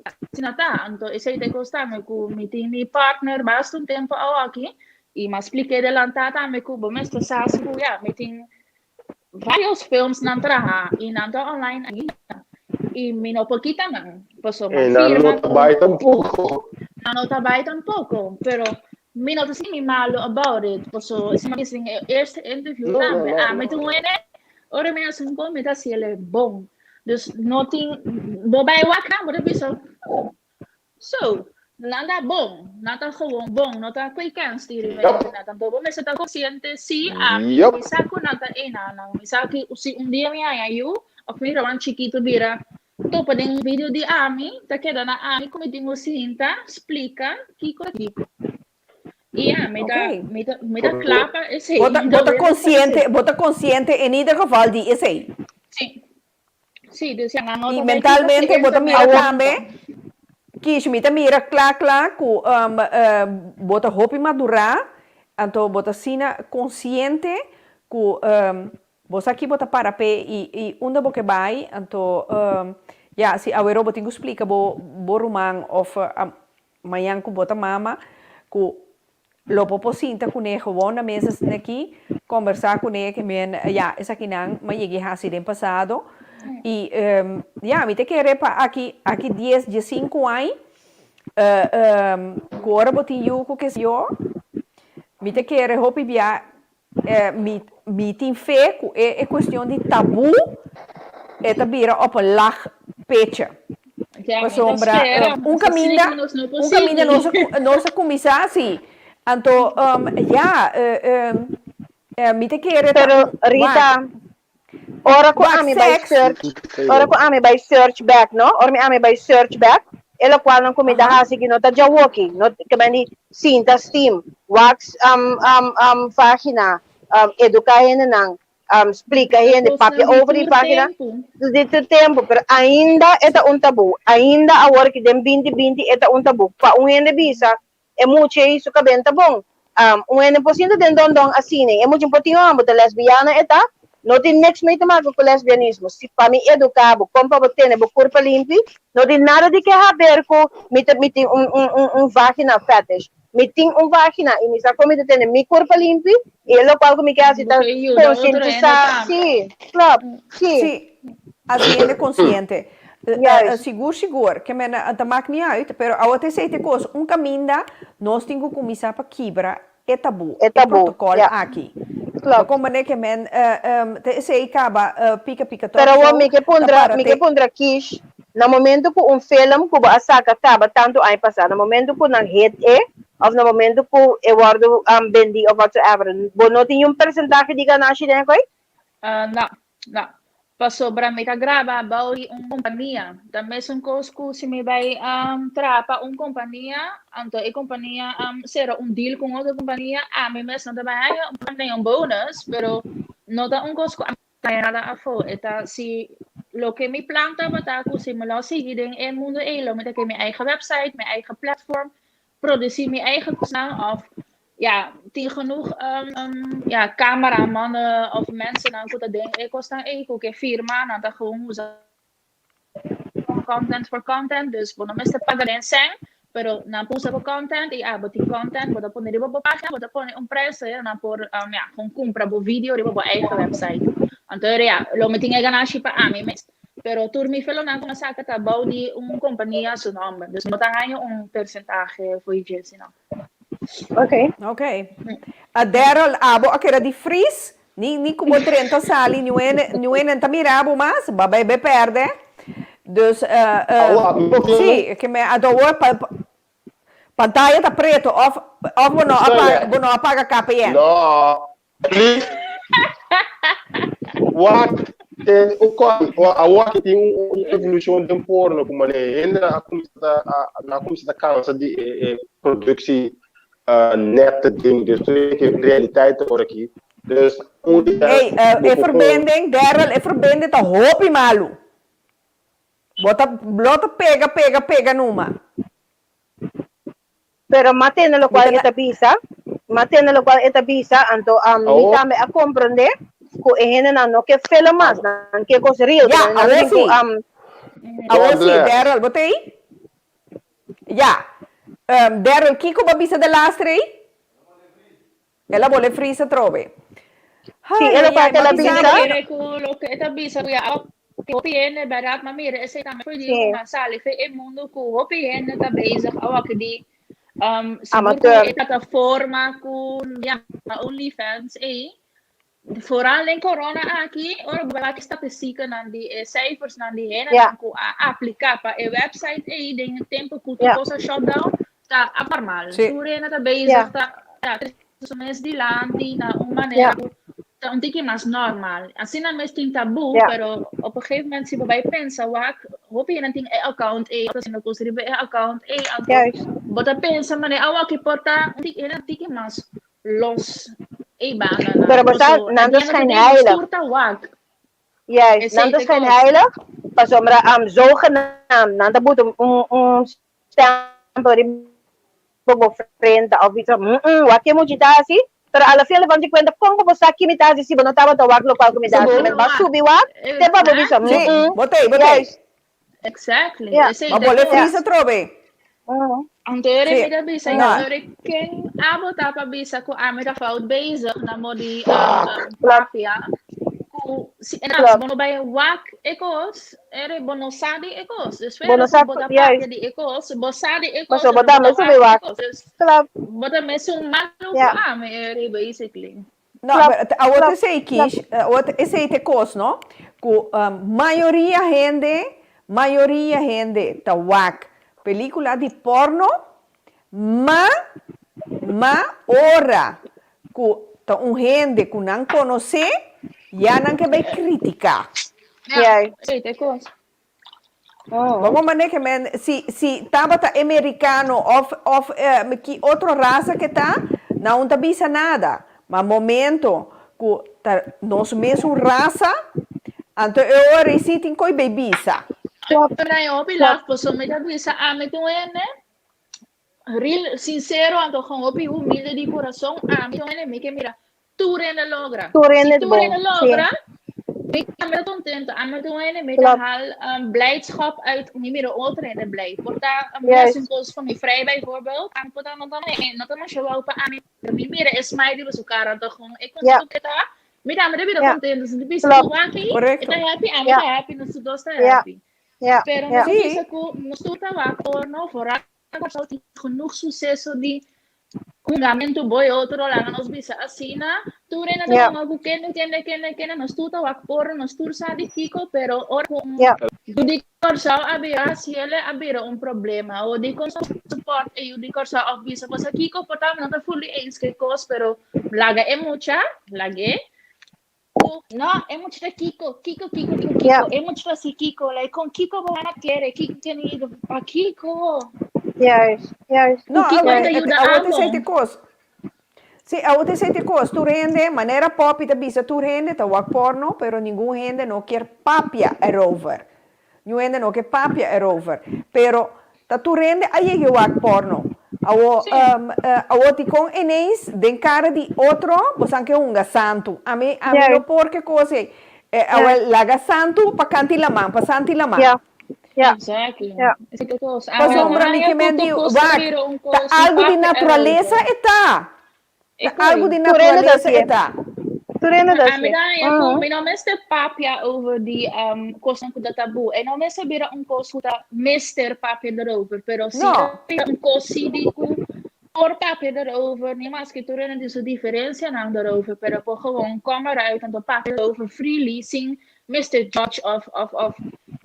asina ta. Anto esei ta e kos tambe ku mi tin mi partner basta un tempo awaki. I m'a splik'é delantá tambe ku bo mester sa si ku ya mi tin varios films nan traha i nan ta online ainda i mi no por kita nan pasobra E nan firma no ta bai tampoko. Nan no ta bai tampoko, pero mi no ta sinti mi malo about it pasobra esei mi a bisa den e eerste interview No, no, tambe. no, Ami no, ta no. un hende ora mi hasi un kos mi ta hasi el bon. Dus no tin bo bai wak nan bo ta bisa So, nan ta bon, nan ta gewoon bon, no ta koe kens di riba internet. Anto bo mester ta konsiente si ami, mi sa ku nan ta enanan, mi sa ku si un dia mi haña yu òf mi ruman chikitu bira topa den un video di ami, ta keda na ami ku mi tin ku sinta splika kiko ta kiko. I ya, mi ta, mi ta, mi ta kla pa esei. Bo ta, bo ta konsiente, bo ta konsiente en ieder geval di esei. Sí. Sí, dus ja, nan no I ta bai kita mentalmente bo ta mira internet. tambe, Kish, mi ta mira kla kla ku bo ta hopi madurá, anto bo ta asina konsiente ku bo sa ki bo ta para p'e i i unda bo ke bai, anto ya, si aweró bo tin ku splika bo bo ruman òf mañan ku bo ta mama ku Lo bo por sinta kuné gewoon na mesa asina aki, kombersá kuné ke men, ya, esakinan m'a yega i hasi den pasado. I, ya, mi ta kere pa aki, aki dies, diesinku aña, ku ora bo tin yu ku ke yo, mi ta kere hopi bia Mi mi tin fe ku e e kuestion di tabú e ta bira op een lag pitje. Pasobra un kaminda un kaminda nos a nos a kuminsá si. Anto ya mi ta kere ta Pero Rita, ora ku ami bai search, ora ku ami bai search back, no? Ora mi ami bai search back, e lokualnan ku mi ta hasi ki no ta djawoki, no ke men di sinta steam, wax um um um vagina, um eduká hendenan, um splika hende, papia over di vagina, di tur tempu, pero ainda e ta un tabú, ainda awor ki den binti binti e ta un tabú. Pa un hende bisa E mucha ei su kabenta bon. Un hende por sinta den dondon asina. E mucha por tin homber, ta lesbiana e ta. No tin niks mee te maka ku lesbianismo. Si pa mi eduka bo kon pa bo tene bo kurpa limpi, no tin nada di ke haber ku mi ta mi tin un un un un vagina fetish. Mi tin un vagina i mi sa kon mi ta tene mi kurpa limpi i e lokual ku mi ke hasi Bo ta ke yuda otro hende konsientisá. tambe. Si, klopt, si. Si, hasi hende konsiente. Juist. Sigur sigur, ke men ta mak ni uit, pero awor ta esei te kos, un kaminda nos tin ku kuminsá pa kibra e tabú, E e tabú, protokòl ja. aki. Bo Klopt. komprendé ke men ta esei kaba Pika Pika Talk Pero awor Show mi ke ta puntra, para mi te ke puntra Kish, na momento ku un film ku bo a saka kaba tantu aña pasá, na momento ku nan hit e, òf na momento ku e wòrdu bendí òf whatsoever, bo no tin un persentahe di ganashi den e koi? No, no. Pasobra mi ta graba bou di un kompania. Ta mesun kos ku si mi bai traha pa un kompania, anto e kompania sera un deal ku un otro kompania, ami mes no ta bai haña un bonus, pero no ta un kos ku ami ta haña nada afó. E ta si loke mi plan tabata ku si mi lo sigui den e mundu ei, lo mi ta ke mi eigen website, mi eigen platform, produsí mi eigen kosnan òf ja, tin genoeg ja, cameramannen of mensennan ku ta den e kosnan ei ku ke firma, nan ta gewoon usa content for content, dus bo no mester paga den sèn, pero nan por usa bo content i abo tin content, bo ta pone riba bo página, bo ta pone un prijs, nan por ja, gewoon kumpra bo video riba bo eigen website. Anto ja, lo mi tin e ganashi pa ami mes. Pero tur mi felonan ku mi a saka ta bou di un kompania su nòmber. Dus mi no ta haña un persentahe for di dje sino. Ok. Ok. A Daryl, abo a keda di fris? Ni ni ku bo drenta sali niuene niuene ta mira bo mas, ba bai bai pèrdè. Dus Awa, mi no tin. si, ke me a awor pa pantaya ta preto òf òf bo no a paga bo no a paga KPN. No. Please. Wak, eh, o kon, o awor ki tin un evolucion den porno ku mane hende a kuminsá ta a kuminsá ta kansa di e e produksie uh, nette ding. Dus tur e realiteit awor aki. Dus un dia Hey, bo e por kon verbinding, Daryl, e verbinding ta hopi malu. Bo ta lo ta pega, pega, pega numa. Pero m'a tende Mi lokual ta e ta bisa, m'a tende lokual e ta bisa, anto mi Awo. tambe a komprendé ku e hendenan no ke film mas, nan ke kos real, Ya, nan awor tin ku sí. Awor God sí, bless. Daryl, bo ta ei? Ya. Daryl, kiko bo a bisa de laatste ei? El a bole freeze atrobe. Sí, Ai, e ai, lokual ai, ku el ma a bisa bisa. bo. Kere ku loke e ta bisa ku ya ku hopi hende bèrdat ma mira esei tambe for di Sí. ku nan sali fe e mundu ku hopi hende ta bezig awor di sigur ku Amateur. e plataforma ku yama OnlyFans ei vooral den corona aki ora bo wak e statistikanan di e cijfersnan di Ja. hendenan ku a apliká pa e website ei den e tempu ku tur Ja. kos a shutdown ta abnormal. Sí. Tur hende ta Ja. bezig ta ta trese su mes dilanti na un manera Ja. ku ta un tiki mas normal. Asina mes tin tabú, Ja. pero op een gegeven moment si bo bai pensa wak hopi hende tin e account ei, ta haciendo kos riba e account ei, anto Juist. bo ta pensa manera awor ki por ta un tiki hende un tiki mas los ei bandanan. Pero bo sa, Paso nan ta at the end of the day nos schijnheilig. tur ta wak. Juist, nan Esei ta ta e kos. schijnheilig, pasobra um, zogenaamd, nan ta buta un, un stempel riba bo frente of iets, mm, mm, wak ke muchi ta hasi, pero a la fin levanta cuenta, kon ku bo sa ki mi ta hasi si bo no tabata wak lokual ku mi ta hasi? Sigur Men ba wak. subi wak, te pa bo bisa, mm, Sí, mm, bo t'ei, bo t'ei. juist. Exactly. Ja. Esei Ma ta bole e kos. freeze atrobe. Mm. Anto ere Sí. mi ta bisa, No. ja, ere ken abo ta pa bisa ku ami ta fout bezig na mo di Klopt. papia ku si en Klopt. bo no bai wak e kos, ere bo no sa di e kos. Dus Bo verder no ku sa, bo ta papia juist. di e kos, bo sa di e kos, Paso bo pero bo tambe ta subi wak e wak. kos. Dus Klopt. bo ta mesun malu ku Ja. ami ere basically. No, Klopt. pero awor Klopt. esei Klopt. Kish, awor esei ta e kos, no? Ku mayoria hende, mayoria hende ta wak pelikula di porno, ma, ma ora ku ta un hende ku nan konosé, ya nan ke bai kritiká. Ja, Juist. esei ta e kos. Bo mane ke men si si tabata e mericano of of ki otro raza ke ta, nan un ta bisa nada. Ma momento ku ta nos mesun raza, anto e ora ei si tin koi bay bisa. Klopt. Pero nan e hopi Klopt. laf pasobra mi ta bisa ami ku hende real sincero anto gewoon hopi humilde di corazon ami ku hende mi ke mira Tur hende logra. Tur Si hende tur bon, hende sí. logra, mi ta contento. Ami ta un hende, mi ta Klopt. haal um, blijdschap uit mi mira otro hende blij. Por ta um, Juist. mesun kos van mi vrij bijvoorbeeld. Ami por ta no ta no ta masha wou pa ami, pero mi mira e smile riba su cara ta gewoon e Ja. contento que ta. Mi ta mi ta bira Ja. contento. Si bisa Klopt. ku waki, e Correcto. ta happy, ami Ja. ta happy, nos dos ta Ja. happy. Ja. Pero Ja. nos Sí. bisa ku nos tur ta wak porno, vooral Kòrsou tin genoeg suseso di hungamentu bo e otro laga nos bisa asina. Tur hende ta Ja. hunga ku kende, kende, kende, kende. Nos tur ta wak porro, nos tur sa di kiko, pero ora ku un Ja. yu di Kòrsou a bira hasi el a bira un problema. O di kon support e yu di Kòrsou òf bisa cosa kiko por ta no ta fully eens ku e kos, pero laga e mucha, lag'é. No, e mucha ta Kiko, Kiko, Kiko, Kiko, Kiko. Ja. E mucha ta si Kiko, like con Kiko bo a kere, Kiko tiene ido pa Kiko. Juist, juist. No, Kiko awor ta yuda awor te abo. sei te kos. Sí, awor te sei te kos. Tur hende, manera Poppy ta bisa, tur hende ta wak porno, pero ningun hende no kier papia erover. Niun hende no ke papia erover. Pero ta tur hende a yega wak porno. Awo, Sí. awo dikon ineens den kara di otro bosan ke hunga santu. Ami, ami no Juist. por ke kos ei. Ja. Awel laga santu pa kanti laman, pa santi laman. Ja. Ja. Exactly. Ja. Esei ta kos. Awe, Pasobra mi haña ke men ku di tur kos ta wak, bira un ta kos di algu di papia naturalesa erover. e ta. E Ta algu koi. di Tur hende ta naturalesa e hasié. ta. Tur hende ta A mi hasié. ta haña ku Mhm. mi no mester papia over di um, kosnan ku ta taboe. E no mester bira un kos ku ta mester papia erover, pero si No. ta bira un kos si di ku por papia erover, ni maske tur hende tin su diferensianan erover, pero por gewoon kom eruit en papia erover freely sin mester judge of of of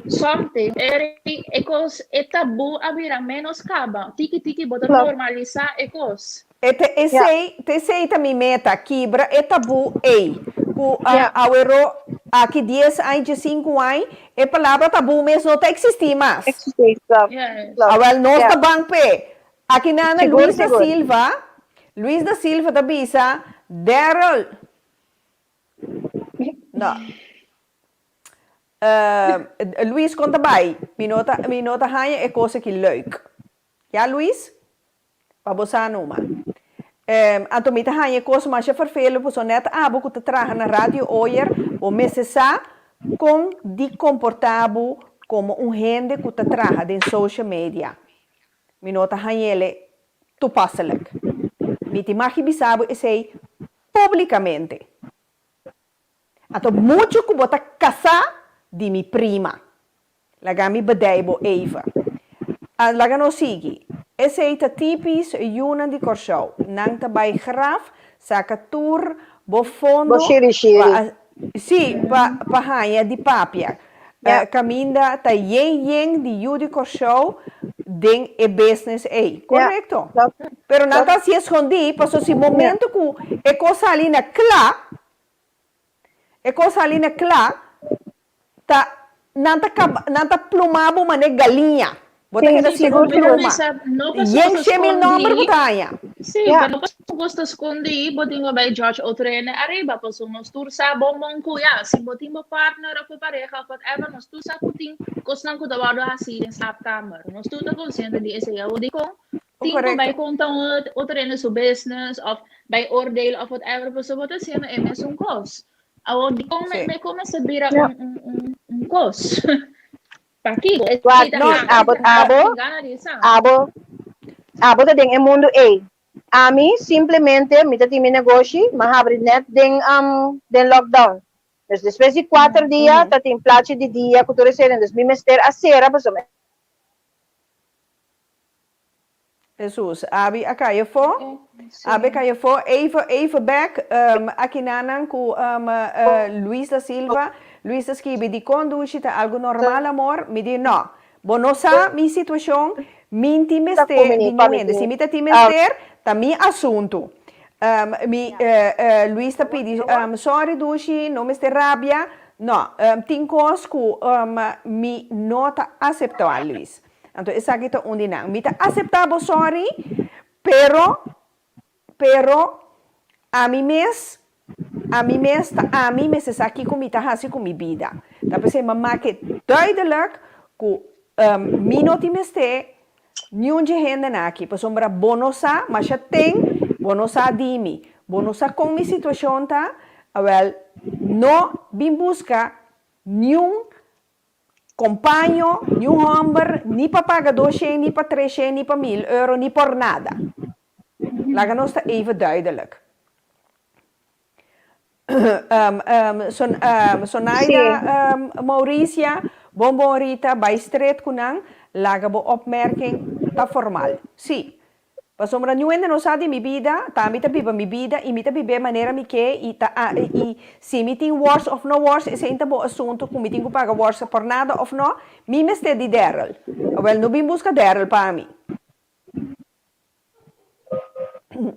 something. E e kos e taboe a bira menos kaba. Tiki tiki bo ta Klopt. normalisa e kos. E ta Ja. esei, ta esei ta mi meta, kibra e tabú ei. Ku Ja. aweró aki dies aña, diesinku aña, e palabra tabú mes no ta eksistí mas. Eksistí, klopt. Yes. Klopt. Awel, nos Ja. ta bang p'e. Aki nana Sigur, Luis da sigur. Silva, Luis da Silva ta bisa, Daryl, no, Luis kon ta bai? Mi no ta, mi no ta haña e kos aki leuk. Ya Luis? Pa bo sa numa. Anto mi ta haña e kos masha ferfelu pasobra nèt abo ku ta traha na Radio Oyer bo mester sa kon di komportá bo komo un hende ku ta traha den social media. Mi no ta hañ'ele toepasselijk. Mi tin magi bisa bo esei. Públikamente. Anto muchu ku bo ta kasá di mi prima. Laga mi bedei bo even. A Laga nos sigui. Esei ta tipis yunan di Kòrsou. Nan ta bai graf saka tur bo Bo fondo shiri shiri. pa sí, pa pa haña di papia. Ja. Kaminda ta yen yen di yu di Kòrsou den e business ei. Ja, Korekto. klopt. Pero nan Klopt. ta hasié skondí pasobra si Ja. momento ku e kos sali na kla, e kos sali na kla, Ta nan ta kaba nan ta pluma bo mane galiña. Bo ta Sí, keda sin sigur, un sigur. pluma. No pasobra Yen ta shemil nomber bo skondí. ta haña. Sí, Ja. pero no pasobra cos ta skondí, bo tin ku bai judge otro hende ariba, pasobra nos tur sa bon bon ku ya, si bo tin bo partner of bo pareha of whatever, nos tur sa ku tin kosnan ku ta wòrdu hasí den slaapkamer. Nos tur ta konsiente di esei. Awor dikon tin ku bai Korekto. konta un otro hende su business of bai oordeel of whatever, pasobra bo ta hasiendo e mesun kos. Awor dikon me Sí. me kuminsá bira Ja. un un un un kos? Pakiko? Wak, Esei ta no, ami abo, ta abo, tin gana di sa. abo, abo ta den e mundu ei. Ami simplemente mi ta tin mi negoshi, m'a habri net den um, den lockdown. Dus despues di kuater dia ta tin plachi di dia ku tur esei, dus mi mester a sera pasobra Hesus, abi a kai afó, abi a kai afó, even, even bek, um, akinanan ku um, uh, Luis da Silva, Luis ta skibi, dikon dushi ta algu normal amor? Mi di, no, bo no sa mi situashon, mi n'tin mester di niun hende, si mi ta tin mester, ta mi asuntu. Um, mi, uh, uh, Luis ta pidi, um, sorry dushi, no mester rabia, no, um, tin kos ku um, mi no ta aseptá, Luis. Anto esaki ta un di nan. Mi ta aseptá bo sòri, pero, pero ami mes, ami mes ta ami mester sa kiko mi ta hasi ku mi bida. Ta p'esei mi a make duidelijk ku mi no tin mester niun dje hendenan aki, pasobra bo no sa, masha ten bo no sa di mi, bo no sa kon mi situashon ta, awèl no bin buska niun Kompaño, niun hòmber, ni pa paga doshen, ni pa treshen, ni pa mil euro, ni por nada. Laga nos ta even duidelijk. Sonaida Mauricia, bon bon Rita, bai stret ku nan, laga bo opmerking ta formal. Sí, Pasobra niun hende no sa di mi bida, ta mi ta biba mi bida i mi ta bib'é manera mi ke i ta i si mi tin wors of no wors esei ta bo asuntu ku mi tin ku paga wors por nada of no, mi mester di Daryl. Awel no bin buska Daryl pa mi.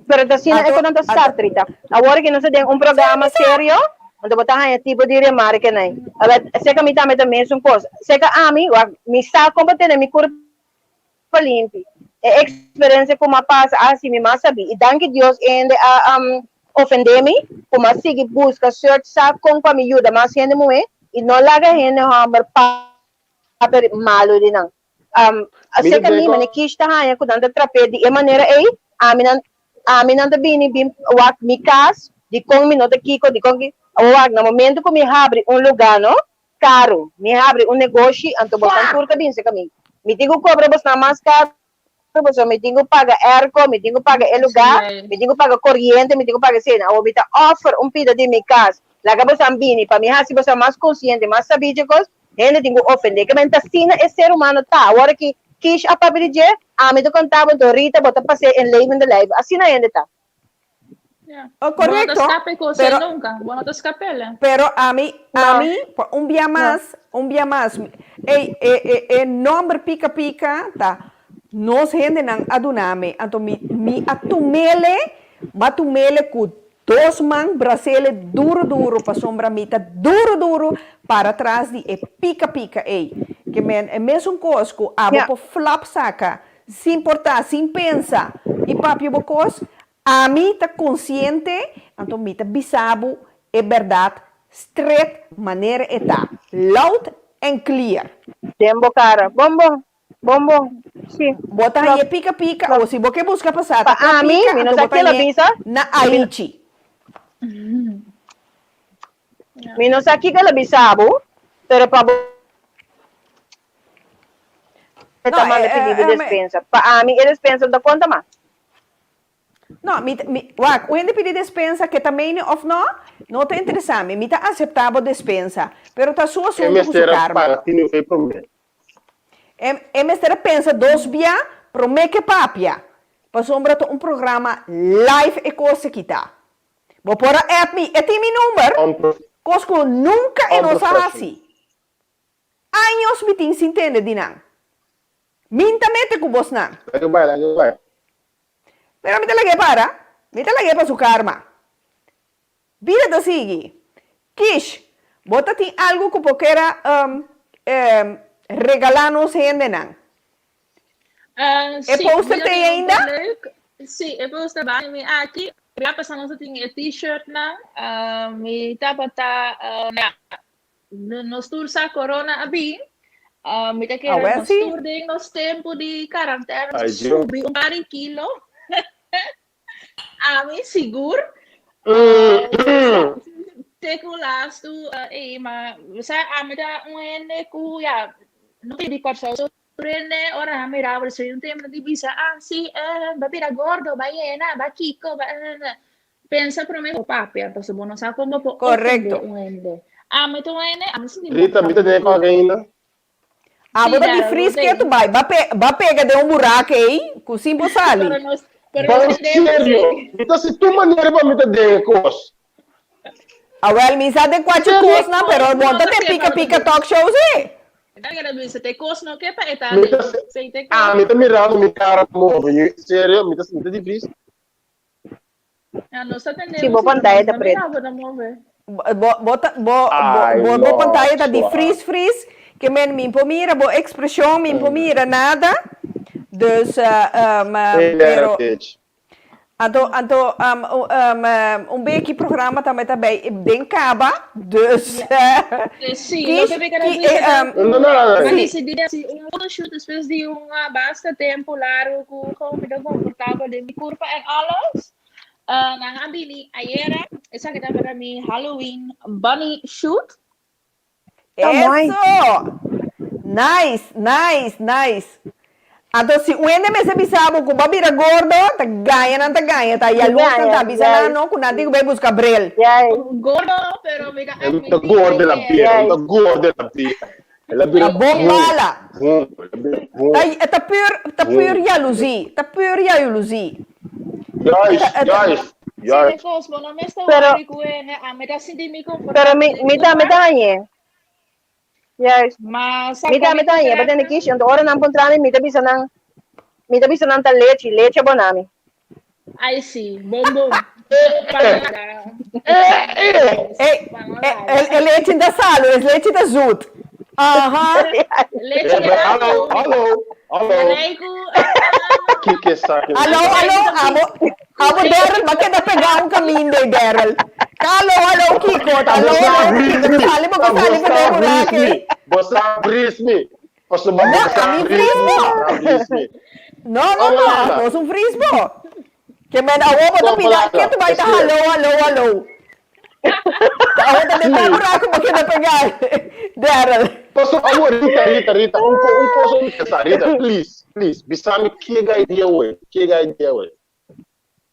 Pero ta asina e Ato ku nan ta ato start Rita. Awor ki nos ta den un Sí, programa mi sa. serio, anto bo ta haña tipo di remarkenan. Awel seka mi tambe ta mesun kos. Seka ami, wak, mi sa kon pa tene mi kurpa limpi. E experencia cu m'a pasa a haci mi mas sabi. Y danki Dios hende a ofende mi cu m'a sigui busca search sa con pa mi yuda mas hende muhe y no laga hende homber papia malo di nan. Mi ta Acerca mi den mane Kish ta haya cu nan ta trap'e di e manera ey, ami nan ami nan ta bini bin wak mi cas dicon mi no ta kico dicon ki awor wak na momento cu mi habri un lugar no Karu, mi habri un negoshi, anto bosnan tur ta binse ka mi. Mi tin ku kobra bosnan mas karu pasobra mi tin ku paga airco, mi tin ku paga e lugá, mi tin ku paga koriente, mi tin ku paga esei. Awor mi ta offer un pida di mi kas, laga bosnan bini pa mi hasi bosnan mas konsiente, mas sabí dje kos. Hende tin ku ofendé. Ke men ta asina e ser humano ta. Awor aki Kish a papia di dje, ami ta konta bo, anto Rita bo ta pas'é en levende lijve. Asina hende ta. Oh, correcto. Pero, pero ami, ami, un bia mas, un bia mas. Ey, e, e, e nomber Pika Pika ta nos hendenan a duna mi. Anto mi, mi a tumele, m'a tumele ku dos man, brasele duro duro, pasobra mi ta duro duro para tras di e Pika Pika ey. Ke men, e mesun kos ku abo por flap saka Sin portá, sin pensa i papia bo kos, ami ta konsiente, anto mi ta bisa bo e bèrdat stret manera e ta, loud and clear. Den bo kara. Bon bon. Bon bon. Si. Bo ta Klopt. hañ'e pika pika Klopt. o si bo ke buska pasá Pa ta kla ami, pika mi no anto sa bo ta ke lo hañ'e bisa. na Mi no. Aichi. Mi no sa kiko lo bisa bo, pero pa bo. E ta No, manda pidi bo despensa. Pa ami e despensa no ta konta mas. No, mi, mi, wak, un hende pidi despensa ke ta mene of no, no ta interesa mi. Mi ta asepta bo despensa, pero ta su E asunto ku su mester a karma. paga tinu fe promé. E, e mester a pensa dos bia promé ke papia, pasobra ta un programa live e kos aki ta. Bo por a app mi, e tin mi number, kos ku nunka e no sa hasi. Años mi tin sin tende di nan. Min ta mete ku bosnan. Laga bai, laga bai. Pero mi ta lag'é para. Mi ta lag'é pa su karma. Bida ta sigui. Kish, bo ta tin algu ku bo kier a regalá nos hendenan? E Sí, poster mi ta ei tin un ainda? leuk. Sí, e poster ba mi aki. Ya pasa nos tin e t-shirtnan. Mi tabata, ya, Nos tur sa corona a bin. Mi ta kere Awel nos si. tur den nos tempu di karantena Ay, nos a Dios. subi un par di kilo. Ami sigur. Te ku lastu ei, ma sa ami ta un hende ku ya no ta di Kòrsou so tur hende ora nan mira bo so un tempu nan di bisa ah si bo a bira gordo, bo a yena, bo a kiko, bo a Pensa prome bo papia, pasobra bo no sa kon bo por ofende Correcto. un hende. Ami ta un hende, ami sinti mi Rita, mi ta konfortabel den ku. kòke ainda. Ah, Sí, bo ta di Daryl, bo fris ta ketu ei. bai. Ba pe, ba pega den un buraco ei, ku sin por sali. Pero nos, pero nos Ban tendemos serio, sí. mi ta si tur manera pa mi ta den e kos. Awel, mi sa den kuachi Serio? kosnan, pero Kos bo no ta ta den ke Pika pa bo ta Pika den. Talk Show sí. Ta kere bisa te kos no ke pa e ta Mi ta den. si, Sí, te ah, kos. mi ta mirando mi kara move. Serio, mi ta, mi ta di fris. Ja, nos ta Si tendemos bo si, pero pantalla nos ta ta preto. mira bo ta move. Bo, bo ta, bo, bo, Ay, bo, bo no, pantalla ta di swa. fris fris, ke men min por mira bo expresion, min por mira nada. Dus, um, Hey, pero, bitch. anto, anto, um, um, un beki programa tambe ta bij den kaba, dus, Sí, kies, loke mi kere ki, bisa ta um, ku No, no, no, mi sí. disidí hasi un photoshoot despues di un basta tempu largu ku gewoon mi ta komfortabel den mi kurpa en alles. Nan a bini ayera, esaki tabata mi Halloween bunny shoot. Ta mooi. Eso! Nice, nice, nice. Anto si un hende mester bisa bo ku bo a bira gordo, ta gaña nan ta gaña, ta yaluz nan ta Gaña, bisa nan juist. no ku nan tin ku bai buska bril. Juist. Gordo no, pero mi ta E no ta admití gordo el a ayer. bira, e no ta Juist. gordo el a bira. El a bira Ta bon bum, bala. bum, el a bira bum, Ta, ta pur, ta pur bum. yaluzí, ta pur yaluzí. Juist, Ta, ta, juist, Si te juist. kos, bo no mester Pero, worry ku hende, ami ta sinti mi pero komfortabel mi, den mi tambe kurpa. ta hañ'é. Juist. Ma Mi saka tambe mi ta hañ'é, pa tende kontraktnan. kishi. Anto ora nan puntra mi, mi ta bisa nan, mi ta bisa nan ta lechi, lechi a bona mi. Ai si, bon bon. Pa no laga. Ey, Pa no e, laga. e, e lechi ta salu, es lechi ta zoet. Aha. Lechi Eh, de maar hallo, auto. hallo, hallo. Marijku, Kiko esaki. Hallo, hallo, abo, abo Daryl, ba keda pega un caminda, Daryl. Hallo, hallo, Kiko. Hallo, hallo, Kiko. Ta sali bo ka sali pa den buraco. Bo sa vries mi. Pasobra No, bo sa a mi vries vries mi. bo. Bo sa vries mi. No, no, Oh, no, Lana. nos un vries bo. Ke men awo bo ta Kom, pida, Lana. ke tu bai ta Escucha. hallo, hallo, hallo. Ta awo ta den Sí. buraco bo keda pega, Daryl. Pasobra awo, Rita, Rita, Rita, un ko, un cosa mi ke sa, Rita, please, please, bisa mi ke idea we, ke idea we.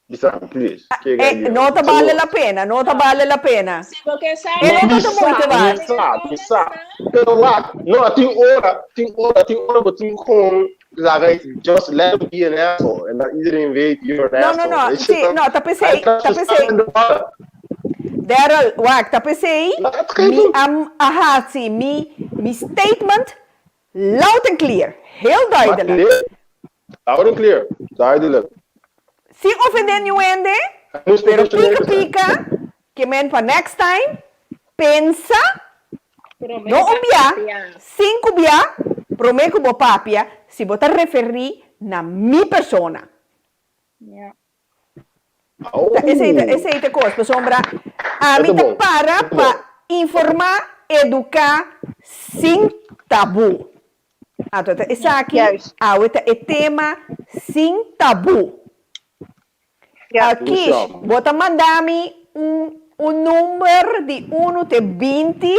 Bisa mi, please, ke Eh, idea no we. ta Bisa bale nos. la pena, no ta bale la pena. Si bo ke sa, E no Mi ta sa, moeite mi waard. sa, mi sa. Pero wak, no, tin ora, tin ora, tin ora bo tin gewoon laga, just let him be an asshole. En dat iedereen weet, you're an No, no, asshole. no, Weet je sí, dan? no, ta Hij p'esei, kan ta zo staan p'esei. in de ballen. Daryl, wak, ta p'esei Laat het mi geven. a, a haci mi, mi statement loud and clear, heel Maar duidelijk. clear, loud and clear, duidelijk. Sin ofende niun hende, Hij moest pero professioneel pika zijn. pika, ke men pa next time pensa, Prome no un bia, papia. sinku bia, prome ku bo papia, si bo ta referí na mi persona. Ja. Ta esei ta Oh, esei ta e kos, pasobra ami dat ta is bon, para dat is pa bon. informá, eduká sin tabú. Anto ta esaki Juist. awe ta e tema sin tabú. Ja. Kish, Luciano. bo ta manda mi un un number di unu te binti,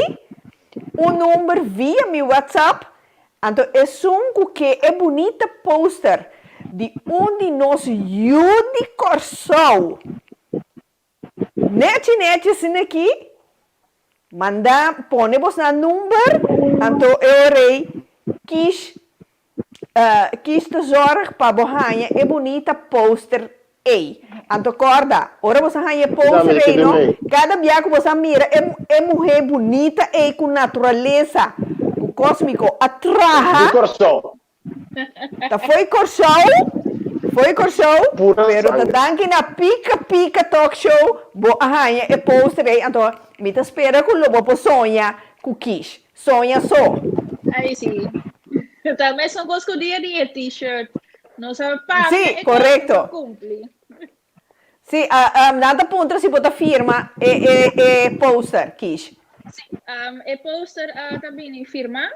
un number via mi WhatsApp, anto esun ku ke e bunita poster. di un di nos yu di Kòrsou. Nechi nechi asina aki, manda pone bosnan number, anto e ora ei kish kish ta zorg pa bo haña e bunita poster ei. Anto kòrda, ora boso haña e poster ei no, kada bia ku boso a mira e e muhé bunita ei ku naturalesa, ku kòsmiko a traha, Di Kòrsou. Ta fo'i Kòrsou, fo'i Kòrsou, pero ta danki na Pika Pika Talk Show bo a haña e poster ei, anto mi ta spera ku lo bo por soña ku Kish. Soña so. Ay si. Ta mesun kos ku dia di e t-shirt. Nos a papia Sí, e kos korekto. nos a kumpli. Sí, nan ta puntra si bo ta firma e e e poster, Kish. Sí, e poster ta bini firma.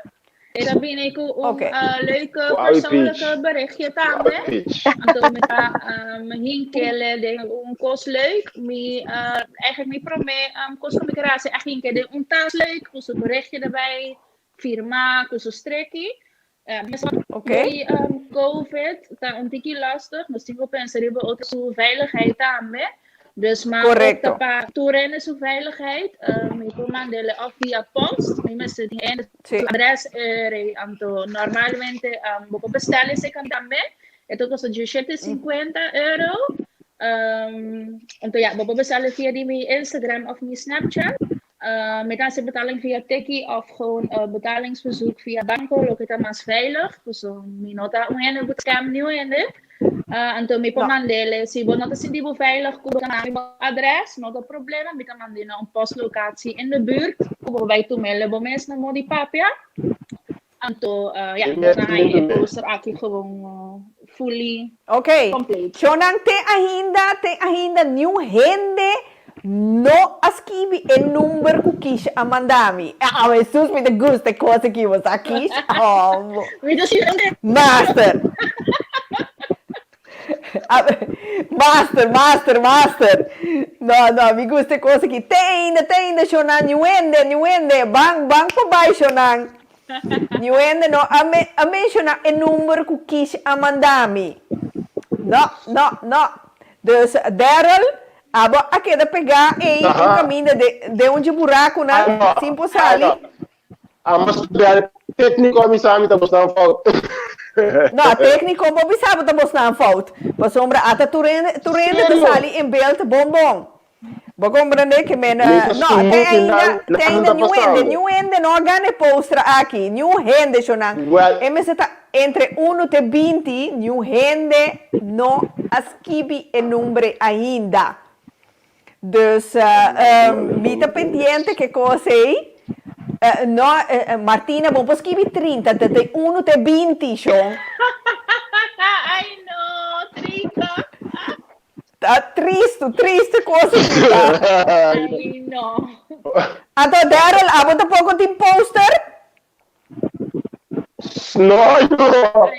E ta bini ku un Oké. leuke Ku Awi persoonlijke Peach. berichtje Ku Awi tambe. Peach. Anto mi ta hinkele den un kos leuk. Mi, eigenlijk mi promé kos ku mi ker hasi a hinke den un tas leuk ku su berichtje erbij, firma ku su streki. Oké. Di COVID ta un tiki lastig, nos tin ku pensa riba otro su veiligheid tambe. Dus maar ook Korekto. ta pa tur hende su veiligheid, mi por mand'e of via post, mi mester tin hende Sí. su adres eri, anto normalmente bo por bestel esei tambe, e ta kosta diesshete sinkuenta euro. Anto ya, bo por bestel via di mi Instagram of mi Snapchat. Mi ta hasi betaling via Tikkie of gewoon betalingsverzoek via banco, loke ta mas veilig. Paso mi no ta un hende ku ta scam niun hende. Anto mi por No. mand'e, si bo no ta sinti bo veilig ku bo ta manda mi bo adres, no ta problema, mi ta mand'e na un postlocatie in de buurt, ku bo bai tum'e bo mes na modi papia. Anto ya, bo ta haña e poster aki gewoon fully Ok, compleet. Shonan te ainda, te ainda niun hende no a skibi e number ku Kish a manda mi. Ah, Hesus mi ta gusta e kos aki, bo sa Kish? Oh, Mi ta sinti. Master. Master, master, master. No, no, mi gusta e kos aki. Te ainda, te ainda, Shonan, niun hende, niun hende. Ban, ban pa bai, Shonan. Niun hende no a me, a menshoná e number ku Kish a manda mi. No, no, no. Dus, Daryl, abo a keda pegá ei un kaminda de, den un dje burakunan, sin por sali. Amo studiar técnico a bisa mi ta bosnan fout. No, técnico bo bisa bo ta bosnan fout. Pasobra ata tur hende, tur hende ta Serio? sali in beeld bon bon. Bo comprende ke men, Mi ta no, te sumuki ainda, nan, te nan ainda ta niun hende, pasando. niun hende no a gana e poster aki, niun hende shonan. Well. E mester ta entre uno te binti, niun hende no a skibi e nombre ainda. Dus mi ta pendiente ke kos ei. No, Martina, bo por skibi trinta, te te uno te binti, shon. Ai no, 30. Ta tristu, tristu kos aki ta. Ai no. Anto Daryl, abo tampoko tin poster? No, yo.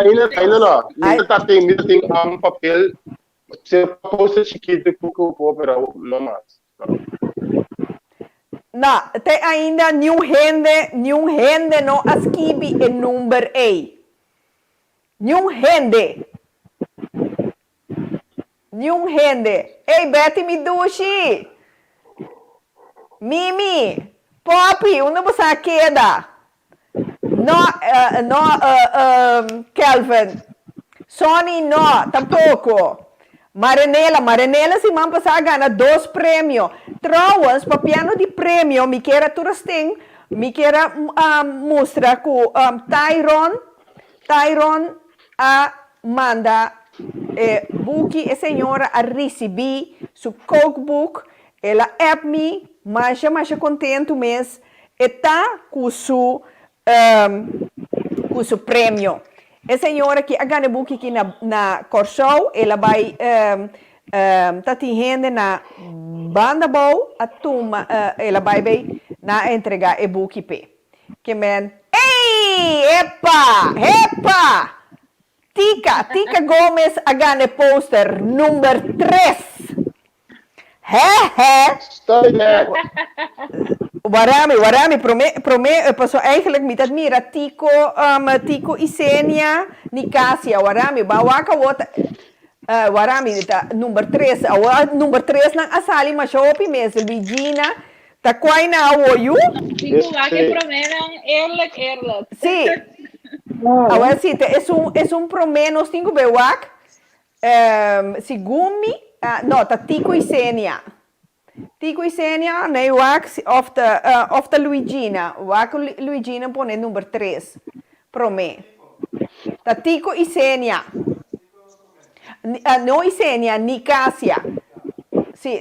Ainda, ainda no. Mi ta tin, mi ta tin un papel Se poster chikitu ku ku ku pero no mas. No. No, te ainda niun hende, niun hende no a skibi e number ei. Niun hende. Niun hende. Ey, Betty mi dushi! Mimi, Poppy, unda bo sa keda? No, no, Kelvin. Sonny no, tampoco. Marenela, Marenela siman pasá a gana dos premio. Trouwens, papiando di premio, mi kier a tur asten, mi kier a mustra cu Tyron, Tyron a manda e buki, e señora a ricibi su kookboek, el a app mi, masha masha contento mes. E ta ku su ku su premio. E señora ki a gana e buki ki na na Kòrsou, el a bai ta tin hende na banda bou a tuma el a bai bei nan a entregá e buki p'e. Ke men, Ey! Epa! Hepa! Tika, Tika Gomez a gana e poster number tres. He he. Story net. Warami, warami, prome, prome, paso eigenlijk mi ta mira Tico, um, Tico Isenia, Nicasia, warami, ba wak awor ta, uh, warami ta number tres, awor number tres nan a sali masha hopi mes, Luigina, ta kwai na awo yu? Tico wak e prome nan, eerlijk, eerlijk. Si, awor si, ta esun, esun prome nos tin ku be wak, um, segun mi, ah, no, ta Tico Isenia. Tico Isenia, nee wak si of ta of ta Luigina, wak Luigina pone number tres prome. Ta Tico Isenia. No Isenia, Nicasia. Si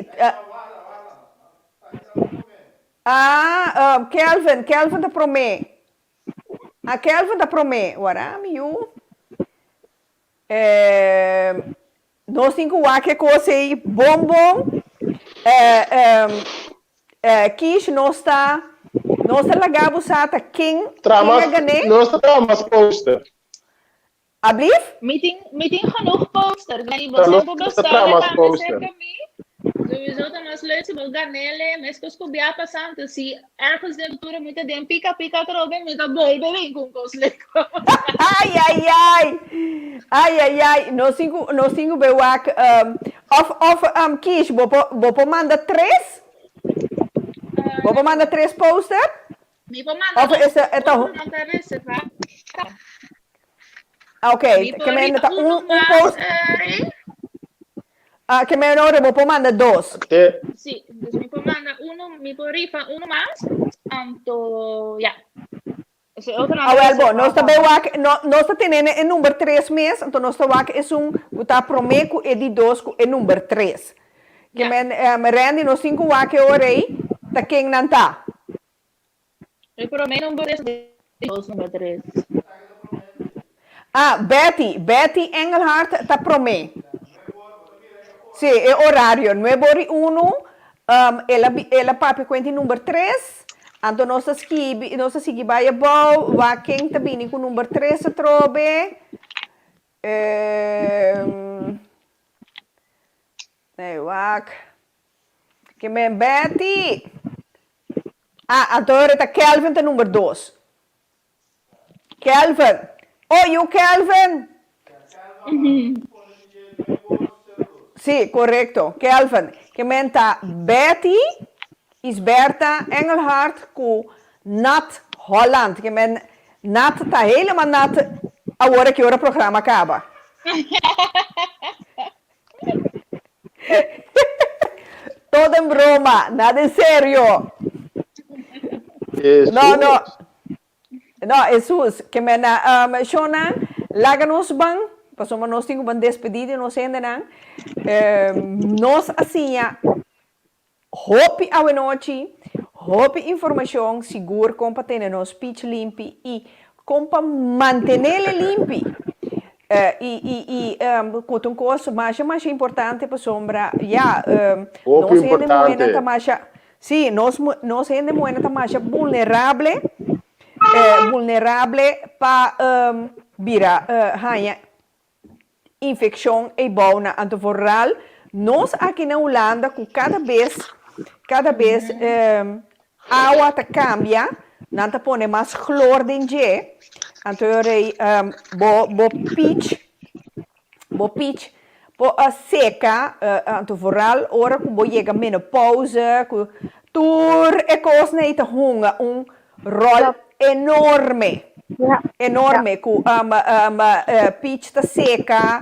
ah Kelvin, Kelvin ta prome. Ah Kelvin ta prome, wara mi yu. Nos tin ku wak e kos ei bon bon. Kish nos ta nos ta laga bo sa ta ken Traha ken a mas, gané. nos ta traha mas poster. Ablief? Mi tin mi tin genoeg poster. Gani bo Ta nos semper ta bestellen traha mas tambe poster. cerca mi. Sowieso ta mas leuk si bo ganele, meskos ku bia pasante. Si ergens den futuro mi ta den pika pika atrobe, mi ta bolbe bin ku un kos leuk. Ai ai ai! Ai ai ai! Nos tin ku nos tin ku be wak of of Kish bo por bo por manda tres? Bo por manda tres poster? Mi por manda Of dos, e e ta otro nan ta reserva. Ok, Mi por ke men riba ta un uno un mas, post. eh, Ah, ke men ora bo por manda dos. Te. Sí, dus mi por manda uno, mi por rifa uno mas, anto ja. Ese otro nan Ah, ta wel bo, reserva nos ta pa bay mi. wak, no, nos ta tene e number tres mes, anto nos ta wak esun ku ta prome ku e di dos ku e number tres. Ke Ja. men, em, Randy, nos tin ku wak e ora ei, ta ken nan ta. E prome number tres, e dos number tres. Ah, Betty, Betty Engelhard ta prome. Sí, e horario, nuebe ora i unu, um, el a, el a papia kuenta e number tres, anto nos ta skibi, nos ta sigui bai abou, wak ken ta bini ku number tres atrobe. Ehm, nee, wak. Ke men Betty. Ah, anto ora ta Kelvin ta number dos. Kelvin. Oh, yu Kelvin. Sí, korekto. Kelvin. Ke men ta Betty, Isberta, Engelhard ku Nat Holland. Ke men Nat ta helemaal nat awor aki ora programa kaba. Todo en broma, nada en serio. No, no. No, Hesus, ke men a um, shownan, laga nos ban, pasobra nos tin ku ban despedí di nos hendenan. Um, nos a siña Hopi awenochi, hopi informacion sigur con pa tene nos pich limpi y con pa mantenele limpi. Y y y cu ta un cos masha masha importante pasobra ya Hopi nos hende muhernan importante. ta masha, si, nos nos hende muhernan ta masha vulnerable, vulnerable pa bira haña infeccion ei bou na anto vooral nos aki na Hulanda cu cada bes cada bes awa ta cambia nan ta pone mas chloor den dje anto yo rei bo bo pich bo pich por a seca anto vooral ora cu bo yega menopauze cu tur e cosnan ei ta hunga un Rol enorme, enorme ku pich ta seka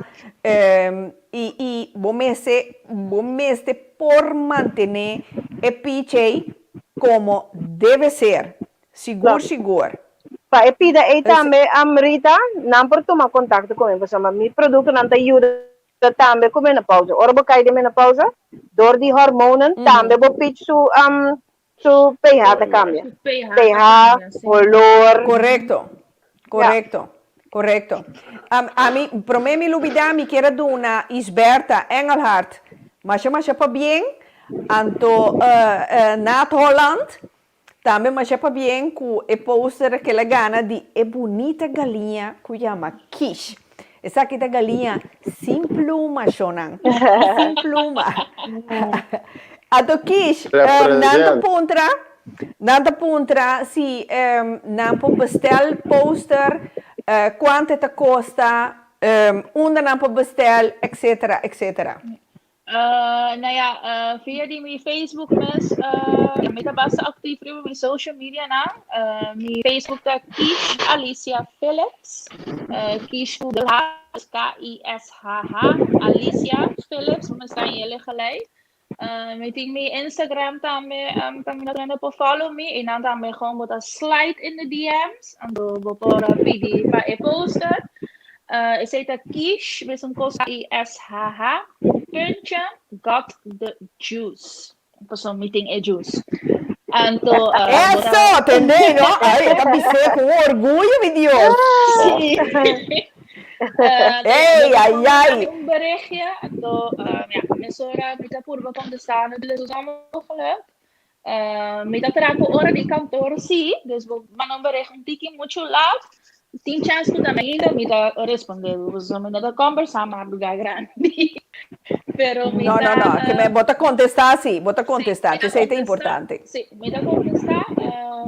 i i bo mester bo mester por mantené e pich ei komo debe ser, sigur sigur. Pa e pida ei tambe Rita, nan por tuma kontakto ku mi pasobra mi produktonan ta yuda tambe ku menopausa. Ora bo kai den menopausa dor di hormonen tambe bo pich su Su pH ta cambia. Su pH ta pH, cambia, sí. color. Correcto, correcto, correcto. Am, ami, prome mi lubida, mi kier a duna Isberta Engelhard masha masha pabien, anto eh, eh, Naat Holland tambe masha pabien cu e poster ke el a gana di e bunita galiña cu yama Kish. Esaki ta galiña sin pluma, shownan. Sin pluma. Anto Kish, nan ta Represent. puntra. Nan ta puntra si nan por bestel poster, cuanto e ta costa, unda nan por bestel, etc. Etc. Nou ja, via di mi Facebook mes, mi ta basta actief riba mi social media nan. Mi Facebook ta Kish Alicia Phillips, Kish ku dubbel H, dus K-I-S-H-H, Alicia Phillips, bo mester haña el gelijk. Mi tin mi Instagram tambe, kaminda tur hende por follow mi i nan tambe gewoon bo ta slide in the DM's, anto bo por pidi pa e poster. Esei ta Kish, mesun kos K-I-S-H-H, puntje, got the juice. Pasobra mi tin e juice. Anto, bo ta. Eso! Tendé, no? Ay, e ta bis'é ku un orguyo, mi Dios! Sí. Ey, ay, ay! Un berichtje, anto, ja, mesora mi ta purba contestá natuurlijk zo snel mogelijk. Mi ta traha ku ora di kantoor sí, dus bo manda un bericht un tiki muchu laat, tin chance ku ta ainda mi ta respondé bo, pasobra mi no ta kòmbersá mardugá grandi. Pero mi No, no, ta, no, ke men bo ta kontestá sí, bo ta kontestá, mi ta esei ta kontestá, importante. sí, mi ta kontestá,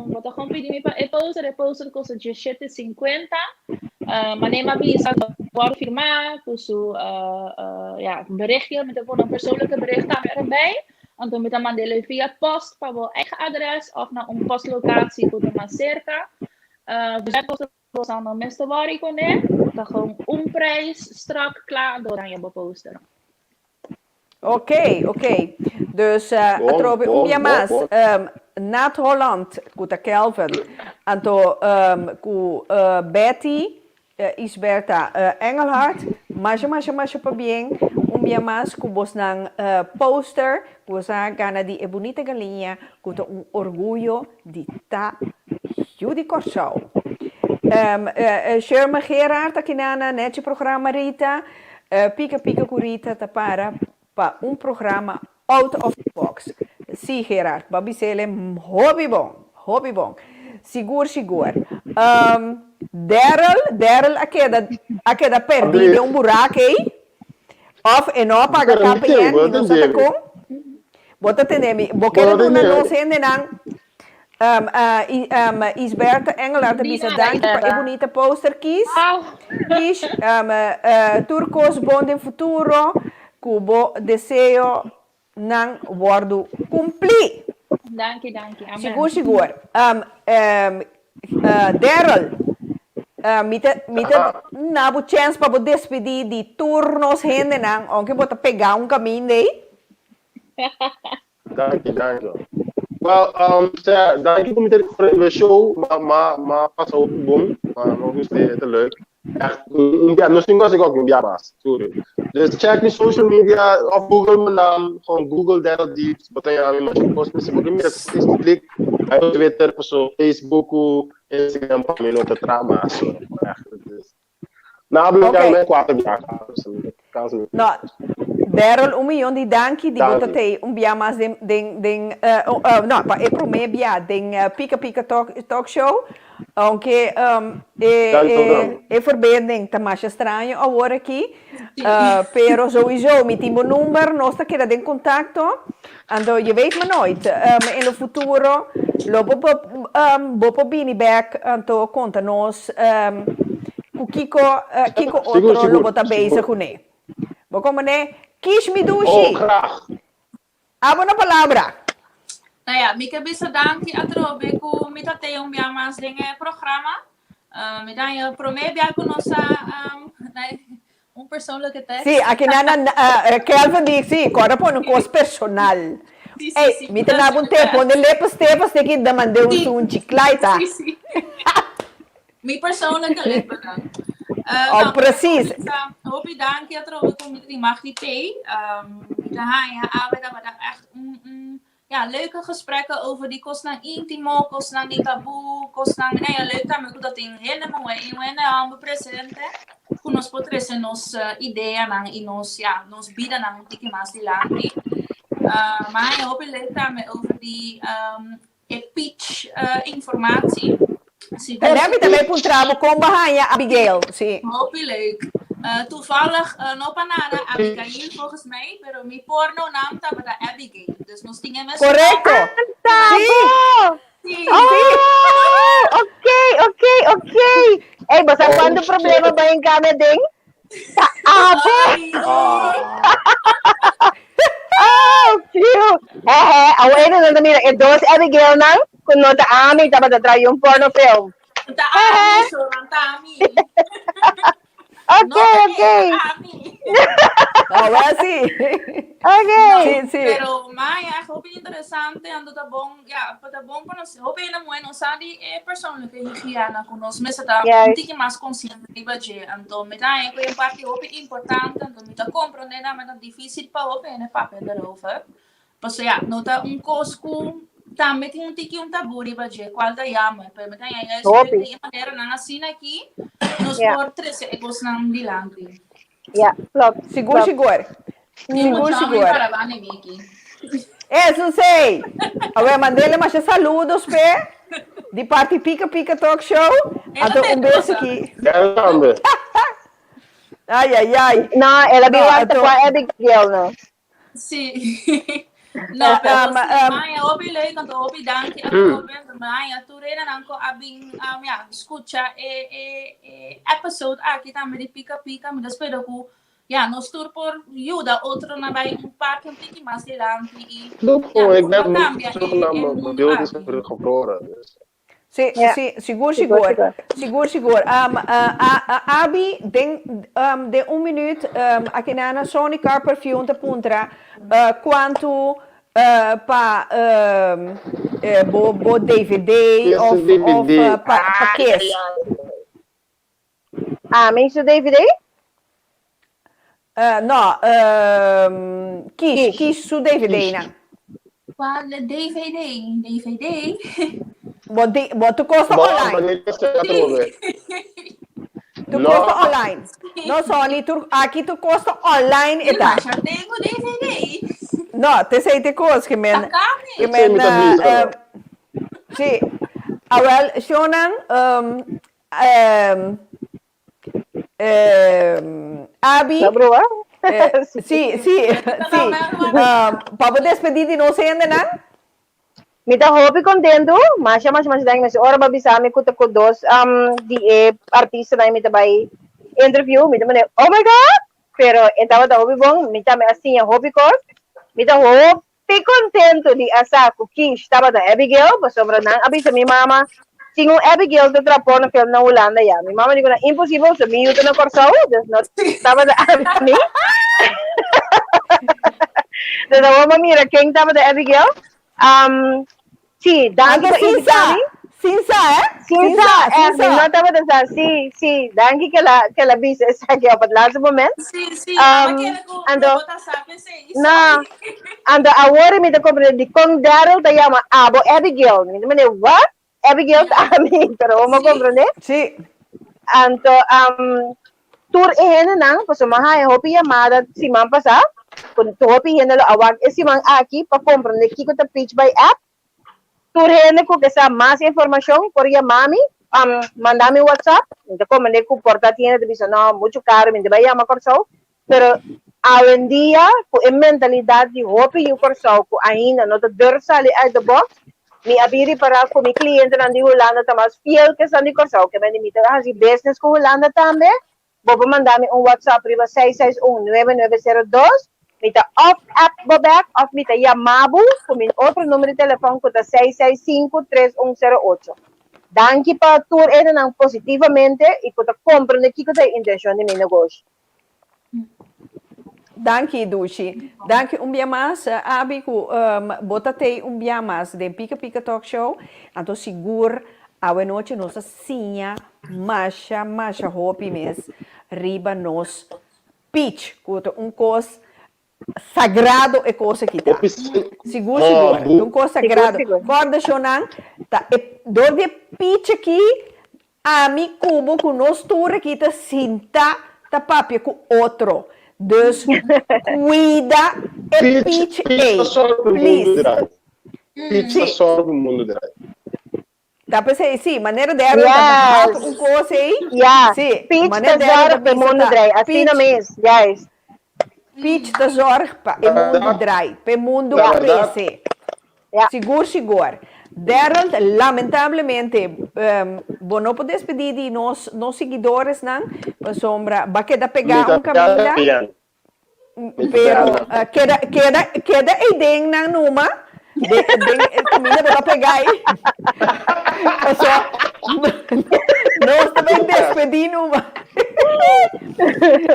bo ta gewoon pidi mi pa e poster, e poster kosta diesshete sinkuenta, Mane m'a bisa wòrdu firmá ku su ja, berichtje, mi ta pone un persoonlijke bericht tambe erbij. Anto mi ta mand'é via post pa bo eigen adres òf na un postlocatie ku ta mas serka. Verzendkosten bo sa no mester wòri kuné, ta gewoon un prijs strak kla anto dan je bo poster. Ok, ok. Dus atrobe un bia mas, Nat Holland ku ta Kelvin, anto ku Betty Isberta Engelhardt, masha masha masha pabien un bia mas ku bosnan poster ku bos a gana di e bunita galiña ku ta un orguyo di ta yu di Kòrsou. Sherman Gerard aki na nechi programa Rita. Pika Pika ku Rita ta para pa un programa out of the box. Sí Gerard, bo a bis'el hopi bon, hopi bon. Sigur sigur. Daryl, Daryl a keda a keda perdí den un burak ei. Of e no a paga KPN, mi no sa ta kon. Bo ta tende mi. Bo kere duna nos hendenan Isberta Engeler ta bisa danki pa e bunita poster Kies. Kies tur kos bon den futuro ku bo deseo nan wordu kumpli. Danki danki amen. Sigur sigur. Daryl mi ta mi ta na bo chèns pa bo despedí di tur nos hendenan ounke bo ta pegá un kaminda ei. Danki, danki. Well, um, sea, danki ku mi ta riba e show. Ma, ma, ma pasa hopi bon. Ma, ma gusta e ta leuk. Echt, un, un bia, nos tin ku hasi kòk un bia mas, sorry. Dus check mi social media of Google mi naam, gewoon Google Daryl Deeps, bo ta haña mi masha kos. Mi si bo ke mira klik, bai op Twitter, paso Facebook ku Instagram pa mi no ta traha mas. Echt, dus. Na habla Ok. okay. cuatro biaha. Kans mi. No, Daryl, un miyon di danki di bo ta Danki. tei un bia mas den, den, den, eh, oh, eh, no, pa e prome bia den eh, Pika Pika Talk, Talk Show. Aunke um, e, Danki e, programa. e verbinding ta masha straño awor aki, eh, pero sowieso mi tin bo number, nos ta keda den contacto. Anto je weet maar nooit, um, in lo futuro lo bo por, um, bo por bini bek anto konta nos um, ku kiko, uh, kiko Sigur, otro lo sigur, bo ta bezig sigur. kuné. Bo komprendé? Kish mi Oh, dushi! graag. Abo na palabra. Nou ja, mi ke bisa danki atrobe ku mi ta tei un bia mas den e programa. Uh, mi ta haña promé bia ku nos a um, Un persoonlijke tekst. Sí, aki na na uh, Kelvin di, sí, kòrda pone un kos personal. Sí, sí, Ey, sí. mi ta na un te, pone lippenstift, así ki da mandé un Sí. sunchi. Klaita. Sí, sí. Mi persoonlijke lippen dan. Uh, Oh, nou, precies. Hopi danki atrobe ku mi tin mag di tei. Um, mi ta haña awe tabata echt un, un ja, leuke gesprekken over di kosnan íntimo, kosnan di tabú, kosnan, nou ja, leuk tambe ku ta tin hende muhé i hende hòmber presente, ku nos por trese nos ideanan i nos, ja, nos bidanan un tiki mas dilanti. Uh, ma haña hopi leuk tambe over di um, e pitch uh, informatie. Tambe mi tambe puntra bo kon bo haña Abigail, sí. Hopi leuk. Toevallig, no pa nada, Abigail volgens mij, pero mi porno naam tabata Abigail. Dus nos tin e mesun Correcto. Sí. Sí. Oh, ok, ok, ok. Ey, bo sa cuánto problema ba in kame den? Ta abo. Oh, phew. He he, awor e nan ta mira e dos Abigail nan ku no ta ami tabata trae un porno film. Ta ami, so nan ta ami. Ok, ok. Awor sí. Ok. Sí, sí. Pero Maya, hopi interesante, anto ta bon, ja, pa ta bon pa nos, hopi hende muhé no sa di e persoonlijke higiena ku nos mester ta un tiki mas konsiente riba dje. Anto mi ta haña ku e un parti hopi importante, anto mi ta komprondé nan, ta difísil pa hopi hende papia derover. Pasobra ja, no ta un kos ku tambe tin un tiki un tabú riba dje, kual ta jammer, pero mi ta haña juist Hopi. di e maneranan asina aki nos Ja. por trese e kosnan dilanti. Ja, klopt. Sigur, klopt. sigur. Tin Sigur, mucha hopi sigur. parabani, Miki. Eso sei! Awe, mandele masha saludos p'e di parti Pika Pika Talk Show. E no Anto te un bes cosa. aki. Dèl tambe. Ai, ai, ai. No, el a bin No, wak ta anto kua Abigail no. Sí. No, pero Um, sí, um, Maya, hopi leuk, anto hopi danki atrobe. Anto Maya, tur hendenan ku a bin um, ja, skucha e, e, e episode aki tambe di Pika Pika. Mi ta spera ku ja, nos tur por yuda otro na bai un parti un tiki mas dilanti i No, ja, ik por ben moet kambia terug e, naar e mijn mundu beeld is aki. gevroren. Dus. Sí, Ja. sí, sigur, Sigur, sigur. sigur. Sigur, sigur. Um, uh, a, a, Abi, den, um, den un minuut, um, akinana Sony Car Perfume ta puntra uh, kuantu uh, pa um, eh, bo, bo DVD Kies of, de of DVD. uh, pa, pa kies. Ami su DVD? Uh, no, um, Kish, Kish. Kish su DVD nan. Cual DVD? DVD? Bo, di, bo tu kosta Bo, online. wanneer is het atrobe? Tu No. kosta online. No, Sonny, tur, aki tu kosta online Mi eta. masha tengo DVD. No, te sei te kos ke men, Takami. ke Sei men, mi ta uh, bisa, uh, no. sí. Awel, shonan, um, um, um, Abi, No, bro, eh, sí, sí, sí. Um, pa bo despedí di nos hendenan? Mi ta hopi contento, masha masha masha danki mes ora bo a bisa mi cu ta cu dos um, di e artistanan mi ta bay interview, mi ta mane oh my god, pero e tabata hopi bon, mi tambe a siña hopi cos, mi ta hopi contento di a sa cu Kish tabata Abigail, pasobra nan a bisa mi mama tin un Abigail ta traha porno film na Hulanda ya. Mi mama di cu nan imposibel, so mi yu ta na Corsou, dus no tabata ami. Dus awor bo mira ken tabata Abigail. Um, sí, danki Anto pa sin invita sa, mi. sin sa, eh? Sin sa, sin eh, mi sa. no tabata sa. Sí, sí, danki que la, que la bisa esaki op het laatste moment. Sí, sí, mama Um, kere ku anto, no bota sa p'esei, no, sorry. anto awor mi ta comprende di con Daryl ta yama abo Abigail. Mi ta mende, what? Abigail ta ami, pero bo a Sí. comprende? Sí. Anto, um, tur e hendenan, pasobra mi a haña hopi yamada siman pasá, ku hopi hende lo a wak e siman aki pa komprendé kiko ta Pitch by App. Tur hende ku ke sa mas informashon por yama mi, um, manda mi WhatsApp. Mi ta komprendé ku por ta tin hende ta bisa no, muchu karu, mi ta bai yama Kòrsou. Pero awendia ku e mentalidat di hopi yu Kòrsou ku ainda no ta durf sali uit de box, mi a bin ripará ku mi klientenan di Hulanda ta mas fiel ku esnan di Kòrsou. Ke mende mi ta hasi business ku Hulanda tambe. Bo por manda mi un WhatsApp riba 661 9902. Mi ta òf app bo bèk òf mi ta yama bo ku mi otro number di telefòn ku ta 665 3108. Danki pa tur enenan positivamente i ku ta komprende kiko ta e intenshon di mi negoshi. Danki Dushi. Danki un bia mas Abi ku bo ta tei un bia mas den Pika Pika Talk Show. Anto sigur awe nochi nos a siña masha masha hopi mes riba nos pitch ku ta un kos sagrado e kos aki ta. Sigur sigur ta un kos sagrado. Kòrda shownan ta e dor di e pitch aki Ami ku bo ku nos tur aki ta sinta ta papia ku otro. Dus kuida e Peach peach ei. ta sòru ku mundu Please. drai. Peach ta Sí. sòru ku mundu drai. Ta p'esei, sí, manera Darryl ta hap un kos ei. Ja, Sí, Peach manera ta Darryl ta zorg pa e bisa mundu ta draai. Asina Peach, mes, juist. Peach ta zorg pa e mundu draai, pa e mundu La verdad. krese. Ja. Sigur, sigur. Darryl, lamentablemente, bo no por despedí di nos, nos siguidoresnan, pasobra bo a keda Mi pegá ta un kaminda. pian. Pero keda keda keda ei den nan numa den den e kaminda bo ta pega ei paso nos ta bai despedí numa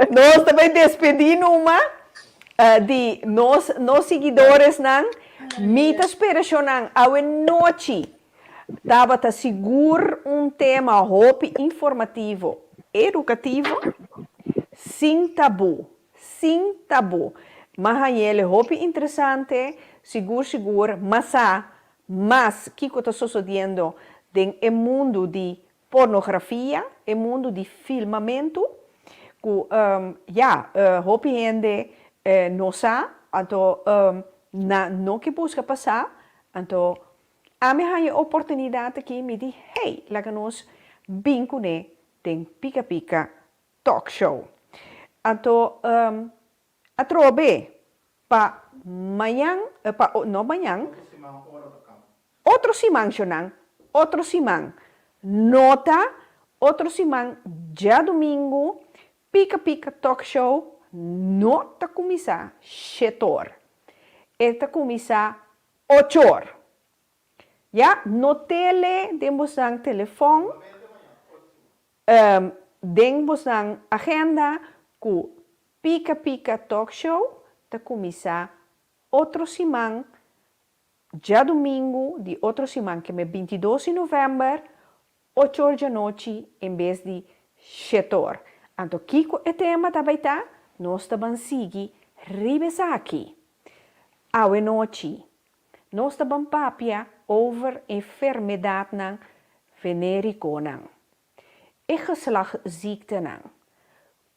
nos ta bai despedí numa di nos nos siguidoresnan mi ta spera shownan awe nochi tabata sigur un tema hopi informativo, edukativo, sin tabú, sin tabú. M'a hañ'el hopi interesante, sigur sigur m'a sa mas kiko ta sosodiendo den e mundu di pornografia, e mundu di filmamentu, ku ya, hopi hende no sa, anto nan no ke buska pa sa, anto Ami haña e oportunidat aki, mi di, hey, laga nos bin kuné den Pika Pika Talk Show. Anto atrobe pa mañan, pa, no mañan, otro siman shownan, otro siman, nota, otro siman djadumingu, Pika Pika Talk Show no ta kuminsá shetor, e ta kuminsá Ochor. Ya, no tele den bosnan telefòn, den bosnan agenda ku Pika Pika Talk Show ta kuminsá otro siman, djadumingu di otro siman keme bintidos di novèmber, Ochor djanochi en bes di shetor. Anto kiko e tema ta bai ta? Nos ta ban sigui riba esaki. Awe nochi nos ta ban papia over enfermedadnan venericonan, e geslachtziektenan.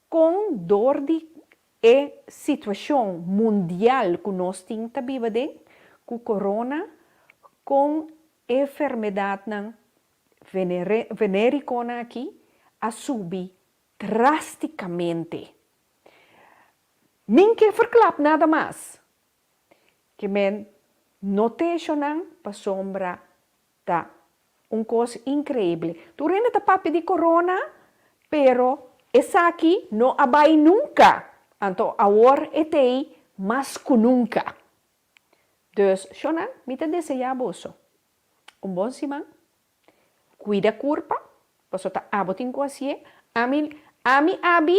Kon dor di e situacion mundial cu nos tin ta biba den, cu corona, kon E fermedadnan venericonan aki a subi drasticamente. Min ke verklap nada mas. Ke men no techonan pasobra ta un cos increible. Tur hende ta papia di corona, pero esaki no a bay nunca. Anto awor e t'ey mas cu nunca. Dus, shonnan, mi ta deseá boso un bon siman. Kuida kurpa, pasobra ta abo tin ku hasié. Ami, ami abi,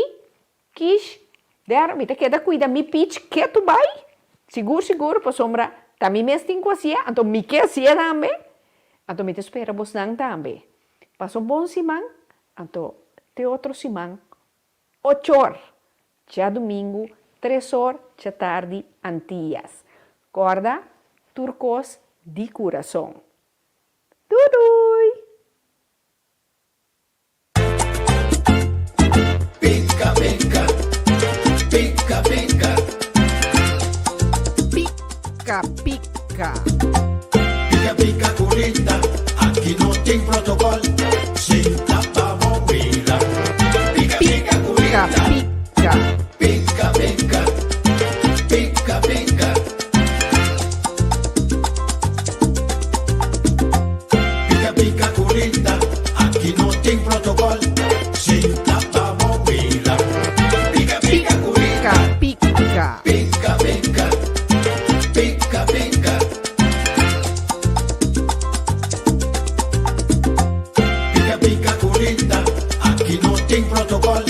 Kish, Der, mi ta keda kuida mi pich ketu bai, sigur sigur, pasobra ta mi mes tin ku hasié, anto mi ke hasié tambe. Anto mi ta spera bosnan tambe. Pasa un bon siman, anto te otro siman Ochor, djadumingu, tresor djatardi Antillas. Corda tur cos di curason. Doei doei! Pica pica, pica pica. Pica pica. Pica pica curita, aki no tin protocol. Sinta pa bo mira. Pica pica Pica curita. pica. Pica pica, pica pica. Pica pica curita, aki no tin protocol. Sinta pa bo mira. Pica pica curita. Pica pica. Pica pica, pica pica. Pica pica curita, aki no tin protocol.